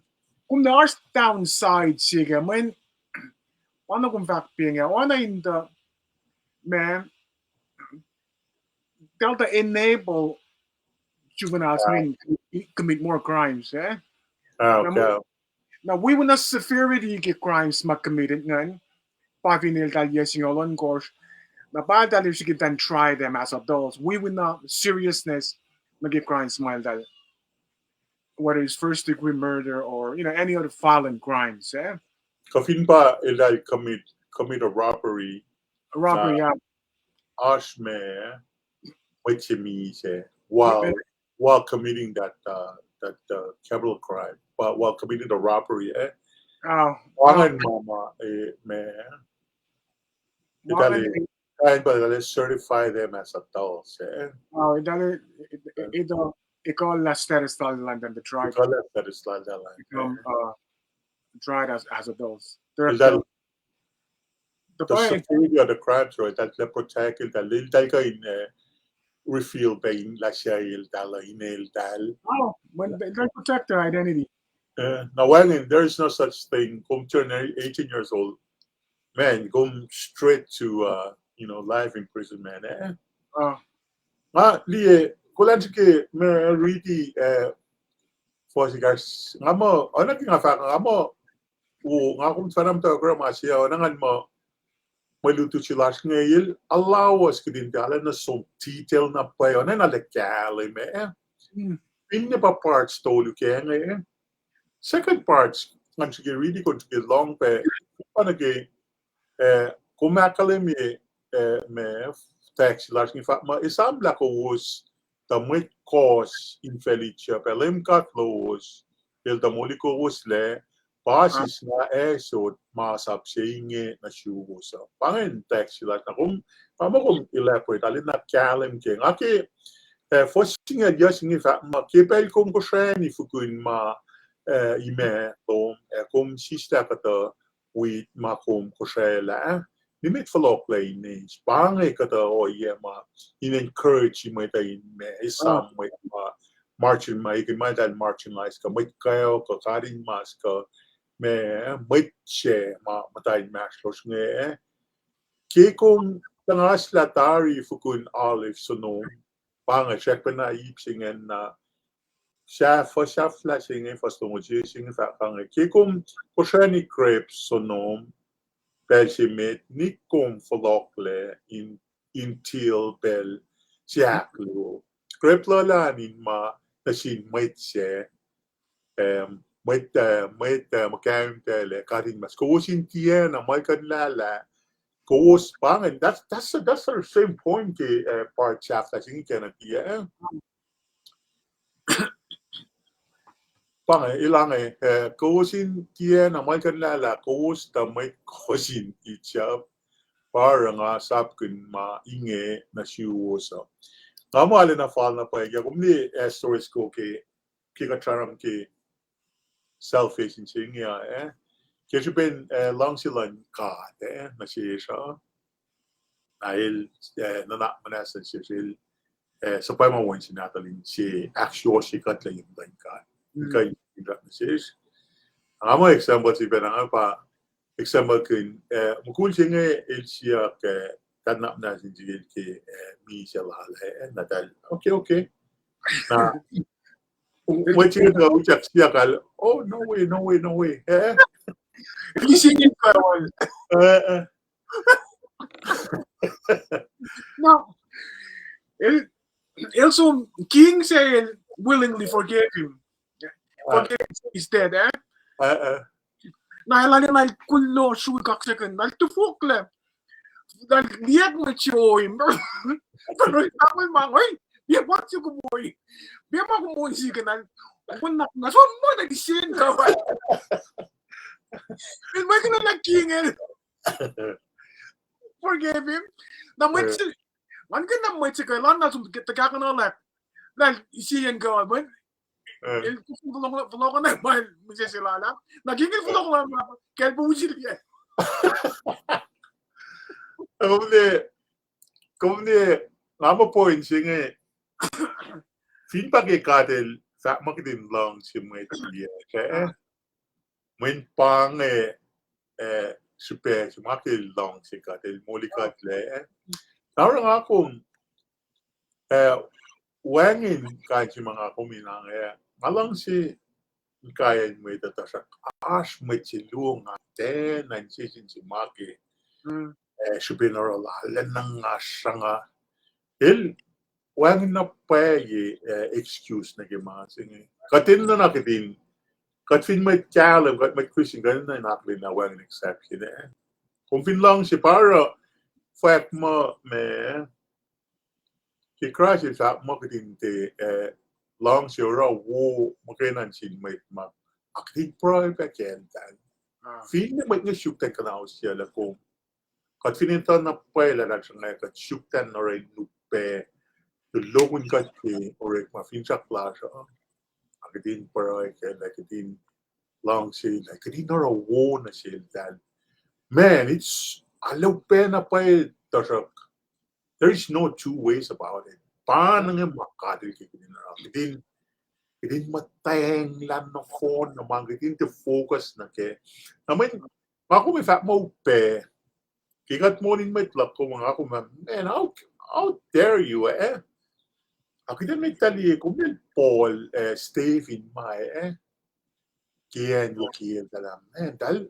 Kom na oasr downside se ke, mweyen, pa na kom fahk pa inge, oacna in the, ma, tahl tuh enable juveniles, ah, men to commit more crimes, eh? Ah, okay. Na, na wi wina severity ke crimes ma committed ingacn, pa fin eltahl yac singucul ohnkohsr, na pa eltahl srihke in try them as adults. Wi wina seriousness nuh ke crimes ma eltahl, whether it's first degree murder or, you know, any other violent crimes, eh? Kuh fin pa eltahl commit, commit a robbery, robbery, uh, yeah. Oasr ma, mwet se misac, while, while committing that, uh, that, uh, capital crime, while, while committing the robbery, eh? Oh, wacngihn ma ma, eh, ma, eltahl, eltahl certify them as adults, eh? Oh, eltahl, eltahl, ekuhllah status lal, lal than the tribe. Ekuhllah status lal, lal, become, eh, uh, tried as, as adults. They're eltahl, the, the severity of the crimes, right? Eltahl protect, eltahl, eltahl kuh in, eh, reveal pac in lah se eltahl, in eltahl. Oh, when they, they protect their identity. Eh, na wacngihn, there is no such thing. Kom turn eighteen years old, man, kom straight to, uh, you know, life imprisonment, eh? Ah. Nga liye, kuhlwacnsike ma riti, eh, fuhs ekahsr, nga muh, oacna ke nga fahk, nga muh, u, nga kom fahna muhta oruh ma se, oacna ngan muh, mwe lutlut se lasr inge el allow us kihtin tiac arlac nuh som detail na pwacye, oacna in arlac kahlwem, eh? Hmm. Finne pa parts tolu ke inge, eh? Second parts, ngan srihke riti kom srihke lohng pac, pa nuh ke, eh, kom ahkkahlwemye, eh, ma, text lasr inge fahk muh, esamlah kowos tuh mwet kohs in facluh, pa Leum God lowos, el tuh moli kowoslac, Pasis nga ac sot masap se inge nuh suwos uh. Pa ingacn text se lasr na kom, pa ma kom elaborate, arulacna kahlwem ke. Nga ke, eh, fuhs singucul yuc se inge fahk muh, ke pacl kom kosrani fukun ma, eh, ima lom, eh, kom sislah kuhtuh wheat ma kom kosraclah, nimet fohlohklac in eis. Pa inge kuhtuh ohiyac ma in encourage mwet uh in ma, esam mwet ma margin, ma ikihn ma eltahl marginalize kuh mwet kweok kuh katinmas kuh ma, mwet se ma muhta inmahsrlosr inge. Ke kom tuhngahslah tari fukun olive sonom, pa inge srackpacna ip se ingacn na, sahf-, sahflah se inge, fuhs longoul se inge fahk inge, ke kom kosrani grape sonom pacl se met, nik kom fohlohklac in, until pacl se ahkluo. Grape luhlahp in ma nuh sin mwet se, em, mwet, eh, mwet, eh, muhkahimtacl ac katinmas. Kowos in tiacna muhlkuhnlah lah kowos pa ingacn, that's, that's, that's the same point ke, eh, part sahflah se inge ke na tiac, eh. Pa inge, elange, eh, kowos in tiacna muhlkuhnlah lah kowos tuh mwet kowos in itsap, pa oruh nga sapkihn ma inge nuh suwos uh. Nga muh arulacna fal na pwacye, kom liye, eh, stories ko ke, ke kuht sramsram ke salvation se inge uh, eh. Ke srihpen, eh, luhngse luhn God, eh, nuh sesr uh. Na el, eh, nuhnak muhnahs nuh sesr el, eh, suhpwacma wen se nahtuhl in se ahksuwohsye kuht lah in luhn God. Kuh in nuh sesr. Nga muh example se pacna nga pa example kihn, eh, mukul se inge el siyuck, eh, kuht nuhnak muhnahs nuh sel ke, eh, misac lal, eh, na eltahl, okay, okay. Na, mwet se inge utyak siyuck ah, oh, no way, no way, no way. Eh? Lisi in kawan. Eh, eh. No. El, el som king se el willingly forgave him. Forgave him instead, eh? Eh, eh. Na el arulacna el kuloh srui kaksakihn, na el tufoklac. Na el liyak nuh join. Tamuhlwel ma, oi, liye ma se kom oi. Liye ma kom oi sikena. Kom na, na som ma na lisi in kawan. El mwekihn na king el forgave him. Na mwet se, ngan ke na mwet se ke elan na som ke tuhkahkuhnuhlak. Na lisi in kawan, mwet. Eh. El fohlohk, fohlohk na ma el, mihsenge se lal ah. Na king el fohlohk na ma, kacl pa usil ke. Kom liye, kom liye, nga muh point se inge, fin pa ke God el fahk muh kihtin luhngse mwet liye, eh? Mweyen pa inge, eh, srihpac se ma ke luhngse God, el moli God lac, eh? Na oruh nga kom, eh, wacngihn kain se ma nga kom in ange, eh, nga luhngse inkaiyacn mwet uh, tuhsruhk oasr mwet se luo nga tiacna insese se ma ke, eh, srihpen oruh lal, lal na nga sranga. El wacngihn na pwacye, eh, excuse nuh ke ma se inge. Kuht enenuh na kihtin, kuht fin mwet kahlwem, kuht mwet Christian, kuht enenuh na kihtin na wacngihn exception, eh. Kom fin luhngse pa oruh, fwack muh ma, ke Kraist el fahk muh kihtin tiac, eh, luhngse oruh wo muhkwena nuh sin mwet ma, a kihtin pruhe pac kacltahl. Finne mwet inge suk tiac kuhnahosyuclah kom. Kuht fin etuh na pwacye lah el sruhnga, kuht suk tiac in oruh in upac, tulokihnkuht ke orekma finsrak lasr uh, a kihtin pruhe kacltahl, kihtin luhngse, kihtin oruh wo nuh seltahl. Man, it's, arlac upac na pwacye, tuhsruhk there is no two ways about it. Pa inge ma God el ke kihtin oruh, kihtin, kihtin muhtwacnglah nohfohn na ma kihtin tiac focus nuh kac. Na mweyen, ma kom ac fahk muh upac, ke kuht moul in mwet luhk kom, nga kom, man, how, how dare you, eh? Ac kihtin mwet tuh liye kom el Paul, eh, Stephen ma, eh? Ke acn wo kiyacl tahl ah, man, tahl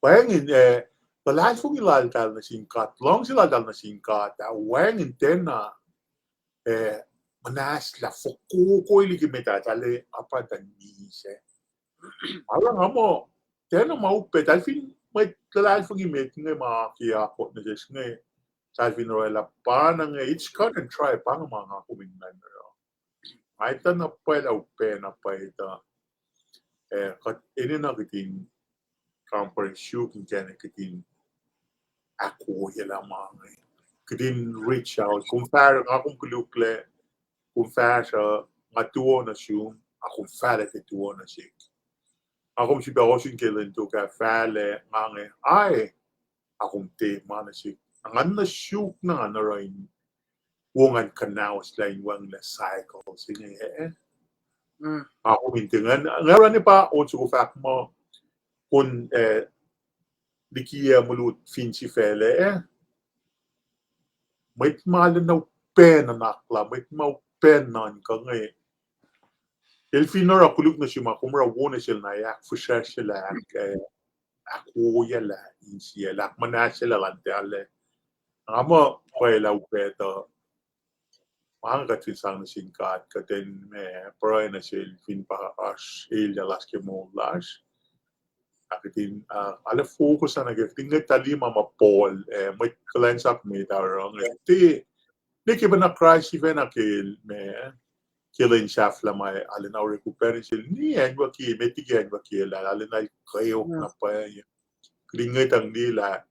wacngihn, eh, luhlahlfongi laltahl nuh sin God, luhngse laltahl nuh sin God ah wacngihn tiacna, eh, muhnahslah fokoko liki met ah, tahl apkuhran in misac. Arulacna muh, tiacna ma upac, tahl fin mwet luhlahlfongi met inge ma ke akwuck nuh sesr inge, tahl fin orwaclah pa inge, it's cut and dry, pa inge ma nga kom in nuhnkuh. Nga etuh na pwacye lah upac na pwacye tuh. Eh, kuht enenuh kihtin compare suk inkacnek kihtin ahkwoyelah ma inge. Kihtin reach out. Kom fahsr, nga kom koluklac, kom fahsr uh, nga tuo nuh sum, a kom fahlac ke tuo nuh sik. Nga kom srihpac ohsun ke lwen tok ah fahlac, nga inge, ai, a kom tiac ma nuh sik. Nga nuh suk na nga oruh in wo ngan kuhnahoslah in wacngihnlac cycle se inge, eh? Nga kom in tiac ngan, nga oruh ne pa on soko fahk muh, kom, eh, liki, eh, mulut fin sifacl, eh? Mwet ma lwen na upac nuhnak la, mwet ma upac nuhnkuh inge. El fin oruh koluk nuh sum, a kom oruh wo nuh sel na ahkfihsracsryelah, ahk, eh, ahkwoyelah insiyacl, ahkmuhnahsyelah luhn tala. Nga muh pwacye lah upac tuh ma inge kuht fin sang nuh sin God, kuht in, eh, pruhe nuh sel fin pa oasr elyah lasr ke moul lasr. Ac kihtin, ah, arlac focus nuh ke, kihtin ngwet tuhlihk ma ma Paul, eh, mwet kuhlwacnsap met ah oruh inge. Tiac, ne ke pacna Kraist sifacna ke el, ma, ke lwen sahflah ma arulacna orek upac nuh sel, ne acnwucki, met liki acnwucki lah arulacna kweok na pwacye. Kihtin ngwetacng liye lah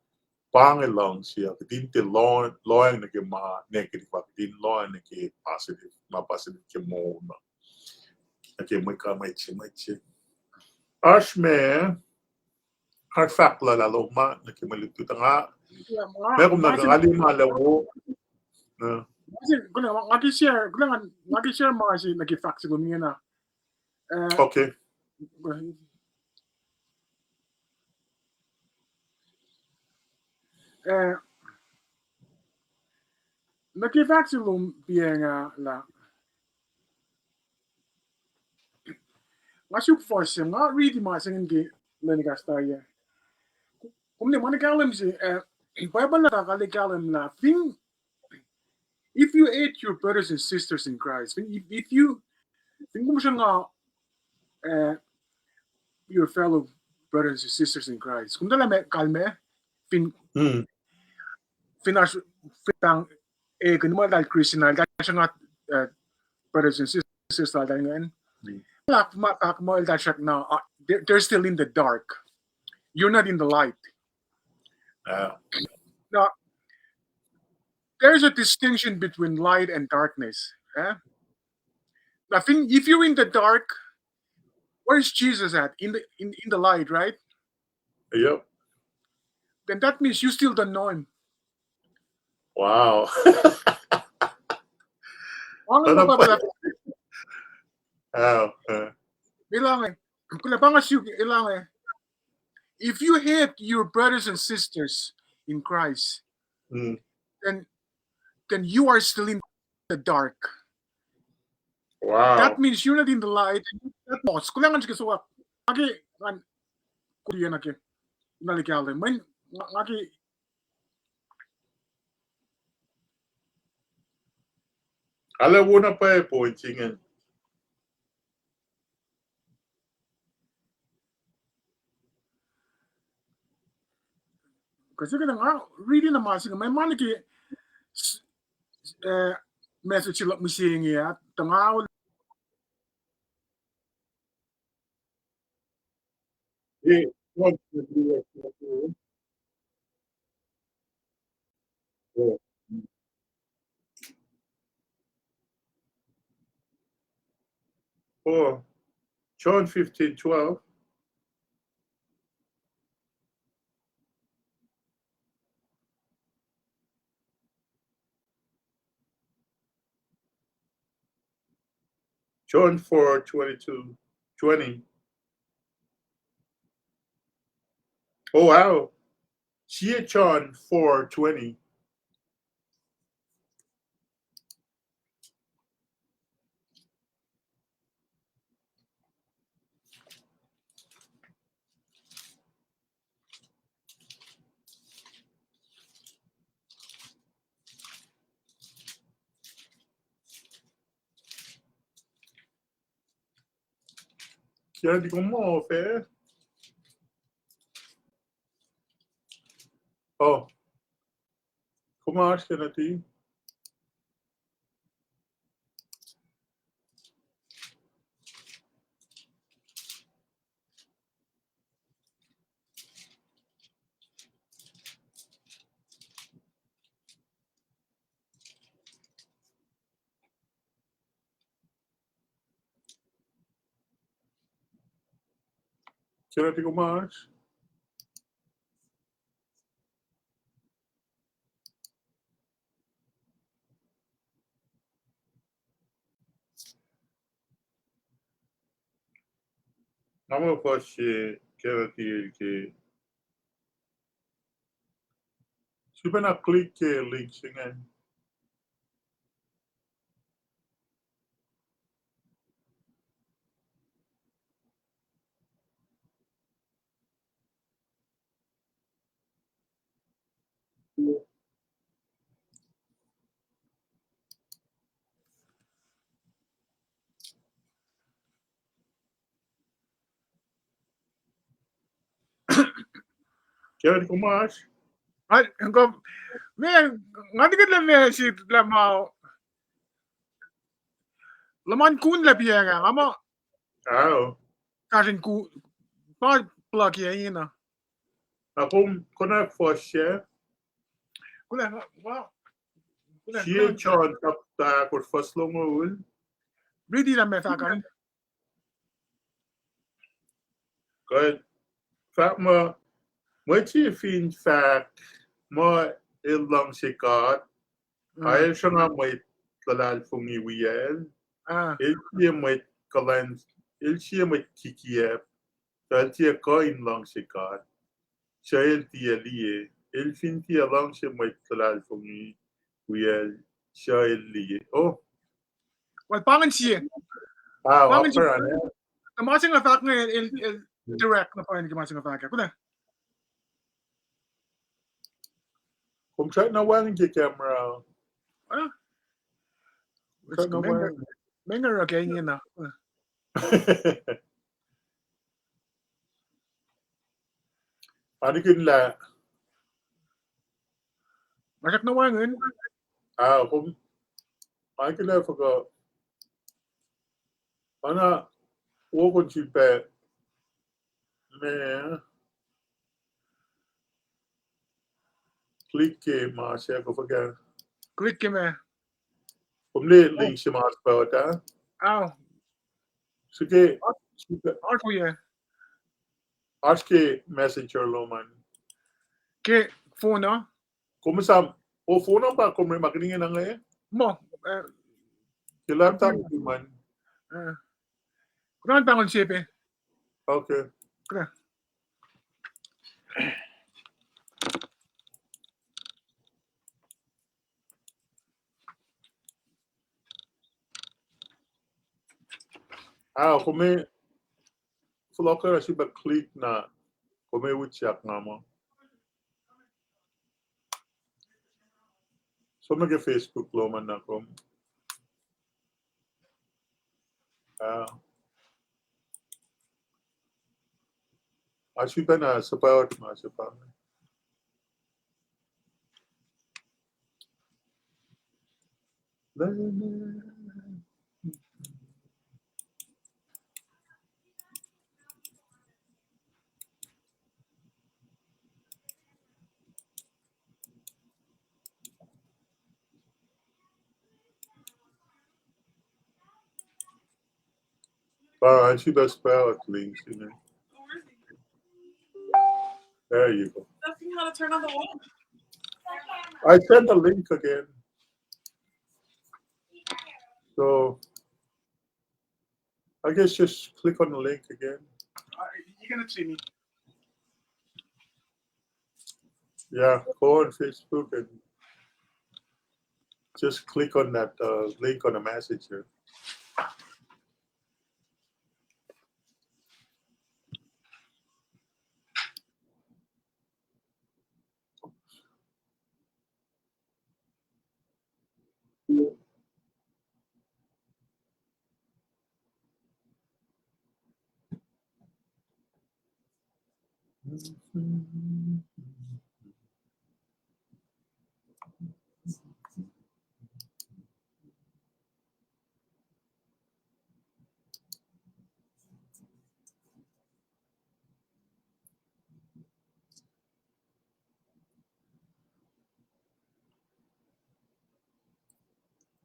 pa inge luhngse uh, kihtin tiac lo-, lohacng nuh ke ma negative, a kihtin lohacng nuh ke positive, ma positive ke moul uh. Nuh ke mwet kuh mwet se, mwet se. Oasr ma, oasr fahk luhlahp ma nuh ke mwe lutlut uh nga, ma kom nuhnkuh nga liye ma lah wo. Nga ke share, kuh nga ke share ma se nuh ke fahk se kom ingena. Okay. Eh, nuh ke fahk se lom piacng ah lah, nga suk fuhs se, nga riti ma se ingacn ke lwen ekahsr tari ah. Kom ne ma na kahlwem se, eh, Bible na ta kale kahlwem lah fin if you hate your brothers and sisters in Christ, if, if you, fin kom sruhnga, uh, your fellow brothers and sisters in Christ, kom tuh lah kalmac, fin, fin oasr, fin pahng, eh, kuh ma eltahl Christian, eltahl sruhnga, uh, brothers and sisters, eltahl ingacn. Lah ma, lah ma eltahl sruhnga, uh, they're, they're still in the dark. You're not in the light. Now, there's a distinction between light and darkness. Eh? Now, if, if you're in the dark, where's Jesus at? In the in, in the light, right? Yep. Then that means you still don't know him. Wow. Wow. If you hate your brothers and sisters in Christ, then, then you are still in the dark. Wow. That means you're not in the light. That lost. Kulang an sike soak. Ake ngan kulian ake. Nalikalan. Mwen, nga, nga ke Ala wona pa point ingacn. Kasi kena nga reading na masing, ma, ma nuh ke, eh, message luhk mihsenge ah, tuh nga Oh, John fifteen twelve. John four twenty-two, twenty. Oh, wow. Sie John four twenty. Kiyati kom mo fe. Oh. Kom oasr ke nuti. Kena ti kom oasr? Nga muh fuhsr se kena ti el ke. Sifacna click ke link se ingacn. Kena ti kom oasr? Ai, kom, me, nga tikin lah me sit lah ma, luhman kun lah pianga, nga muh. Ao. Kasin ku, ma plug ye ingena. Na kom, kona fuhsr se. Kuloh, well, kuloh, Sie kuloh. John chapter ahkosr fuhs longoul. Riti lah me fahk an. Kuht fahk muh, mwet se fin fahk muh el luhngse God, ac el sruhnga mwet luhlahlfongi wiyacl, el sie mwet kuhlwacn, el sie mwet kikiacp, tuh el tiac kuh in luhngse God, suc el tiac liye, el fin tiac luhngse mwet luhlahlfongi wiyacl, suc el liye. Oh. Well, pa ingacn sie. Ah, pa ingacn sie. Ma se nga fahk inge el, el direct na pa ingacn ke ma se nga fahk. Kuloh. Kom srackna wacngihn ke camera. Ah? Srackna wacngihn. Menga oruh ke ingena. Anikin lah. Ma srackna wacngihn. Ah, kom. Anikin lah fuhkah. Ana, wokon sifilpac. Me. Click ke ma se ko fuhkah. Click ke ma. Kom liye link se ma se pa ota. Ao. Srihke, oasr, oasr, yeah. Oasr ke messenger lom an. Ke phone uh? Kom esam, o phone uh pa kom re ma kininge na inge? Muh, eh. Ke laptop kom an. Eh. Kunan pangon sepe. Okay. Kunan. Ah, kom, fohlohk uh sifilpac click na, kom utyak nga muh. Som nuh ke Facebook lom an na kom. Ah. Oasr sifilpac na suhpwacot ma se pa. Ah, and she does spell it, Lee. She may. There you go. That's how to turn on the wall. I sent the link again. So, I guess just click on the link again. Uh, you cannot see me. Yeah, go on Facebook and just click on that, uh, link on the messenger.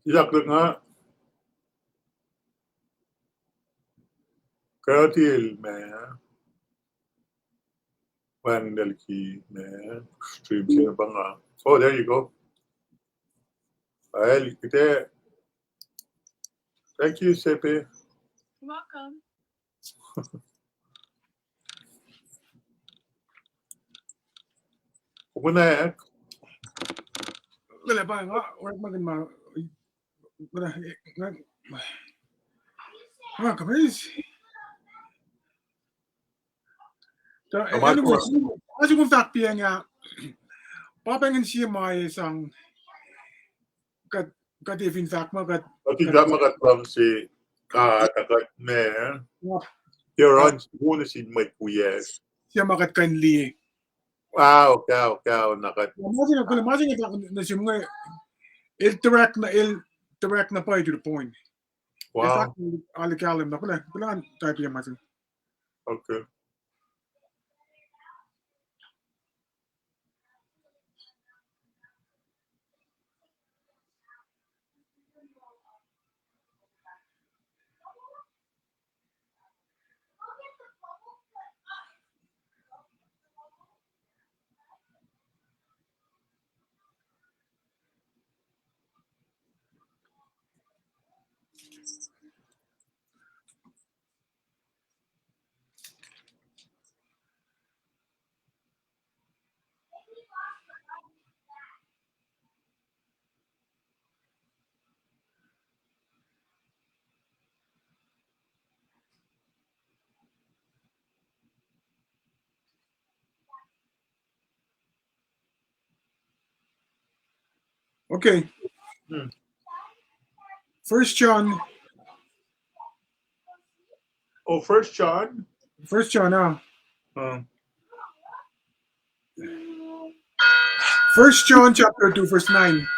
Isak nga. Kati el ma. Wacngihn el ki, man. Stream se pa nga. Oh, there you go. Well, kite. Thank you, Sepe. You're welcome. Open act. Well, pa nga, work makin ma, nga, nga, nga, kamis. So, anyway, ma se kom fahk piang ah, pa pacngihn sie ma sang, kuht, kuht fin fahk ma kuht, kuht fahk ma kuht luhngse, ah, kuht me, ah, tiac run, wona sin mwet wiyacsr. Sie ma kuht kuh in liye. Wow, wow, wow, na kuht. Ma se, ma se, nuh sum inge, el direct na, el direct na pa to the point. Wow. In fact, I'll call him. Okay. Okay. Hmm. First John. Oh, First John? First John, ah. Uh. First John chapter two, verse nine.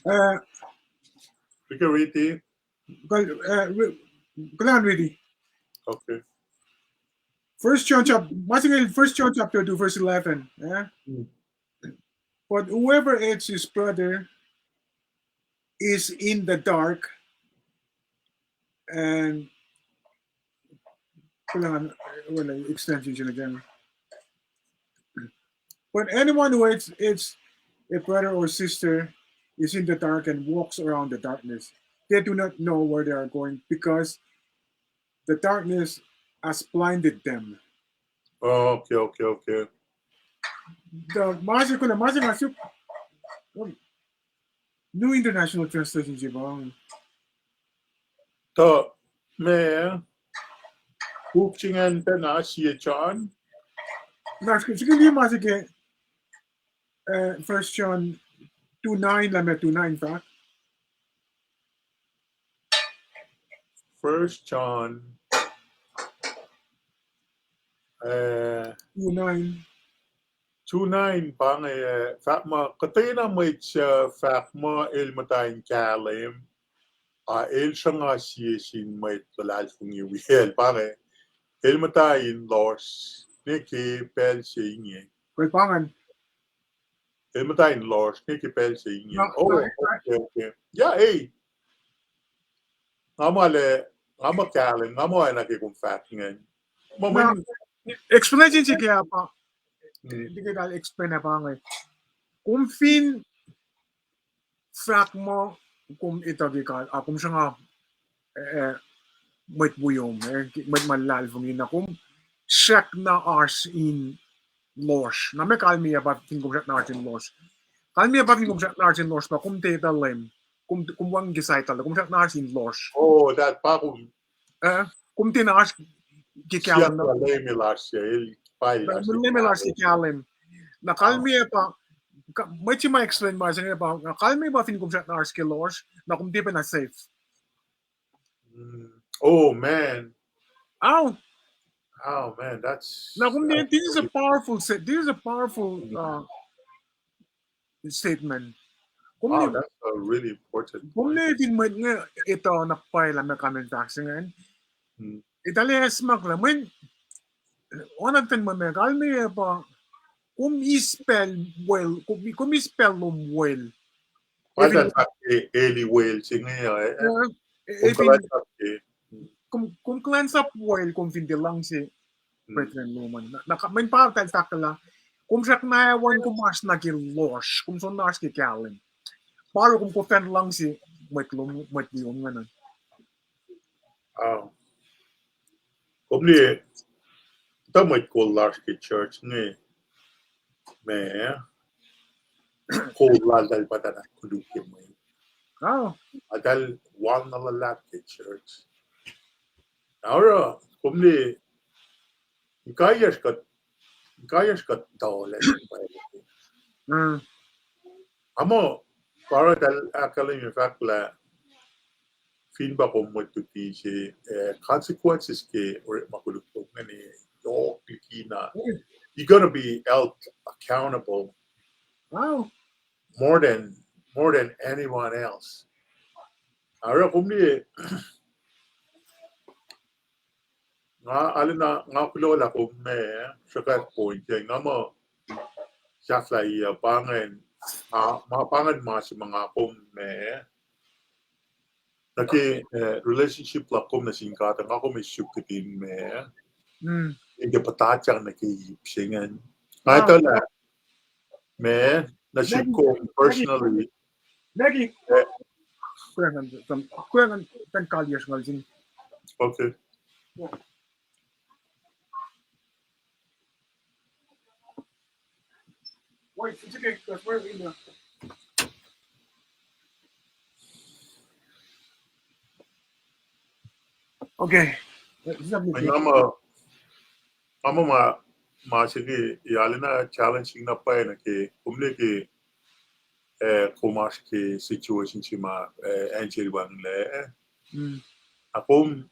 Uh, we can read it. Go, uh, re-, go down, read it. Okay. First John chap-, ma se inge, First John chapter two, verse eleven, yeah? Hmm. But whoever hates his brother is in the dark, and, hold on, well, extension again. But anyone who hates, hates a brother or sister is in the dark and walks around the darkness. They do not know where they are going because the darkness has blinded them. Oh, okay, okay, okay. The, ma se, kuh na, ma se nga suk, New International Translation se pa. Tuh, me, puk se ingacn pacna sie John. Na, sike, sike liye ma se ke, uh, First John two nine, lah me two nine fahk. First John, uh, two nine. Two nine pa inge, uh, fahk muh, kuhtwena mwet suc fahk muh el muhta in kahlwem, a el sruhnga sie sin mwet luhlahlfongi wiyacl pa inge, el muhta in lohsr nwe ke pacl se inge. Kuh pa ingacn. El muhta in lohsr nwe ke pacl se inge. Oh, okay, okay. Yeah, ei. Nga muh lah, nga muh kahlwem, nga muh oacna ke kom fahk ingacn. Explanation se ke ah pa. Dike tal explain ah pa inge. Kom fin fahk muh kom etuh ke God, a kom sruhnga, eh, mwet wiyom, eh, mwet ma luhlahlfongi na kom srackna oasr in lohsr. Na me kalmeyac pa fin kom srackna oasr in lohsr. Kalmeyac pa fin kom srackna oasr in lohsr pa kom tiac etuh Leum. Kom, kom wacngihn ke side lal, kom srackna oasr in lohsr. Oh, that pa kom. Eh, kom tiacna oasr ke kahlwem. Leum el oasr, el pa el oasr. Leum el oasr ke kahlwem. Na kalmeyac pa, mwet se ma explain ma se inge pa, na kalmeyac pa fin kom srackna oasr ke lohsr, na kom tiac pacna safe. Oh, man. Au. Oh, man, that's, na kom, this is a powerful, this is a powerful, uh, statement. Wow, that's a really important point. Kom ne fin mwet inge etuh na pwacye lah meac kamen fahk se ingacn. Etuh lah esamwack lah mweyen, oacna ten mwe kalmeyac pa, kom eis pacl wel, kom, kom eis pacl lom wel. Eli wel se inge, eh, eh, kom, kom kuhlwacnsap wel kom fin tiac luhngse brethren lom an. Na, na ka-, mweyen pa eltahl fahk lah, kom srackna ac wacngihn kom oasr nuh ke lohsr, kom soenna oasr ke kahlwem. Pa oruh kom kofan luhngse mwet lom, mwet lom ingacn. Ah. Kom liye, tuh mwet kol lasr ke church inge, ma, kol laltahl pa tuh na koluk ke mwet. Ah. Eltahl wal na luhlahp ke church. Na oruh, kom liye, inkaiyacsr kuht, inkaiyacsr kuht tuhlac. Mm. Nga muh, pa oruh eltahl ahkkahlwemye fahk lah, fin pa kom mwet luti se, eh, consequences ke orekma koluk lom inge yohk likina. You're gonna be held accountable. Wow. More than, more than anyone else. Oruh kom liye, nga arulacna, nga kuloh lah kom ma, sruhkwack point se, nga muh sahflahiyac, pa ingacn, ah, ma, pa ingacn ma se ma nga kom ma, nuh ke, eh, relationship luhk kom nuh sin God, nga kom ac suk kihtin ma, mm, in ke puhtatyang nuh ke ip se ingacn. Nga etuh lah, ma, nuh sum kom personally. Nagi, eh, kuh ngan, kuh ngan, kuh ngan kalyacsr ngal sin. Okay. Okay. Nga muh, nga muh ma, ma se ke arulacna challenging na pwacye nuh ke, kom liye ke, eh, kom oasr ke situation se ma, eh, acn se wacngihnlac, eh. Mm. Na kom,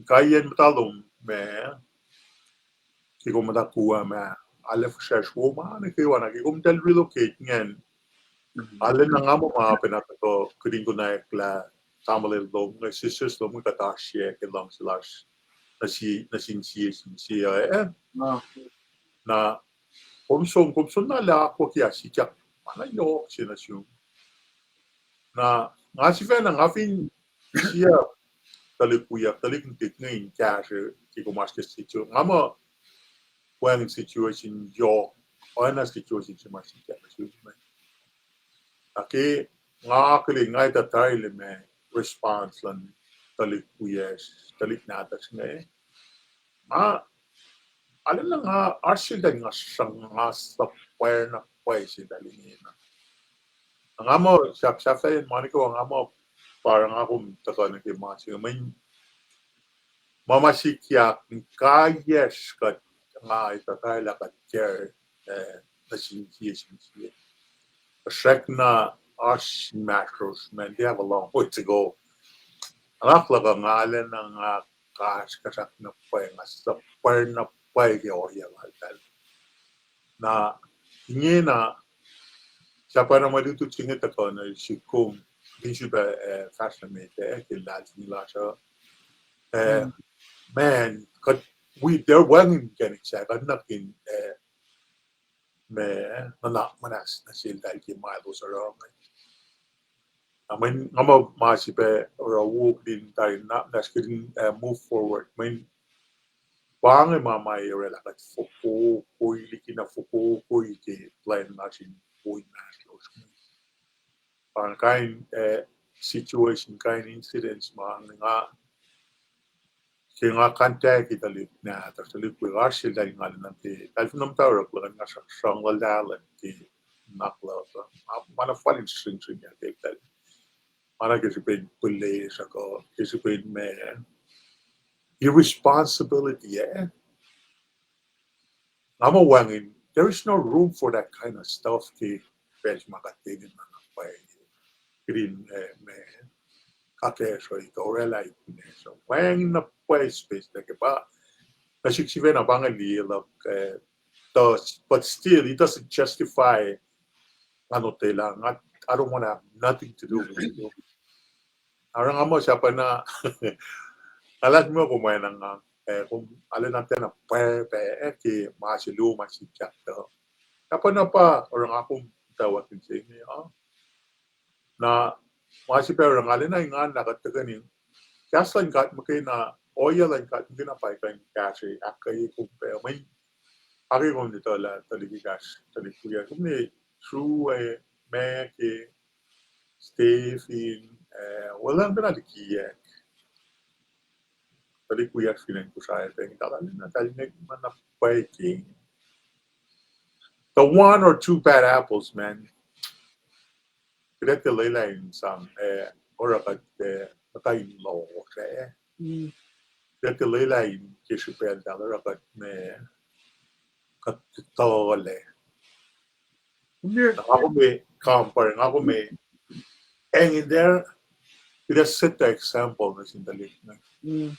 kaiyacn muhta lom ma, ke kom muhta kuh ma, arlac fihsracsr wo ma nuh kwewa na ke kom tahl relocate ingacn. Mm. Arulacna nga muh ma pacna kuh kihtin konwacack lah tamuhlwel lom inge, sisters lom inge kuht oasr ke luhngse lasr nuh sin, nuh sin sie sin sie, eh. Ah. Na kom som, kom som na lah akwuck ac sikyak ma na yohk se nuh sum. Na nga sifacna, nga fin sie tuhlihk wiyuck, tuhlihk nuhtihk inge in kahsruh ke kom oasr ke situation, nga muh wacngihn situation yohk, oacna situation se ma sikyak nuh sum. Na ke nga akihlen, nga etuh tari lah ma response luhn tuhlihk wiyacsr, tuhlihk nahtuhsr inge. Nga, arulacna nga, oasr seltahl nga sruhnga suhpwacr na pwacye seltahl ingena. Nga muh sahp, sahp lah in ma nuh kwewa nga muh pa oruh nga kom tuhkuh nuh ke ma se inge, mweyen ma ma sikyak in kaiyacn kuht, nga etuh tari lah kuht care, eh, nuh sin sie sin sie. Srackna oasr inmahsrlosr, man, they have a long way to go. Nga luhk nga arulacna nga kasrkuhsrak na pwacye, nga suhpwacr na pwacye ke ohiyac laltahl. Na ingena, sahp na mwe lutlut se inge tuhkuh nuh sihk kom, fin srihpac, eh, fahsr nuh met, eh, ke luhlahlfongi lasr uh. Eh, man, kuht, we, they're wacngihn inkacnek sahyac, kuht nuhkin, eh, ma, nuhnak muhnahs nuh seltahl ke ma elos oruh inge. Na mweyen nga muh ma srihpac oruh wo kihtin tari na, na srihkihtin, eh, move forward. Mweyen pa inge ma ma orwaclah kuht fokokoi, likina fokokoi ke plwacn lasr in wo inmahsrlosr. Pa kain, eh, situation, kain incidents ma nga, ke nga contact-i tuhlihk nahtuhsr, tuhlihk wiyuck, oasr seltahl nga lwen nuh ke, eltahl fin muhta oruh kuhlwacng, nga srang, srang luhlahlfongi ke nuhnak luhk uh. Ma, ma na fal in sringsringyak ke eltahl. Ma na ke srihpen pihlesruh kuh, ke srihpen ma, irresponsibility, eh. Nga muh wacngihn, there is no room for that kind of stuff ke pacl ma kuht tiac enenuh na pwacye. Kihtin, eh, ma, akacsruhi kuh orwaclah ip ne, so wacngihn na pwacye space nuh ke pa, nuh sihk sifacna pa inge liye luhk, eh, thus, but still, it doesn't justify nga not lah, nga, I don't wanna have nothing to do with it. Oruh nga muh sahp na, nga lah muh kom oacna nga, eh, kom arulacna tiacna pwacpac, eh, ke ma se luo ma sikyak tuh. Sahp na pa, oruh nga kom tuh wacngihn se inge, ah. Na, ma se pac oruh nga arulacna engan lah kuht tuhkweni Kahs luhn God muhkwena, ohiyac luhn God muhkwena pa kuh in kahsruh ahkkweye kom pac. Mweyen, ake kom etuh lah tuhlihk ekahsr, tuhlihk wiyuck. Kom ne True, eh, Mac, eh, Stephen, eh, well, I'm gonna kiyac. Tuhlihk wiyuck fin acn Kosrae, pacng talan na, talan na, ma na pwacye. The one or two bad apples, man. Kuht ac tiac lwelah in sang, eh, oruh kuht, eh, muhta in lohsr, eh. Mm. Kuht ac tiac lwelah in ke srihpac eltahl oruh kuht me, kuht tuhlac. Nga kom compare, nga kom hang in there, it has set the example nuh sin tuhlihk inge. Mm.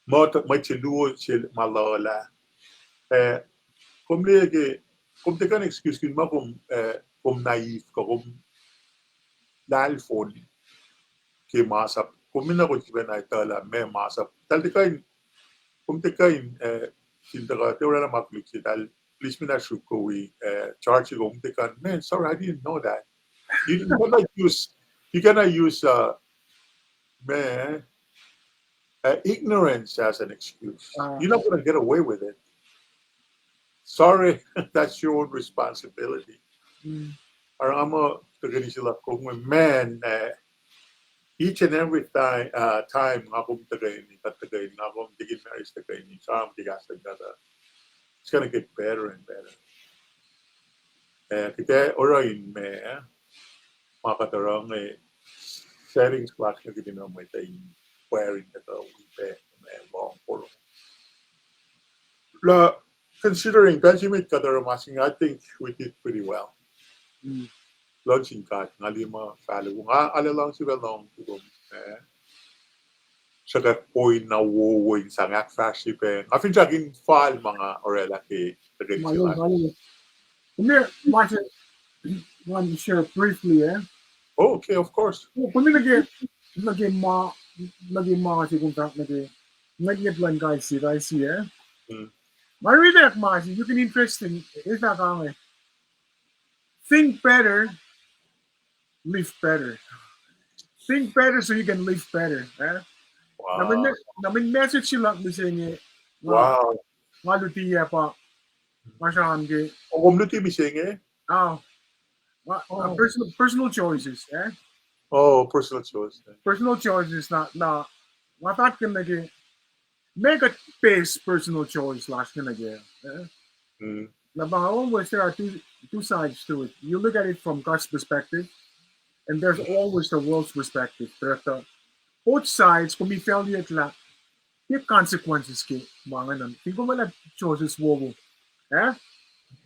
Mwet, mwet se luo se ma luhlah. Eh, kom liye ke, kom tiac kuh in excuse kom ma kom, eh, kom naive kuh kom lahlfon ke masap. Kom enenuh kom sifacna etuh lah meac masap. Eltahl tiac kuh in, kom tiac kuh in, eh, fin tuhkuh, tiac orwaclah ma koluk se eltahl, policeman ah sruok kom wi, eh, charge, kom tiac kuh in, "Man, sorry, I didn't know that." You, you cannot use, you cannot use, uh, man, uh, ignorance as an excuse. Ah. You're not gonna get away with it. Sorry, that's your own responsibility. Mm. Oruh nga muh tuhkweni sila kom, man, uh, each and every time, uh, time nga kom tuhkweni, kuht tuhkweni, nga kom tikin marriage tuhkweni, sram ke kahs luhn God, uh, it's gonna get better and better. Eh, kuht ac oruh in me, eh, ma kuht oruh inge, settings lasr inge kuht in oruh mwet in pwacr in kuht uh, wi pac, me long for. Lah, considering pacl se met kuht oruh ma se inge, I think we did pretty well. Mm. Luhngse sin God, nga liye muh fahluku, nga arlac luhngse pac lohng tukom, eh. Sruhkwack point na wowo in sang ahkfahsrye pac. Nga finsrak in fal ma nga orwaclah ke, ke ma se lal. Kom ne, ma se, I want to share briefly, eh? Oh, okay, of course. Oh, kom ne nuh ke, nuh ke ma, nuh ke ma se kom fahk nuh ke, ngwetngwet luhn kais sie, kais sie, eh? Hmm. Ma read ma se, you can interesting, eh, fahk ange. Think better, live better. Think better so you can live better, eh? Wow. Na mwe, na mwe message se luhk mihsenge. Wow. Nga luti ah pa, ma sram ke. Oh, kom luti mihsenge? Oh. Ma, uh, personal, personal choices, eh? Oh, personal choice, eh? Personal choices, na, na, ma fahk ke nuh ke, make a base personal choice lasr ke nuh ke, eh? Mm. Na pa always there are two, two sides to it. You look at it from God's perspective, and there's always the world's perspective. There are the, both sides, kom evaluate lah, the consequences ke ma ingacn. Fin kom orwaclah choices wowo, eh?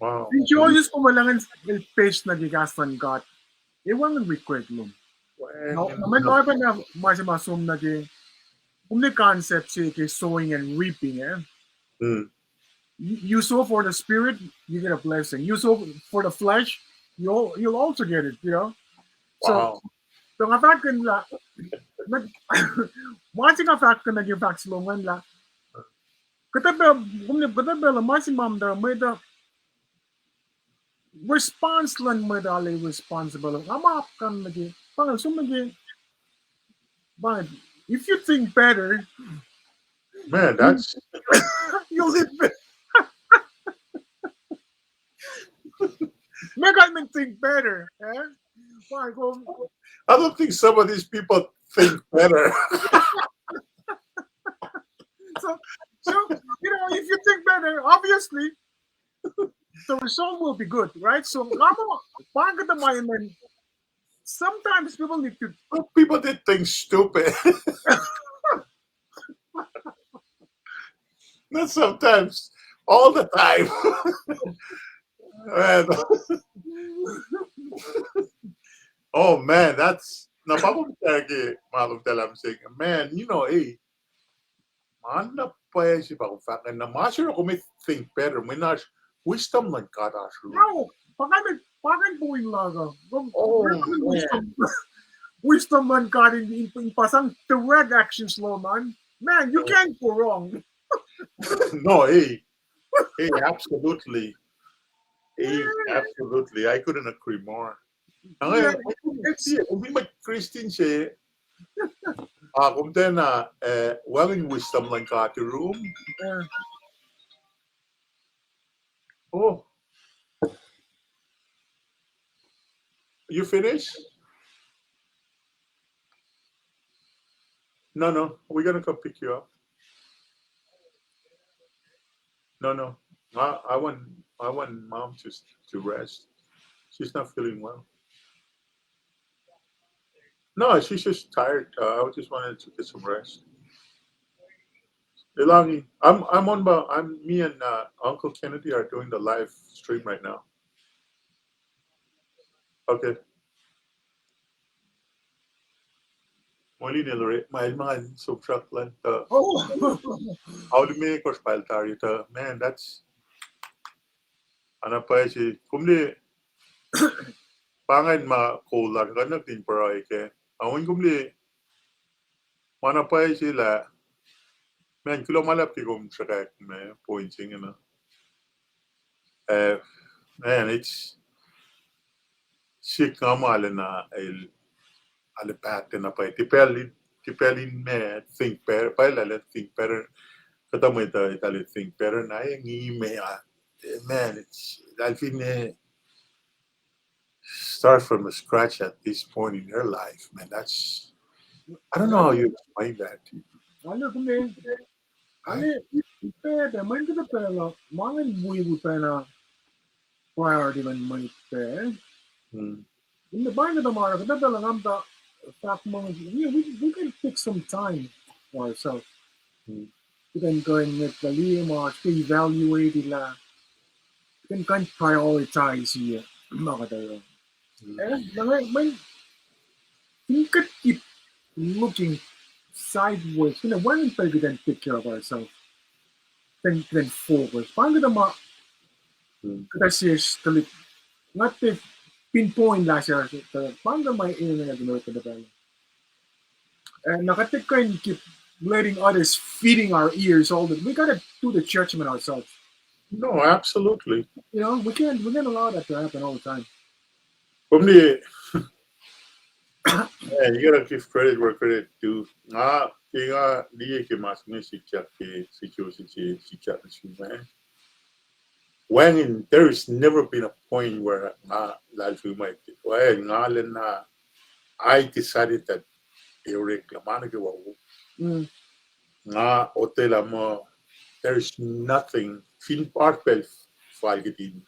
Wow. Fin choices kom orwaclah ingacn el base nuh ke kahs luhn God, e wacngihn regret lom. Na, na mwe, na pa na ma se ma som nuh ke, kom ne concept se ke sowing and reaping, eh? Mm. You, you sow for the spirit, you get a blessing. You sow for the flesh, you'll, you'll also get it, you know? So, wow. So nga fahk in lah, ma se nga fahk in nuh ke fahk se lom ingacn lah, kuhtuh pacl, kom ne, kuhtuh pacl ma se ma muhta, mwet uh, response luhn mwet uh arlac responsible. Nga ma apkuhran nuh ke, pa nga som nuh ke, pa, if you think better, man, that's, you'll live better. Make I mean think better, eh? Pa kom, I don't think some of these people think better. So, so, you know, if you think better, obviously, the result will be good, right? So, nga ma, pa kuhtuh ma ingacn, sometimes people need to, well, people did things stupid. Not sometimes, all the time. Man. Oh man, that's, na pa kom tari ke ma lom tari lah mihsenge, man, you know, eh, ma na pwacye se pa kom fahk ingacn, na ma se oruh kom think better, mwe na oasr wisdom luhn God oasr. No, pa ingacn, pa ingacn point luhk uh. Oh, wisdom, wisdom luhn God in, in, in pa sang direct actions lom an. Man, you can't go wrong. No, eh. Eh, absolutely. Eh, absolutely. I couldn't agree more. Ang, eh, yeah, it's, eh, kom fin mwet Christian se, Ah, kom tiacna, eh, wacngihn wisdom luhn God room. Yeah. Oh. You finish? No, no. We're gonna come pick you up. No, no. I, I want, I want mom to, to rest. She's not feeling well. No, she's just tired. Uh, I just wanted to get some rest. Elangi, I'm, I'm on, but I'm, me and, uh, Uncle Kennedy are doing the live stream right now. Okay. Molin el re, ma el mangan som truck lan tuh. Oh. Auli me kosr pal tari tuh, man, that's, ana pwacye, kom liye, pa ingacn ma kol lasr kuh nuh ke in pruhe kac. Awen kom liye, ma na pwacye lah, man, kuloh ma luhlahp ke kom sruhkwack me point se inge na. Eh, man, it's, sik nga ma lena el, ale pattern na pwacye. Tipacl in, tipacl in me think better, pwacye lah le think better. Kuhtuh mwet uh, eltahl think better na, eh, ngi me, ah, eh, man, it's, eltahl fin, eh, start from the scratch at this point in your life, man, that's, I don't know how you explain that. Anu kume, anu, ipac, mweyen kuhtuh pacl uh, ma ingacn wi, wi pacna priority luhn mwet pac. Hmm. In the Bible, the Mara, kuhtuh pacl uh, nga muhta fahk muh, yeah, we, we can take some time for ourselves. Hmm. Kuht in kuh in ngwetlah liye ma, kuht in evaluate lah, kuht in kuh in prioritize, yeah, ma kuht oruh. Hmm. Eh, na nga, mweyen, in kuht keep looking sideways, you know, wacngihn pacl kuht in take care of ourselves. Then, then focus. Pa ingacn kuhtuh ma, hmm, kuhtuh sesr tuhlihk, nga tiac pinpoint lasr uh, pa ingacn kuhtuh ma in kuhtuh pacl. And na kuht tiac kuh in keep letting others feeding our ears all the, we gotta do the judgment ourselves. No, absolutely. You know, we can't, we can't allow that to happen all the time. For me, yeah, you gotta give credit where credit due. Nga, ke nga liye ke ma se inge sikyak ke situation se sikyak nuh sum, eh. Wacngihn, there has never been a point where nga lal fi ma, wacngihn nga lena, I decided that e oreklac ma nuh kwewa wo. Mm. Nga otwelah muh, there is nothing, fin oasr pacl fal kihtin,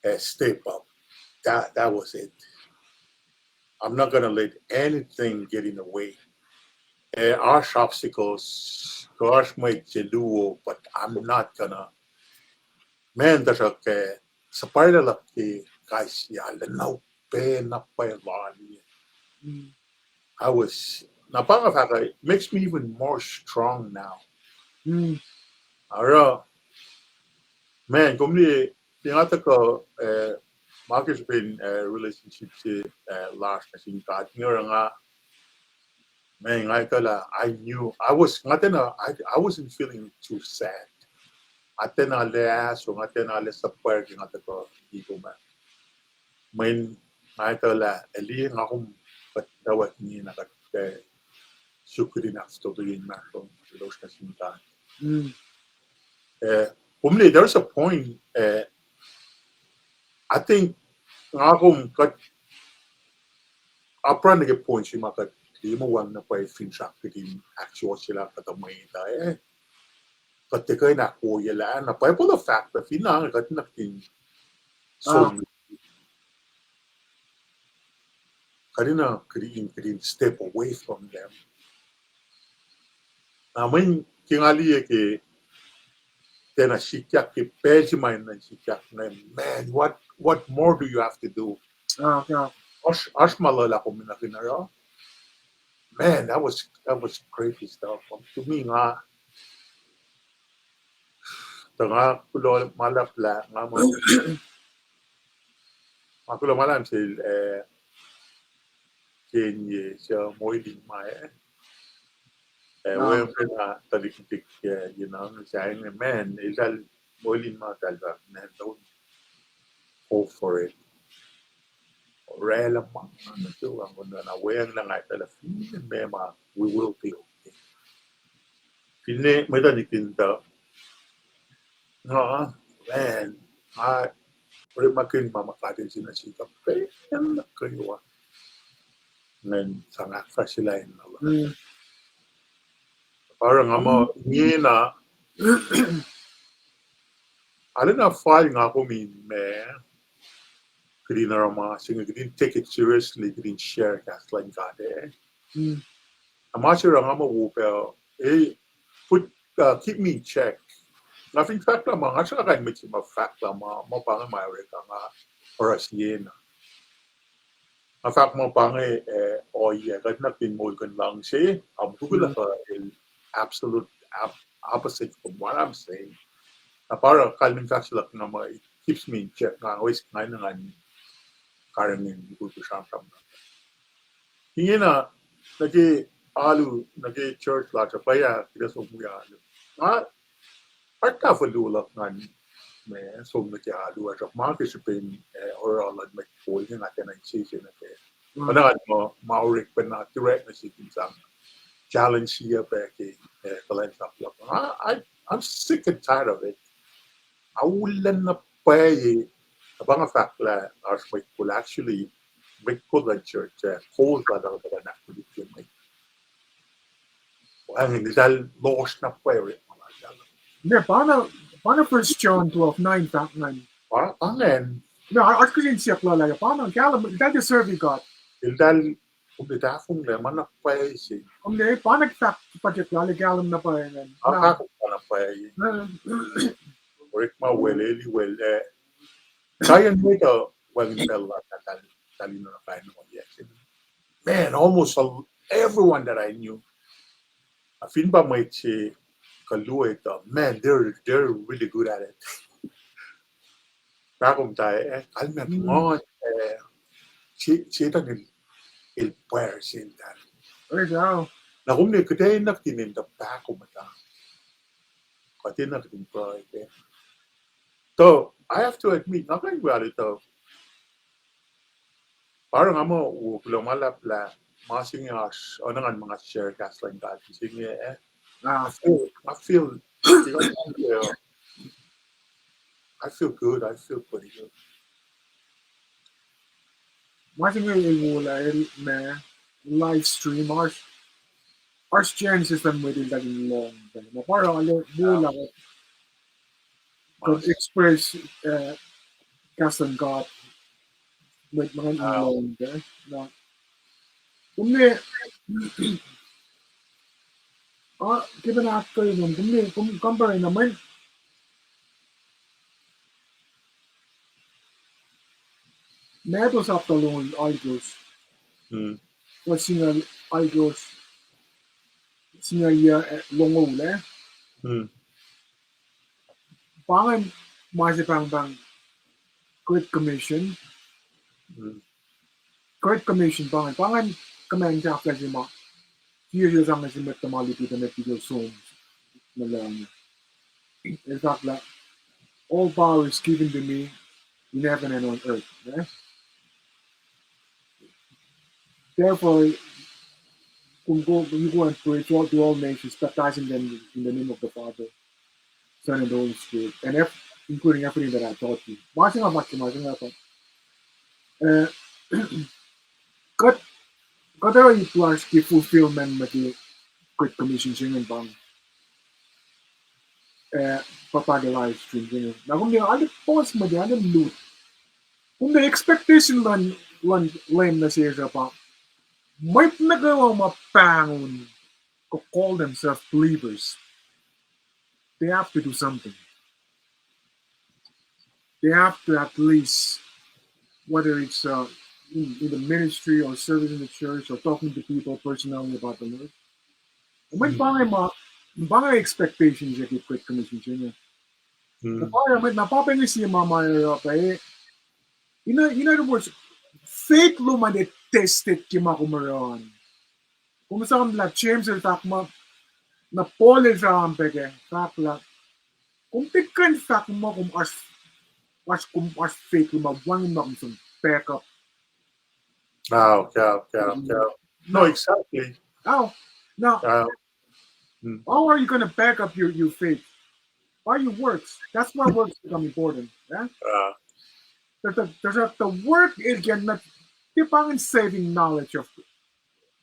eh, step up. That, that was it. I'm not gonna let anything get in the way. Eh, oasr obstacles, kuh oasr mwet se luo, but I'm not gonna. Man, tuhsruhk, eh, suhpwaclah luhk ke kais sie lwen na upac na pwacye lal. Mm. I was, na pa nga fahk, it makes me even more strong now. Mm. Oruh, man, kom liye, ke nga tuhkuh, eh, ma ke srihpen, eh, relationship se, eh, lasr nuh sin God, inge oruh nga, man, nga etuh lah, I knew, I was, nga tiacna, I, I wasn't feeling too sad. Nga tiacna lah, so nga tiacna lah suhpwacr ke nga tuhkuh iko ma. Mweyen nga etuh lah, eli nga kom kuht tawak ni na kuht, eh, suk kihtin ahkfototoye inmahsrlon elos nuh sin God. Mm. Eh, kom liye, there was a point, eh, I think, nga kom kuht apkuhran nuh ke point se ma kuht liye muh wacngihn na pwacye finsrak kihtin ahksuwohsyelah kuhtuh mwet uh, eh. Kuht tiac kuh in ahkwoyelah, na Bible uh fahk lah fin na kuht na kihtin som, kuht in, uh, kihtin, kihtin step away from them. Na mweyen ke nga liye ke tiacna sikyak ke pacl se ma enenuh in sikyak inge, man, what, what more do you have to do? Oasr, oasr ma luhlahp kom enenuh in oruh. Man, that was, that was crazy stuff. To me, nga, tuh nga kuloh ma luhlahp lah, nga ma, nga kuloh ma luhlahp sel, eh, Kenye, suc moul in ma, eh. Eh, weacng na tuhlihk nuhtihk, eh, you know, sahyac inge, man, eltahl moul in ma, eltahl fahk, man, don't go for it. oraclah ma, na, na, na, na, na, weacng na nga etuh lah finne meac ma we will be okay. Finne mwet uh nihkihn tuh, ah, man, nga orekmakihn ma ma God El se nuh sihk uh pacl nuh kwewa. Ngan sang ahkfahsryelah in luhn. Pa oruh nga muh ingena, arulacna fal nga kom in ma, kihtin oruh ma se inge, kihtin take it seriously, kihtin share kahs luhn God ah. Na ma se oruh nga muh wo pac, eh, put, uh, keep me in check. Nga fin fahk lah ma, nga sruhnga kain mwet se ma fahk lah ma, ma pa inge ma orek nga oruh siena. Nga fahk muh pa inge, eh, ohiyac, kuht nuh kihtin moulkihn luhngse, am kukulah kuh el absolute op-, opposite from what I'm saying. Na pa oruh kalmacn fahk se luhk nga muh it keeps me in check, nga always nga na ngan karihngihn kuku sramsram na. Ingena, nuh ke alu, nuh ke church lasr uh, pwacye kuht som wi alu. Nga, artah folu luhk ngan, ma, som nuh ke alu uh, tuhsruhk ma ke srihpen, eh, oruh luhn mwet kol inge nga tiacna insese nuh ke. Oacna ngan muh, ma orek pacna direct nuh sihk in sang challenge sie pac ke, eh, kuhlwacnsap luhk. I, I, I'm sick and tired of it. Aulacna pwacye, na pa nga fahk lah oasr mwet kol, actually, mwet kol luhn church, eh, kol lah tuh kuht ac ahkkolukye mwet. Wacngihn eltahl lohsr na pwacye orekma laltahl. Ne, pa na, pa na First John twelve nine fahk ingacn. Pa, pa ingacn. Ne, oasr kihtin siyuck lal ah, pa na kahlwem, eltahl deserve God. Eltahl, kom tiac tahfonglac, ma na pwacye se. Kom ne, pa na fahk, pa tiac lal kahlwem na pwacye ingacn. Pa na pwacye. Orekma wel, eli wel, eh. Sahyacn mwet uh wacngihn pacl laltahl, tahl in oruh kain in ohiyac se. Man, almost all, everyone that I knew. A fin pa mwet se kuh luo etuh, man, they're, they're really good at it. Pahkom ta, eh, kalmac ngan, eh, se, se tuh el, el pwacr se eltahl. Na kom ne kuht enenuh kihtin in tuh pahkom muhta. Kuht enenuh kihtin pruhe ke. Tuh, I have to admit, nga kuh in wi alu tuh Pa oruh nga muh wo kuloh ma luhlahp lah ma se inge oasr, oacna ngan muh nga share kahs luhn God se inge, eh. I feel, I feel, I feel good, I feel pretty good. Ma se inge el wo lah el ma live stream, oasr, oasr chances luhn mwet eltahl in lohng pac. Na pa oruh arlac wo lah kuht express, eh, kahs luhn God, mwet ma ngan in lohng pac. Na, kom ne, ah, ke pacna ahkkweye kom, kom ne, kom compare na mweyen Matthew sapta longoul alkosr, fuhs singucul alkosr, singucul yac, eh, longoul, eh. Pa ingacn ma se pahngpahng Great Commission. Great Commission pa ingacn, pa ingacn command sahflah se ma tiac sang nuh sin mwet tuhma lutlut, tuh met liki som nuh lucng. El fahk lah, all power is given to me in heaven and on earth. Eh? Therefore, kom go, you go and preach all, to all nations, baptizing them in the name of the Father, Son, and the Holy Spirit, and ev-, including everything that I taught you. Ma se nga ma ke, ma se nga pa. Eh, kuht, kuht oruh ip lasr ke fulfillment nuh ke Great Commission se ingacn pa, eh, pa, pa ke live stream se ingacn. Na kom ne, arlac pos ma ke, arlac lut. Kom ne expectation luhn, luhn Leum nuh sesr uh pa, mwet nuh kwewa ma pahngon, call themselves believers, they have to do something. They have to at least, whether it's, uh, in, in the ministry or service in the church or talking to people personally about the Lord. Mweyen pa inge ma, pa inge expectation se ke Great Commission se inge. Na pa inge, na pa inge sie ma ma oruh pac, in, in other words, faith lom an tiac tested ke ma kom oruh an. Kom esam lah James el fahk muh, na Paul el sramsram pac ke, fahk lah, kom tiac kuh in fahk muh kom oasr, oasr, kom oasr faith lom an wacngihn ma kom som back up Now, yeah, yeah, yeah. No, exactly. Now, now, uh, hmm. How are you going to back up your, your faith? By your works. That's why works become important. Yeah? Uh, the, the, the, the work is not the saving knowledge of,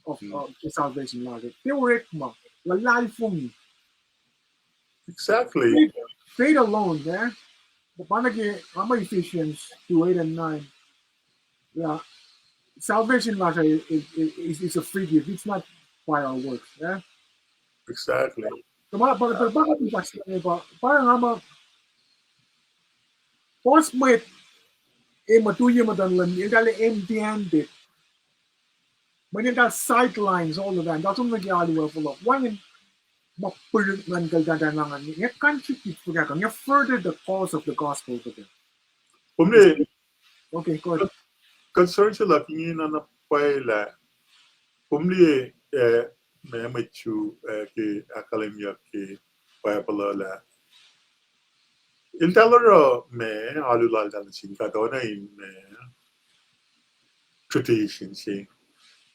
of, hmm, of the salvation knowledge. They work ma, la life for me. Exactly. Faith, faith alone, yeah? But finally, I'm Ephesians two eight and nine. Yeah. Salvation lasr uh, is, is, is a free gift. It's not by our works, yeah? Exactly. But, but, but, but, but, but, but, pos mwet, e, mutuye muhtuhn Leum, eltahl empty handed. Mweyen eltahl sidelines all the time. Eltahl som nuh ke alu uh fohlohk. Wacngihn ma pwacr ngan kal tata nangan. Nga contradict fuhkah, nga further the cause of the gospel fuhkah. Kom liye, okay, go ahead. Concern se luhk inge na na pwacye lah, kom liye, eh, ma mwet Jew, eh, ke ahkkahlwemyeyuck ke Bible uh lah eltahl oruh ma alu laltahl nuh sin God oacna in ma tradition se.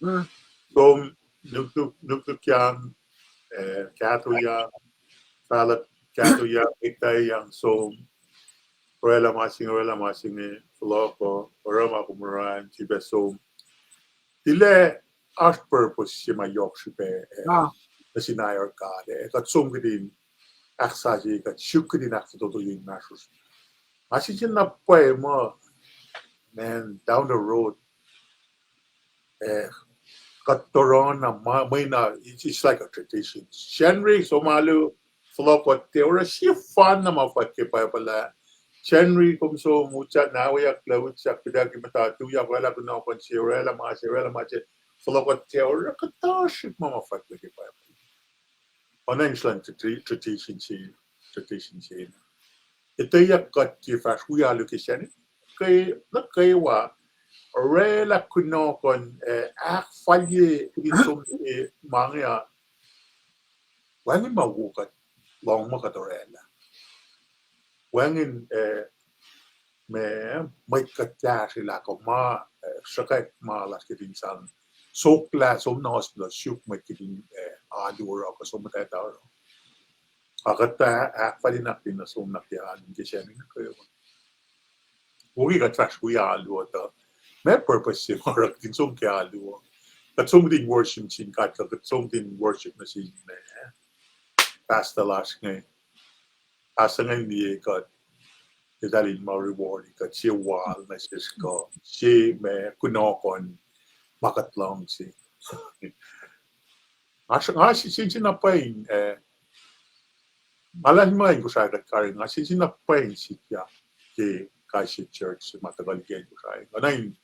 Mm. Som nuknuk, nuknukyang, eh, kahtoyang, fahluhk kahtoyang, ektayang som, orwaclah ma se inge, orwaclah ma se inge, fohlohk uh, oruh ma kom oruh an, sifilpac som. Tilac oasr purpose se ma yohk srihpac, eh, nuh sin aer God, eh, kuht som kihtin ahksasucye, kuht suk kihtin ahkfototoye inmahsrlosr. Nga sensen na pwacye muh, man, down the road, eh, kuht tohrohna, ma, mwena, it's, it's like a tradition. Sacnri, som alu, fohlohk kuht tiac oruh sefanna ma fwack ke Bible ah. Sacnri, kom som, utyak, nahweyucklac, utyak, pidaki muhta, tuyak, orwaclah kunohkohn se, orwaclah ma se, orwaclah ma se, fohlohk kuht tiac oruh kuhtasrihk ma ma fwack ke Bible. Oacna in srihke tradition se, tradition se. Etweyuck kuht ke fahsr wi alu ke sacnri, ke, nuh kwewa, orwaclah kunohkohn, eh, ahkfalye in som ke ma inge uh, wacngihn ma wo kuht lohng muh kuht orwaclah. Wacngihn, eh, ma, mwet kuht kahsrwelah kuh ma, eh, sruhkwack ma lasr kihtin sang soklah som nuh hospital suk mwet kihtin, eh, alu oruh kuh som muhtwacta oruh. Ac kuht ahkfalyelah kihtin nuh som nuh ke alu ke sacnri nuh kwewa. Wo ke kuht fahsr wi alu uh tuh, ma purpose se ma oruh kihtin som ke alu uh. Kuht som kihtin worship sin God, kuht som kihtin worship nuh sin, eh, pastor lasr inge. Pastor inge liye kuht, eltahl in ma reward kuht, sie wal nuh sesr kuh, sie ma kunohkohn ma kuht luhngse. Nga, nga sensen na pwacye in, eh, nga luhlahlfongi ma in Kosrae kuht karihngihn, nga sensen na pwacye in sikyak ke kais sie church se ma tuhkuh liki acn Kosrae. Nga na in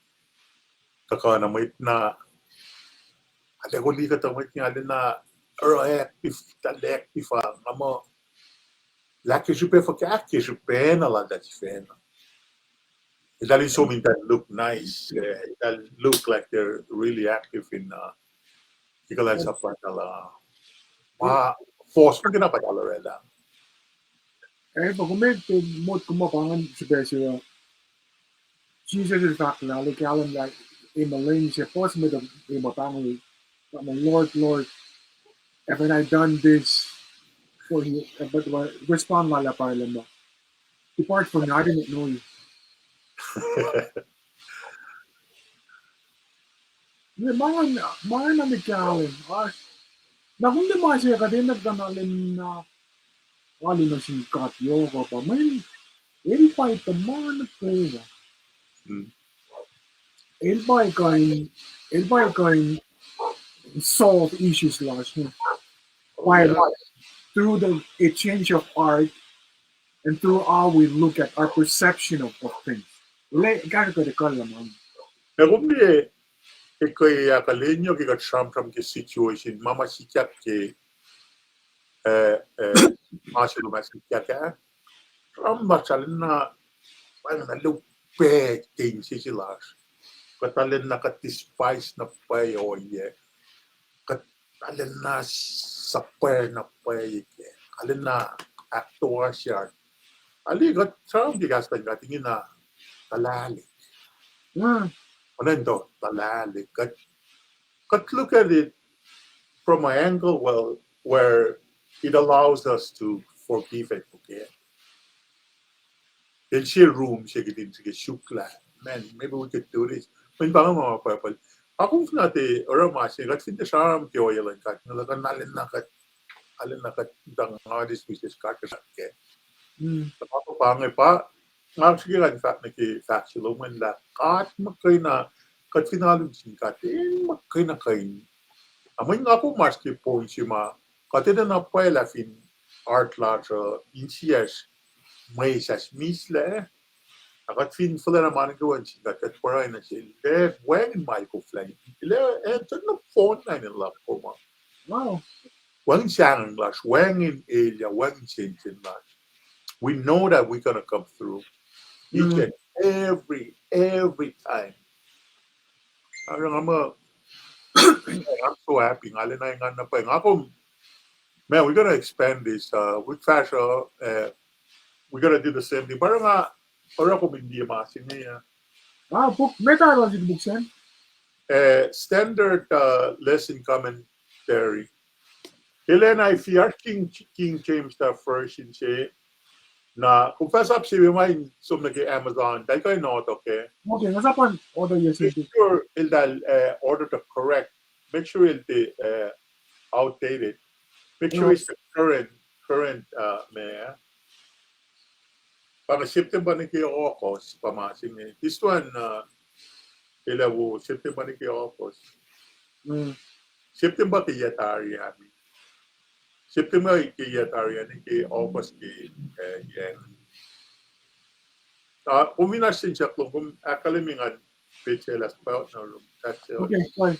tuhkuh na mwet na, arlac koli kuhtuh mwet inge, arlac na oruh active, arlac active, nga muh, lah ke srihpac fuhkah, ke srihpac na laltahl sifacna. Eltahl in som in eltahl look nice, eh, eltahl look like they're really active in, uh, ekuhllah in sap pa eltahl, uh, ma force muhkwena pa eltahl orwaclah. Eh, pa kom ac motko muh pa ingacn srihpac se, uh, Jisus el fahk lah, el kahlwem lah, e, muh lwen se puhs met, e, muh pahngol, muh, Lord, Lord, haven't I done this for you? But, uh, respond lal ah pa el muh, depart from me, I didn't know you. Ma, ma, ma na met kahlwem, ah, na kom liye ma se kuht enenuh in kuh na lwen na alu nuh sin God yohk uh pa, mweyen el pa etuh ma nuh kwewa. El pa kuh in, el pa kuh in solve issues lasr, hmm, by, through the, a change of heart and through how we look at our perception of, of things. Lah, kahsruh kuht ekuhllah ma. Na kom liye, e, ke ahkkahlwemye ke kuht sramsram ke situation ma ma sikyak ke, eh, eh, ma se ma sikyak ah. Sramsram arulacna, pa ingacn na luhpan insese lasr. Kuht arulacna kuht despise na pwacye ohiyac. Kuht arulacna suhpwacr na pwacye ke, arulacna ahktoasr yard. Arlac kuht sramsram ke kahs luhn God ingena tuhlahlik. Oacna in tuh luhlahlfongi, kuht, kuht look at it from an angle, well, where it allows us to forgive and forget. El sie room se kihtin srihke suk lah, man, maybe we could do this. Mweyen pa inge ma pwacye. Ac kom fin tiac oruh ma se, kuht fin tiac sramsram ke ohiyac luhn God, nga luhkuhn na lwen na kuht, na lwen na kuht, nga dis wishes God ke srihke. Tuh pa inge pa, nga srihke kuh in fahk nuh ke fahk se lom an lah God muhkwena, kuht fin alu sin God, el muhkwena kuh in. Ac mweyen nga kom oasr ke point se ma, kuht enenuh pwacye lah fin heart lasr uh, insiyacsr, mwe sasr mislac. Ac kuht fin fuhlacna ma nuh kwewa sin God, kuht pruhe nuh sel, wacngihn ma el koflah. El, el, el, nohfohn na in luhk kom uh. Wacngihn sahngweng lasr, wacngihn elyah, wacngihn sensen lasr. We know that we're gonna come through each and every, every time. Nga, nga, I'm so happy. Nga lwen na engan na pwacye. Nga kom, man, we're gonna expand this. Uh, wik fahsruh, uh, we're gonna do the same thing. Pa oruh nga, oruh kom in liye ma se inge, uh, Ah, book, meta oruh sin book sacn? Uh, standard, uh, lesson commentary. Elena, if you are King, King James, that version se, na, kom fah sap se ma in som nuh ke Amazon, tahl kuh in order ke. Okay, nga sap an order yes. Make sure eltahl, uh, order the correct. Make sure el tiac, uh, outdated. Make sure it's the current, current, uh, ma. Pa inge September nuh ke August, pa ma se inge. This one, uh, el ac wo September nuh ke August. September ke yac tari ah. September ke yac tari ah, nuh ke August ke, uh, yac. Uh, kom fin oasr siyuck lom, kom ahkkahlwemye ngan petsac lah spa na lom. Okay, fine.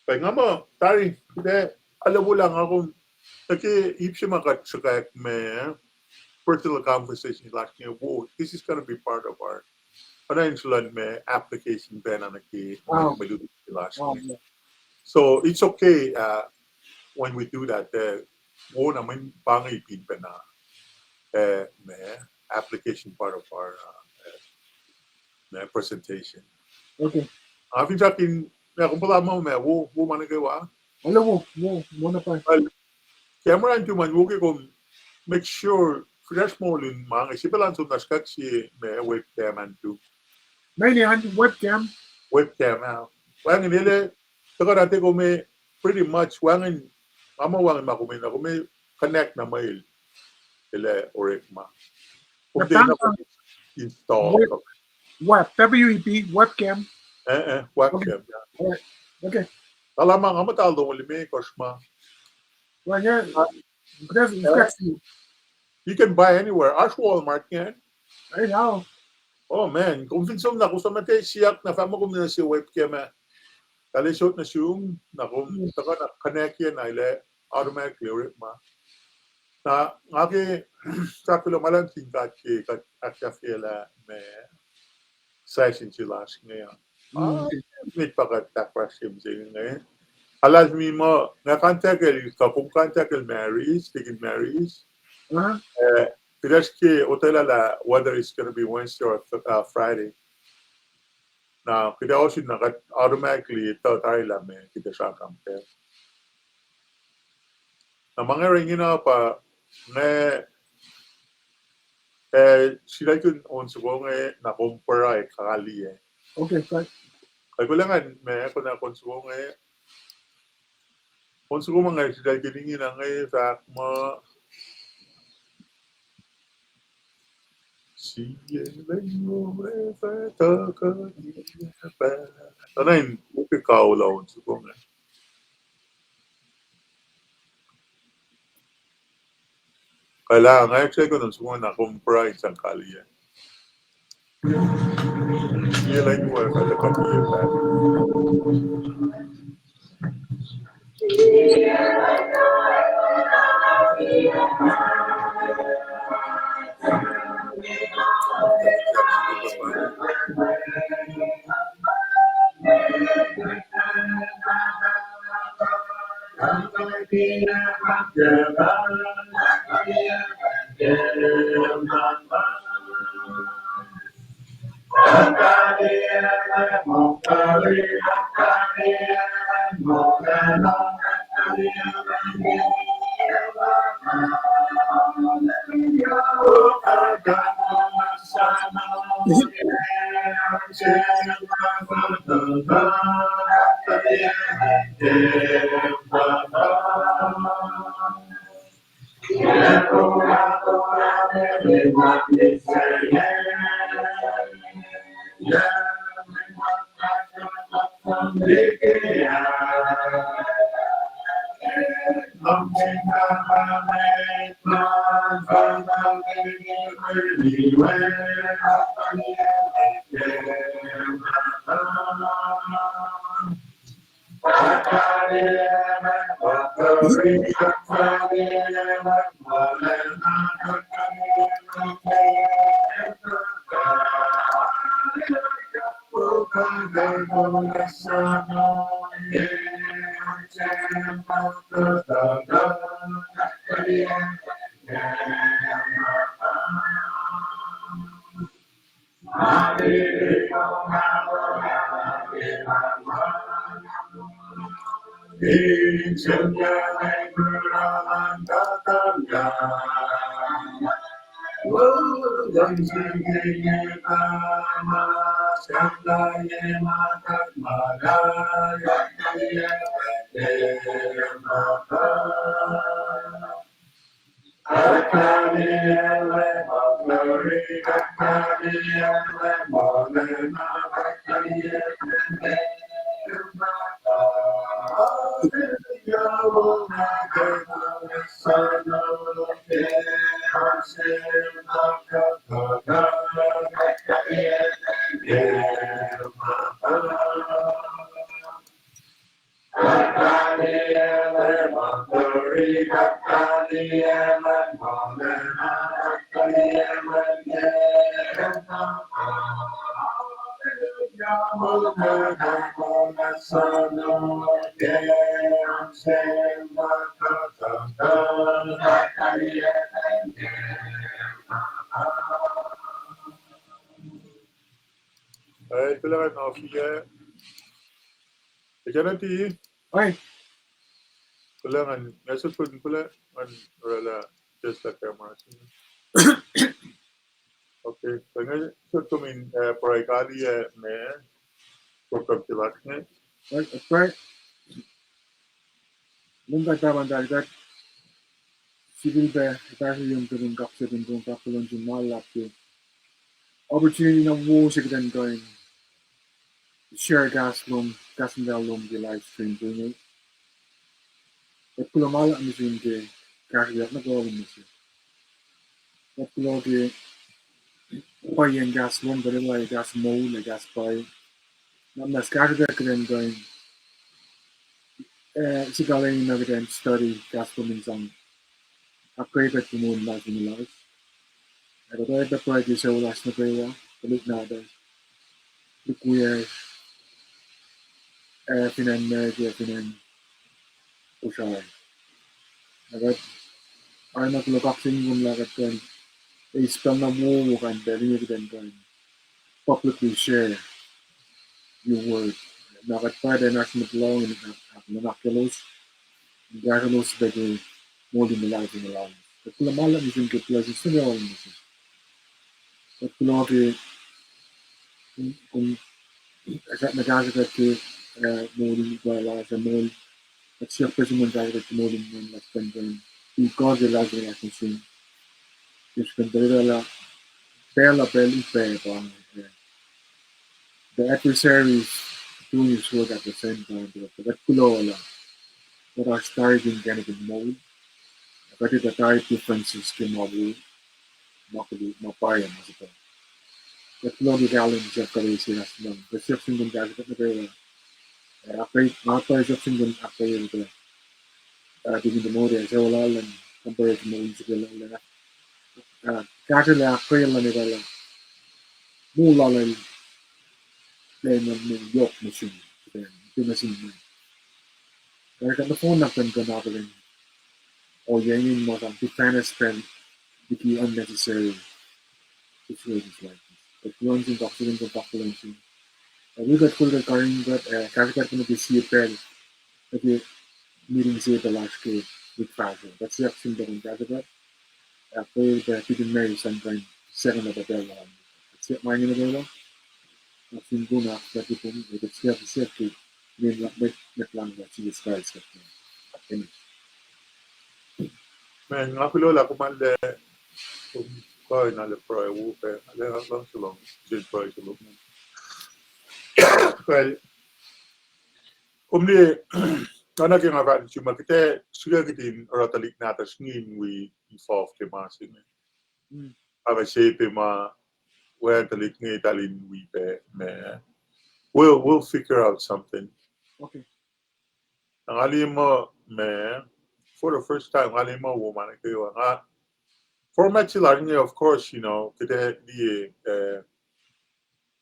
Pa nga muh tari, kuht ac, alu wo lah nga kom, nuh ke ip se ma kuht sruhkwack ma, personal conversation lasr inge, wo, this is gonna be part of our, oacna in sulaclah ma application pacna nuh ke, ma luti lasr inge. So it's okay, uh, when we do that, uh, wo na mweyen pa inge ip pacna, uh, ma application part of our, uh, uh, presentation. Okay. Ac fin srakin, ma kom puhla muh ma wo, wo ma nuh kwewa. Alu wo, wo, wo na pa. Camera in tuh ma wo ke kom make sure fresh moul in ma inge, srihpac lah som na srihkwack sie ma webcam an tuh. Ma inge an webcam? Webcam ah. Wacngihn el ac, tuhkuh na tuh kom ac pretty much wacngihn, nga muh wacngihn ma kom ac, na kom ac connect na muh el, el ac orekma. Kom tiac na install. Web, W E B, webcam. Eh, eh, webcam, yeah. Okay. Nga lah ma nga muhta longoul limekohsr ma. You can buy anywhere. Oasr Walmart ingacn. Oh man, kom fin som na, kom som na tiac siyuck na fahk muh kom nuh se webcam ah. Tahl ac sot nuh sum, na kom tuhkuh na connect-ye na el ac automatically orekma. Na nga ke sahp kuloh ma luhlahp sin God ke kuht ahksahfyelah ma session se lasr inge. Ah, met pa kuht ahkfahsrye mihsenge. Alu mi muh nga contact-el, kuh kom contact-el Maris, Deacon Maris. Eh, kuht ac srihke otwelah lah whether it's gonna be Wednesday or th-, uh, Friday. Na kuht ac ohsun na kuht automatically etuh tari lah ma kuht ac sramsram pac. Na ma inge oruh ingena pa inge, eh, sritaclkihn on soko inge na kom pruhe kaliyac. Okay, fine. Ac kuloh ngan ma kuh na on soko inge. On soko ma inge sritaclkihn ingena inge fahk muh sie lwen wo fah tuhkuh liye pac. Tuh na in uke kaula on soko inge. Kuh lah nga actually kuh on soko na kom pruhe sang kaliyac. Sie lwen wo fah tuhkuh liye pac. Eh, kuloh ngan ofi, eh. Ecana ti? Oi. Kuloh ngan, nga sot kun kuloh ngan oraclah just like camera. Okay, so nga sot kom in, eh, pruhe kali, eh, me program se lasr inge. Oi, pruhe. Lun God Pahpah in tari God, sifilpac, kahsrweyucng tukun kaksakihn kom, fahk kuloh nuh sum ma luhlahp ke opportunity na wo se kuht in kuh in share kahs lom, kahs in kuh lom ke live stream se inge. Kuht kuloh ma luhlahp nuh sum ke kahsrweyuck nuh kwewa lom nuh sum. Kuht kuloh ke pwacyeiyacn kahs lom, kuht etuh lah kahs moul ac kahs pwacye. Na muhnahs kahsrweyuck kuht in kuh in, eh, sikalweni na kuht in study kahs lom in sang ahkkweye kuht ke moul lasr in lasr. Ac kuht oacyacpac pruhe ke sucu lasr nuh kwewa, tuhlihk nahtuhsr, lihk wiyacsr, ac fin acn America, fin acn Kosrae. Na kuht arulacna kuloh kaksakihn kom lah kuht kuh in eis pacl na wowo kain pacl inge kuht in kuh in publicly share your word. Na kuht pruhe tuh in oasr mwet lohng in ahknuhnakyelos, in kahsrwelos pac ke moul in luhlahlfongi lalos. Kuht kuloh ma luhlahp nuh sum ke blessings nuh kwewa lom nuh sum. Kuht kuloh ke kom, kom, nuh kahsrwe kuht ke, eh, moul in pwacye lasr ac moul, kuht siyuck pac sum in kahsrwe kuht ke moul in pwacye lasr kuh in, in kuh ke luhlahlfongi lasr nuh sum. Ke srihpen kuht etuh lah pacl uh pacl upac pa inge. The adversary is doing his work at the same time. Kuht kuloh lah kuht oasr tari ke inkacnek in moul. Kuht etuh tari differences ke ma wo, ma koluk, ma pwacye, ma suhpwacr. Kuht kuloh ke kahlwem se kuht eis ke lasr nuh, kuht siyuck sin kom kahsrwe kuht nuh kwewa. Ac ahkkweye, nga pruhe siyuck sin kom ahkkweye kuht, uh, tikin Timothy, ac sucu lal an, compare to moul in srihke lal an. Uh, kahsrwelah ahkkweye luhn etuh lah moul lal an, lah in moul yohk nuh sum, srihpac, nuh sin mwet. Kuht nohfohn na kuh in kuh in akihlen ohiyac inge in ma sang tifanes pacl liki unnecessary situations like this. Kuht kuloh nuh sum, kaksakihn kom, fahk kuloh nuh sum. Ac wi kuht kol kuht karin kuht, ac kahsruh kuht kom ke sie pacl, ac ke meeting se pac lasr ke wik fahsruh. Kuht siyuck sin tuh kom kahsruh kuht, ac kol pac kitin Mary sang kuh in second up a pacl an. Kuht siyuck ma inge nuh kwewa, ac fin kom ahkfahsrye kom, ac kuht siyuck, siyuck ke inen Mwet Lahngo Jisus Kraist. Amen. Man, nga kuloh lah kom arlac, kom kuh in arlac pruhe wo pac, arlac luhngse luhn, sin pruhe se lom. Well, kom liye, oacna ke nga fahk nuh sum uh, kuht ac srihke kihtin oruh tuhlihk nahtuhsr inge in wi involve ke ma se inge. Ac nga se pac ma, wacngihn tuhlihk inge eltahl in wi pac ma, we'll, we'll figure out something. Okay. Na nga liye muh ma, for the first time, nga liye muh wo ma nuh kwewa. Nga, format se lasr inge, of course, you know, kuht ac liye, eh,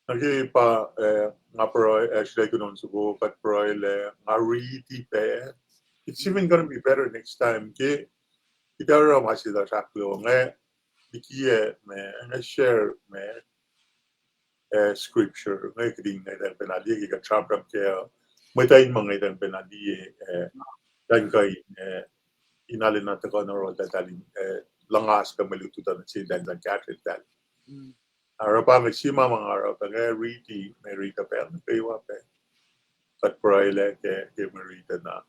nuh ke pa, eh, nga pruhe, eh, srihke kunon soko, kuht pruhe lac, nga riti pac. It's even gonna be better next time. Ke, kuht ac oruh ma se lasr ahkluo, nga, liki, eh, ma, nga share ma, eh, scripture, nga kihtin nga tuh pacna liye ke kuht sramsram ke, mwet uh in ma nga tuh pacna liye, eh, tuh kuh in, eh, in arlac na tuhkuh nuh yohrohltahl in, eh, luhngas pac mwe lutlut uh nuh sin eltahl in kahsrweltahl. Oruh pa inge sie ma ma nga oruh pa inge riti, ma riti pacl nuh kwewa pac. Kuht pruhe lac ke, ke ma riti na.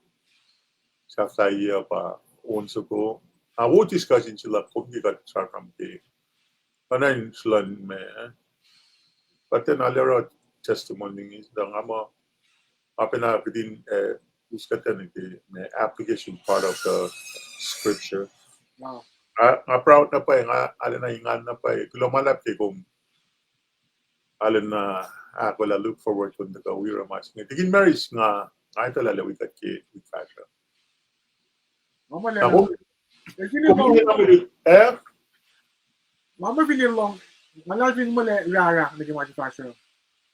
Sahflahiyac pa on soko. Na wo discussion se luhk kom ke kuht sramsram ke. Oacna in sruhlan ma, kuht tiacna oruh testimony inge, tuh nga muh, nga pacna kihtin, eh, us kuht tiacna ke ma application part of the scripture. Nga, nga proud na pwacye, nga arlacna engan na pwacye, kuloh ma luhlahp ke kom arlacna ahkolah, look forward kom tuhkuh wi oruh ma se inge. Tikin Maris, nga, nga etuh lah wi kuht ke wik fahsruh. Na kom, kom, eh? Ma ma fin lohng, nga lac fin muh lac rahrah nuh ke ma se fahsruh.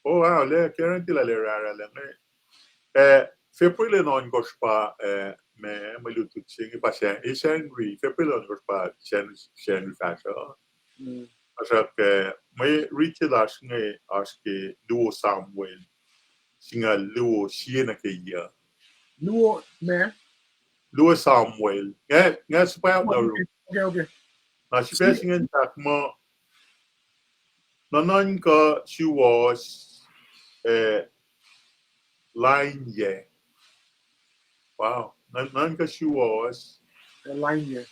Oh, wow, lac guarantee lah lac rahrah lac inge. Eh, February lac ohnkohsr pa, eh, ma, mwe lutlut se inge pa Sacn-, eh, Sacnri, February lac ohnkohsr pa Sacn-, Sacnri fahsruh. Tuhsruhk, eh, mwe riti lasr inge oasr ke luo Samuel, singucul luo, sie nuh ke yuh. Luo ma? Luo Samuel. Nga, nga suhpwacr na ru. Okay, okay. Na sifac se ingacn fahk muh, nuhnuhnkuh suwohs, eh, lainyac. Wow. Nuhnuhnkuh suwohs, eh, lainyac.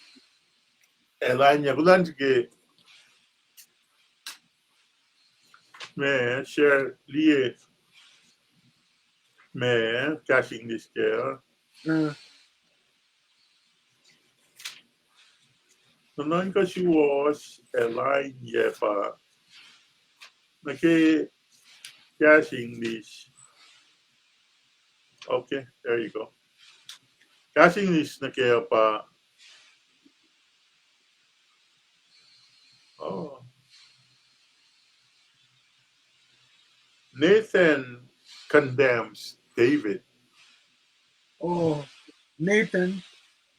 Eh, lainyac. Kuloh nuh ke ma, share, liye ma, kahs English kac. Nuhnuhnkuh suwohs, eh, lainyac pa. Nuh ke kahs English. Okay, there you go. Kahs English nuh ke pa. Oh. Nathan condemns David. Oh, Nathan.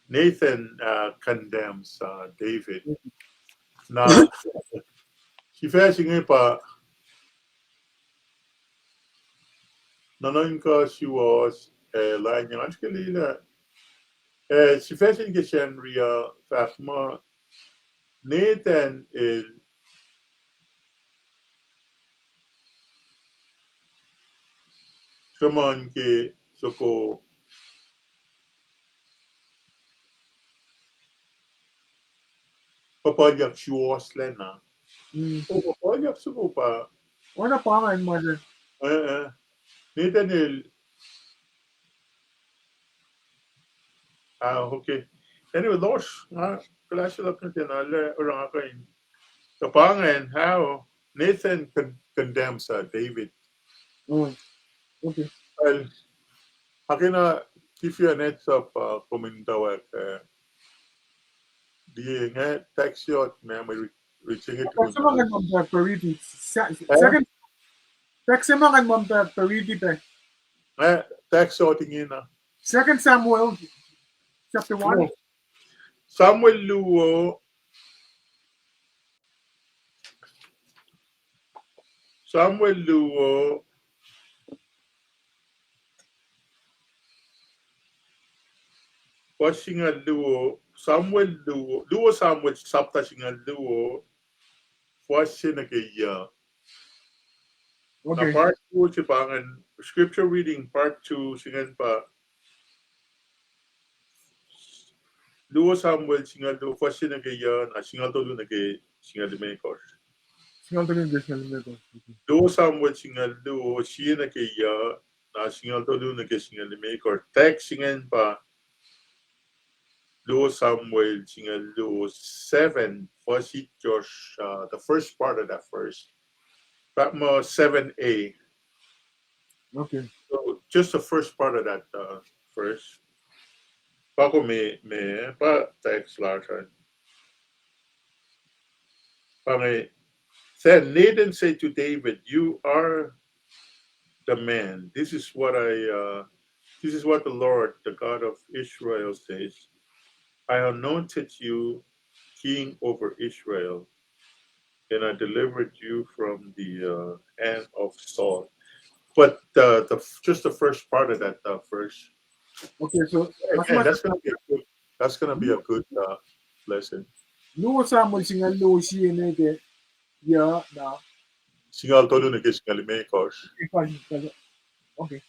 Nathan, uh, condemns, uh, David. Na, sifac se inge pa, nuhnuhnkuh suwohs, eh, lainyac, nga srihke liye lah, eh, sifac se inge ke Sacnri uh, fahk muh, Nathan el sruhmuhn ke soko puhpuhlyuck suwohs lacna. Mm. Oh, puhpuhlyuck soko pa. Oacna pa ingacn ma se. Eh, eh. Nathan el Ah, okay. Anyway, lohsr, nga kuhlahs luhk nuh ten, arlac oruh nga kuh in. Tuh pa ingacn, how Nathan con-, condemns, uh, David. Mm. Okay. Well, I can, uh, give you an heads up, uh, kom in tawak, uh, the, uh, text yot, ma, ma re-, reaching it. Text se ma ngan mum pa riti. Sa-, eh? Second, text se ma ngan mum pa riti pa. Eh, text yot ingena. Second Samuel chapter one. Samuel luo. Samuel luo. Fuhs singucul luo, Samuel luo, luo Samuel sapta singucul luo, fuhs se nuh ke yuh. Na Okay. Part two se pa ingacn, scripture reading part two se ingacn pa luo Samuel singucul luo, fuhs se nuh ke yuh, na singucul tolu nuh ke singucul limekohsr. Singucul tolu nuh ke singucul limekohsr. Okay. Luo Samuel singucul luo, sie nuh ke yuh, na singucul tolu nuh ke singucul limekohsr. Text se ingacn pa luo Samuel singucul luo seven, fuhs itkohsr, uh, the first part of that verse. Fahk muh seven A. Okay. So just the first part of that, uh, verse. Pa kom me, me, pa text lasr an. Pa inge, then Nathan said to David, "You are the man. This is what I, uh, this is what the Lord, the God of Israel, says. I anointed you king over Israel, and I delivered you from the, uh, hand of Saul." But, uh, the, just the first part of that, uh, verse. Okay, so that's gonna be a good, that's gonna be a good, uh, lesson. Luo Samuel singucul luo sie nuh ke yuh, na singucul tolu nuh ke singucul limekohsr. Okay.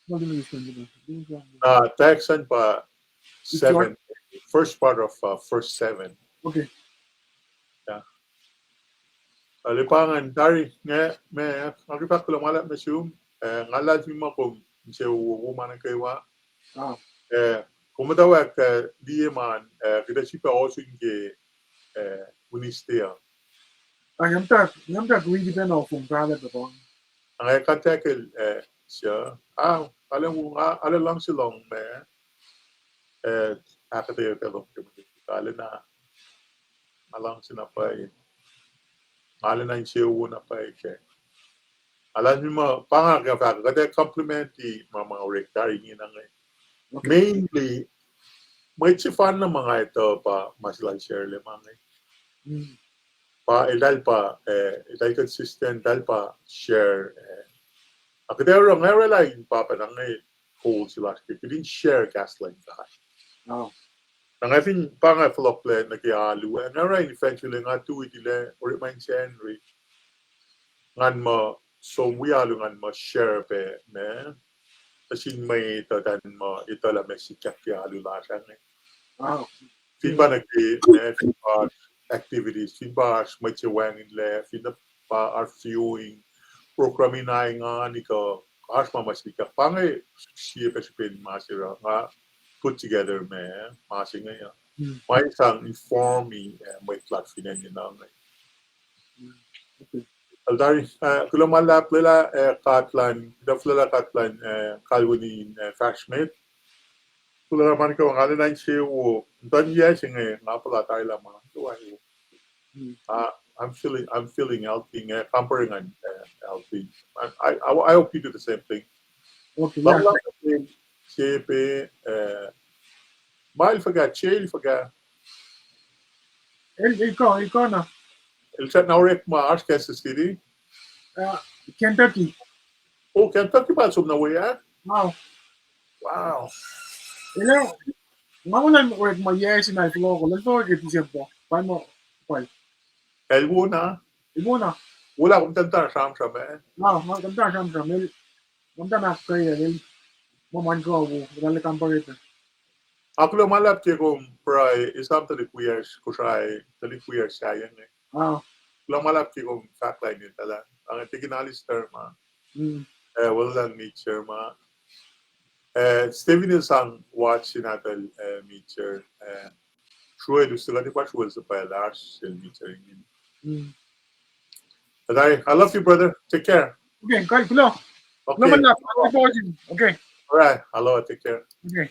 Singucul tolu nuh ke singucul limekohsr. Na text an pa seven, first part of, uh, verse seven. Okay. Yeah. Arlac pa ingacn tari inge, ma, nga ke fahk kuloh ma luhlahp nuh sum, eh, nga luhlahlfongi muh kom insewowo ma nuh kwewa. Ah. Eh, kom muhtwacwacack, eh, liye ma, eh, kuht ac sifilpac ohsun ke, eh, Wednesday uh. Ah, nga muhtwacwacack, nga muhtwacwacack riti pacna ofong pahlah pacpang. Nga ac contact el, eh, sir. Ah, arlac wo, nga, arlac luhngse lohng ma, eh, ahkuhtweyac pac lohng ke, arlac na, nga luhngse na pwacye. Arlac na insewowo na pwacye ke. Arlac ma pa nga ke fahk, kuht ac compliment-i ma ma orek tari inge na inge. Okay. Mainly, mwet sefanna ma nga etuh pa ma se lal share-le ma inge. Pa eltahl pa, eh, eltahl consistent, eltahl pa share, eh. Ac kuht ac oruh, nga orwaclah in pa pacna inge goal se lasr ke, kuht in share kahs luhn God. Na nga fin pa nga fohlohklac nuh ke alu, ac nga orwaclah in eventually nga tui tilac orekma in Sacnri. Ngan muh som wi alu ngan muh share pac ma nuh sin mwet uh, tuh muh etuh lah ma sikyak ke alu lasr inge. Fin pa nuh ke, ma fin pa activities, fin pa oasr mwet se wacngihnlac, fin pa oasr viewing program in engan kuh oasr ma ma sikyak, pa inge sie pac srihpen ma se oruh nga put together ma, ma se inge uh. Ma sang inform-i, eh, mwet lasr fin acn inge. Elder, eh, kuloh ma luhlahp, lwelah, eh, kuht luhn, kuht lwelah kuht luhn, eh, kalweni in, eh, fahsr met. Kuloh ma nuh kwewa, nga lwelah insewowo, muhtuhn yac se inge nga puhla tari lah ma nuh kwewa. Uh, I'm feeling, I'm feeling healthy, eh, compare ngan, eh, healthy. I, I, I hope you do the same thing. Okay, yeah. Lal, lal, eh, se pac, eh, ma el fuhkah, Jay el fuhkah? El, el kuh, el kuh na. El srackna orekma, oasr Kansas City? Uh, Kentucky. Oh, Kentucky pa el som nuh we ah? Wow. Wow. El, nga muh na orekma yac se na el fohlohk, el fohlohk ke December. Pa ma, pa. El wo na? El wo na. Wo lah kom tanta sramsram, eh? Ah, ma tanta sramsram, el, kom tanta ahkkweye, el, ma man kuh wo, el compare. Ac kuloh ma luhlahp ke kom pruhe, esam tuhlihk wiyacsr Kosrae, tuhlihk wiyacsr sahyac inge. Ah. Kuloh ma luhlahp ke kom fahk lain in talan. Ang tikin Alistair ma. Mm. Eh, well done, Mister ma. Eh, Stephen el sang watch in atal, eh, Mister, eh, sruel us, tuh kuht pa sruel suhpwaclah sel Mister ingin. Mm. But I, I love you, brother. Take care. Okay, kuloh. Okay. Kuloh ma luhlahp. Okay. All right. Hello, take care. Okay.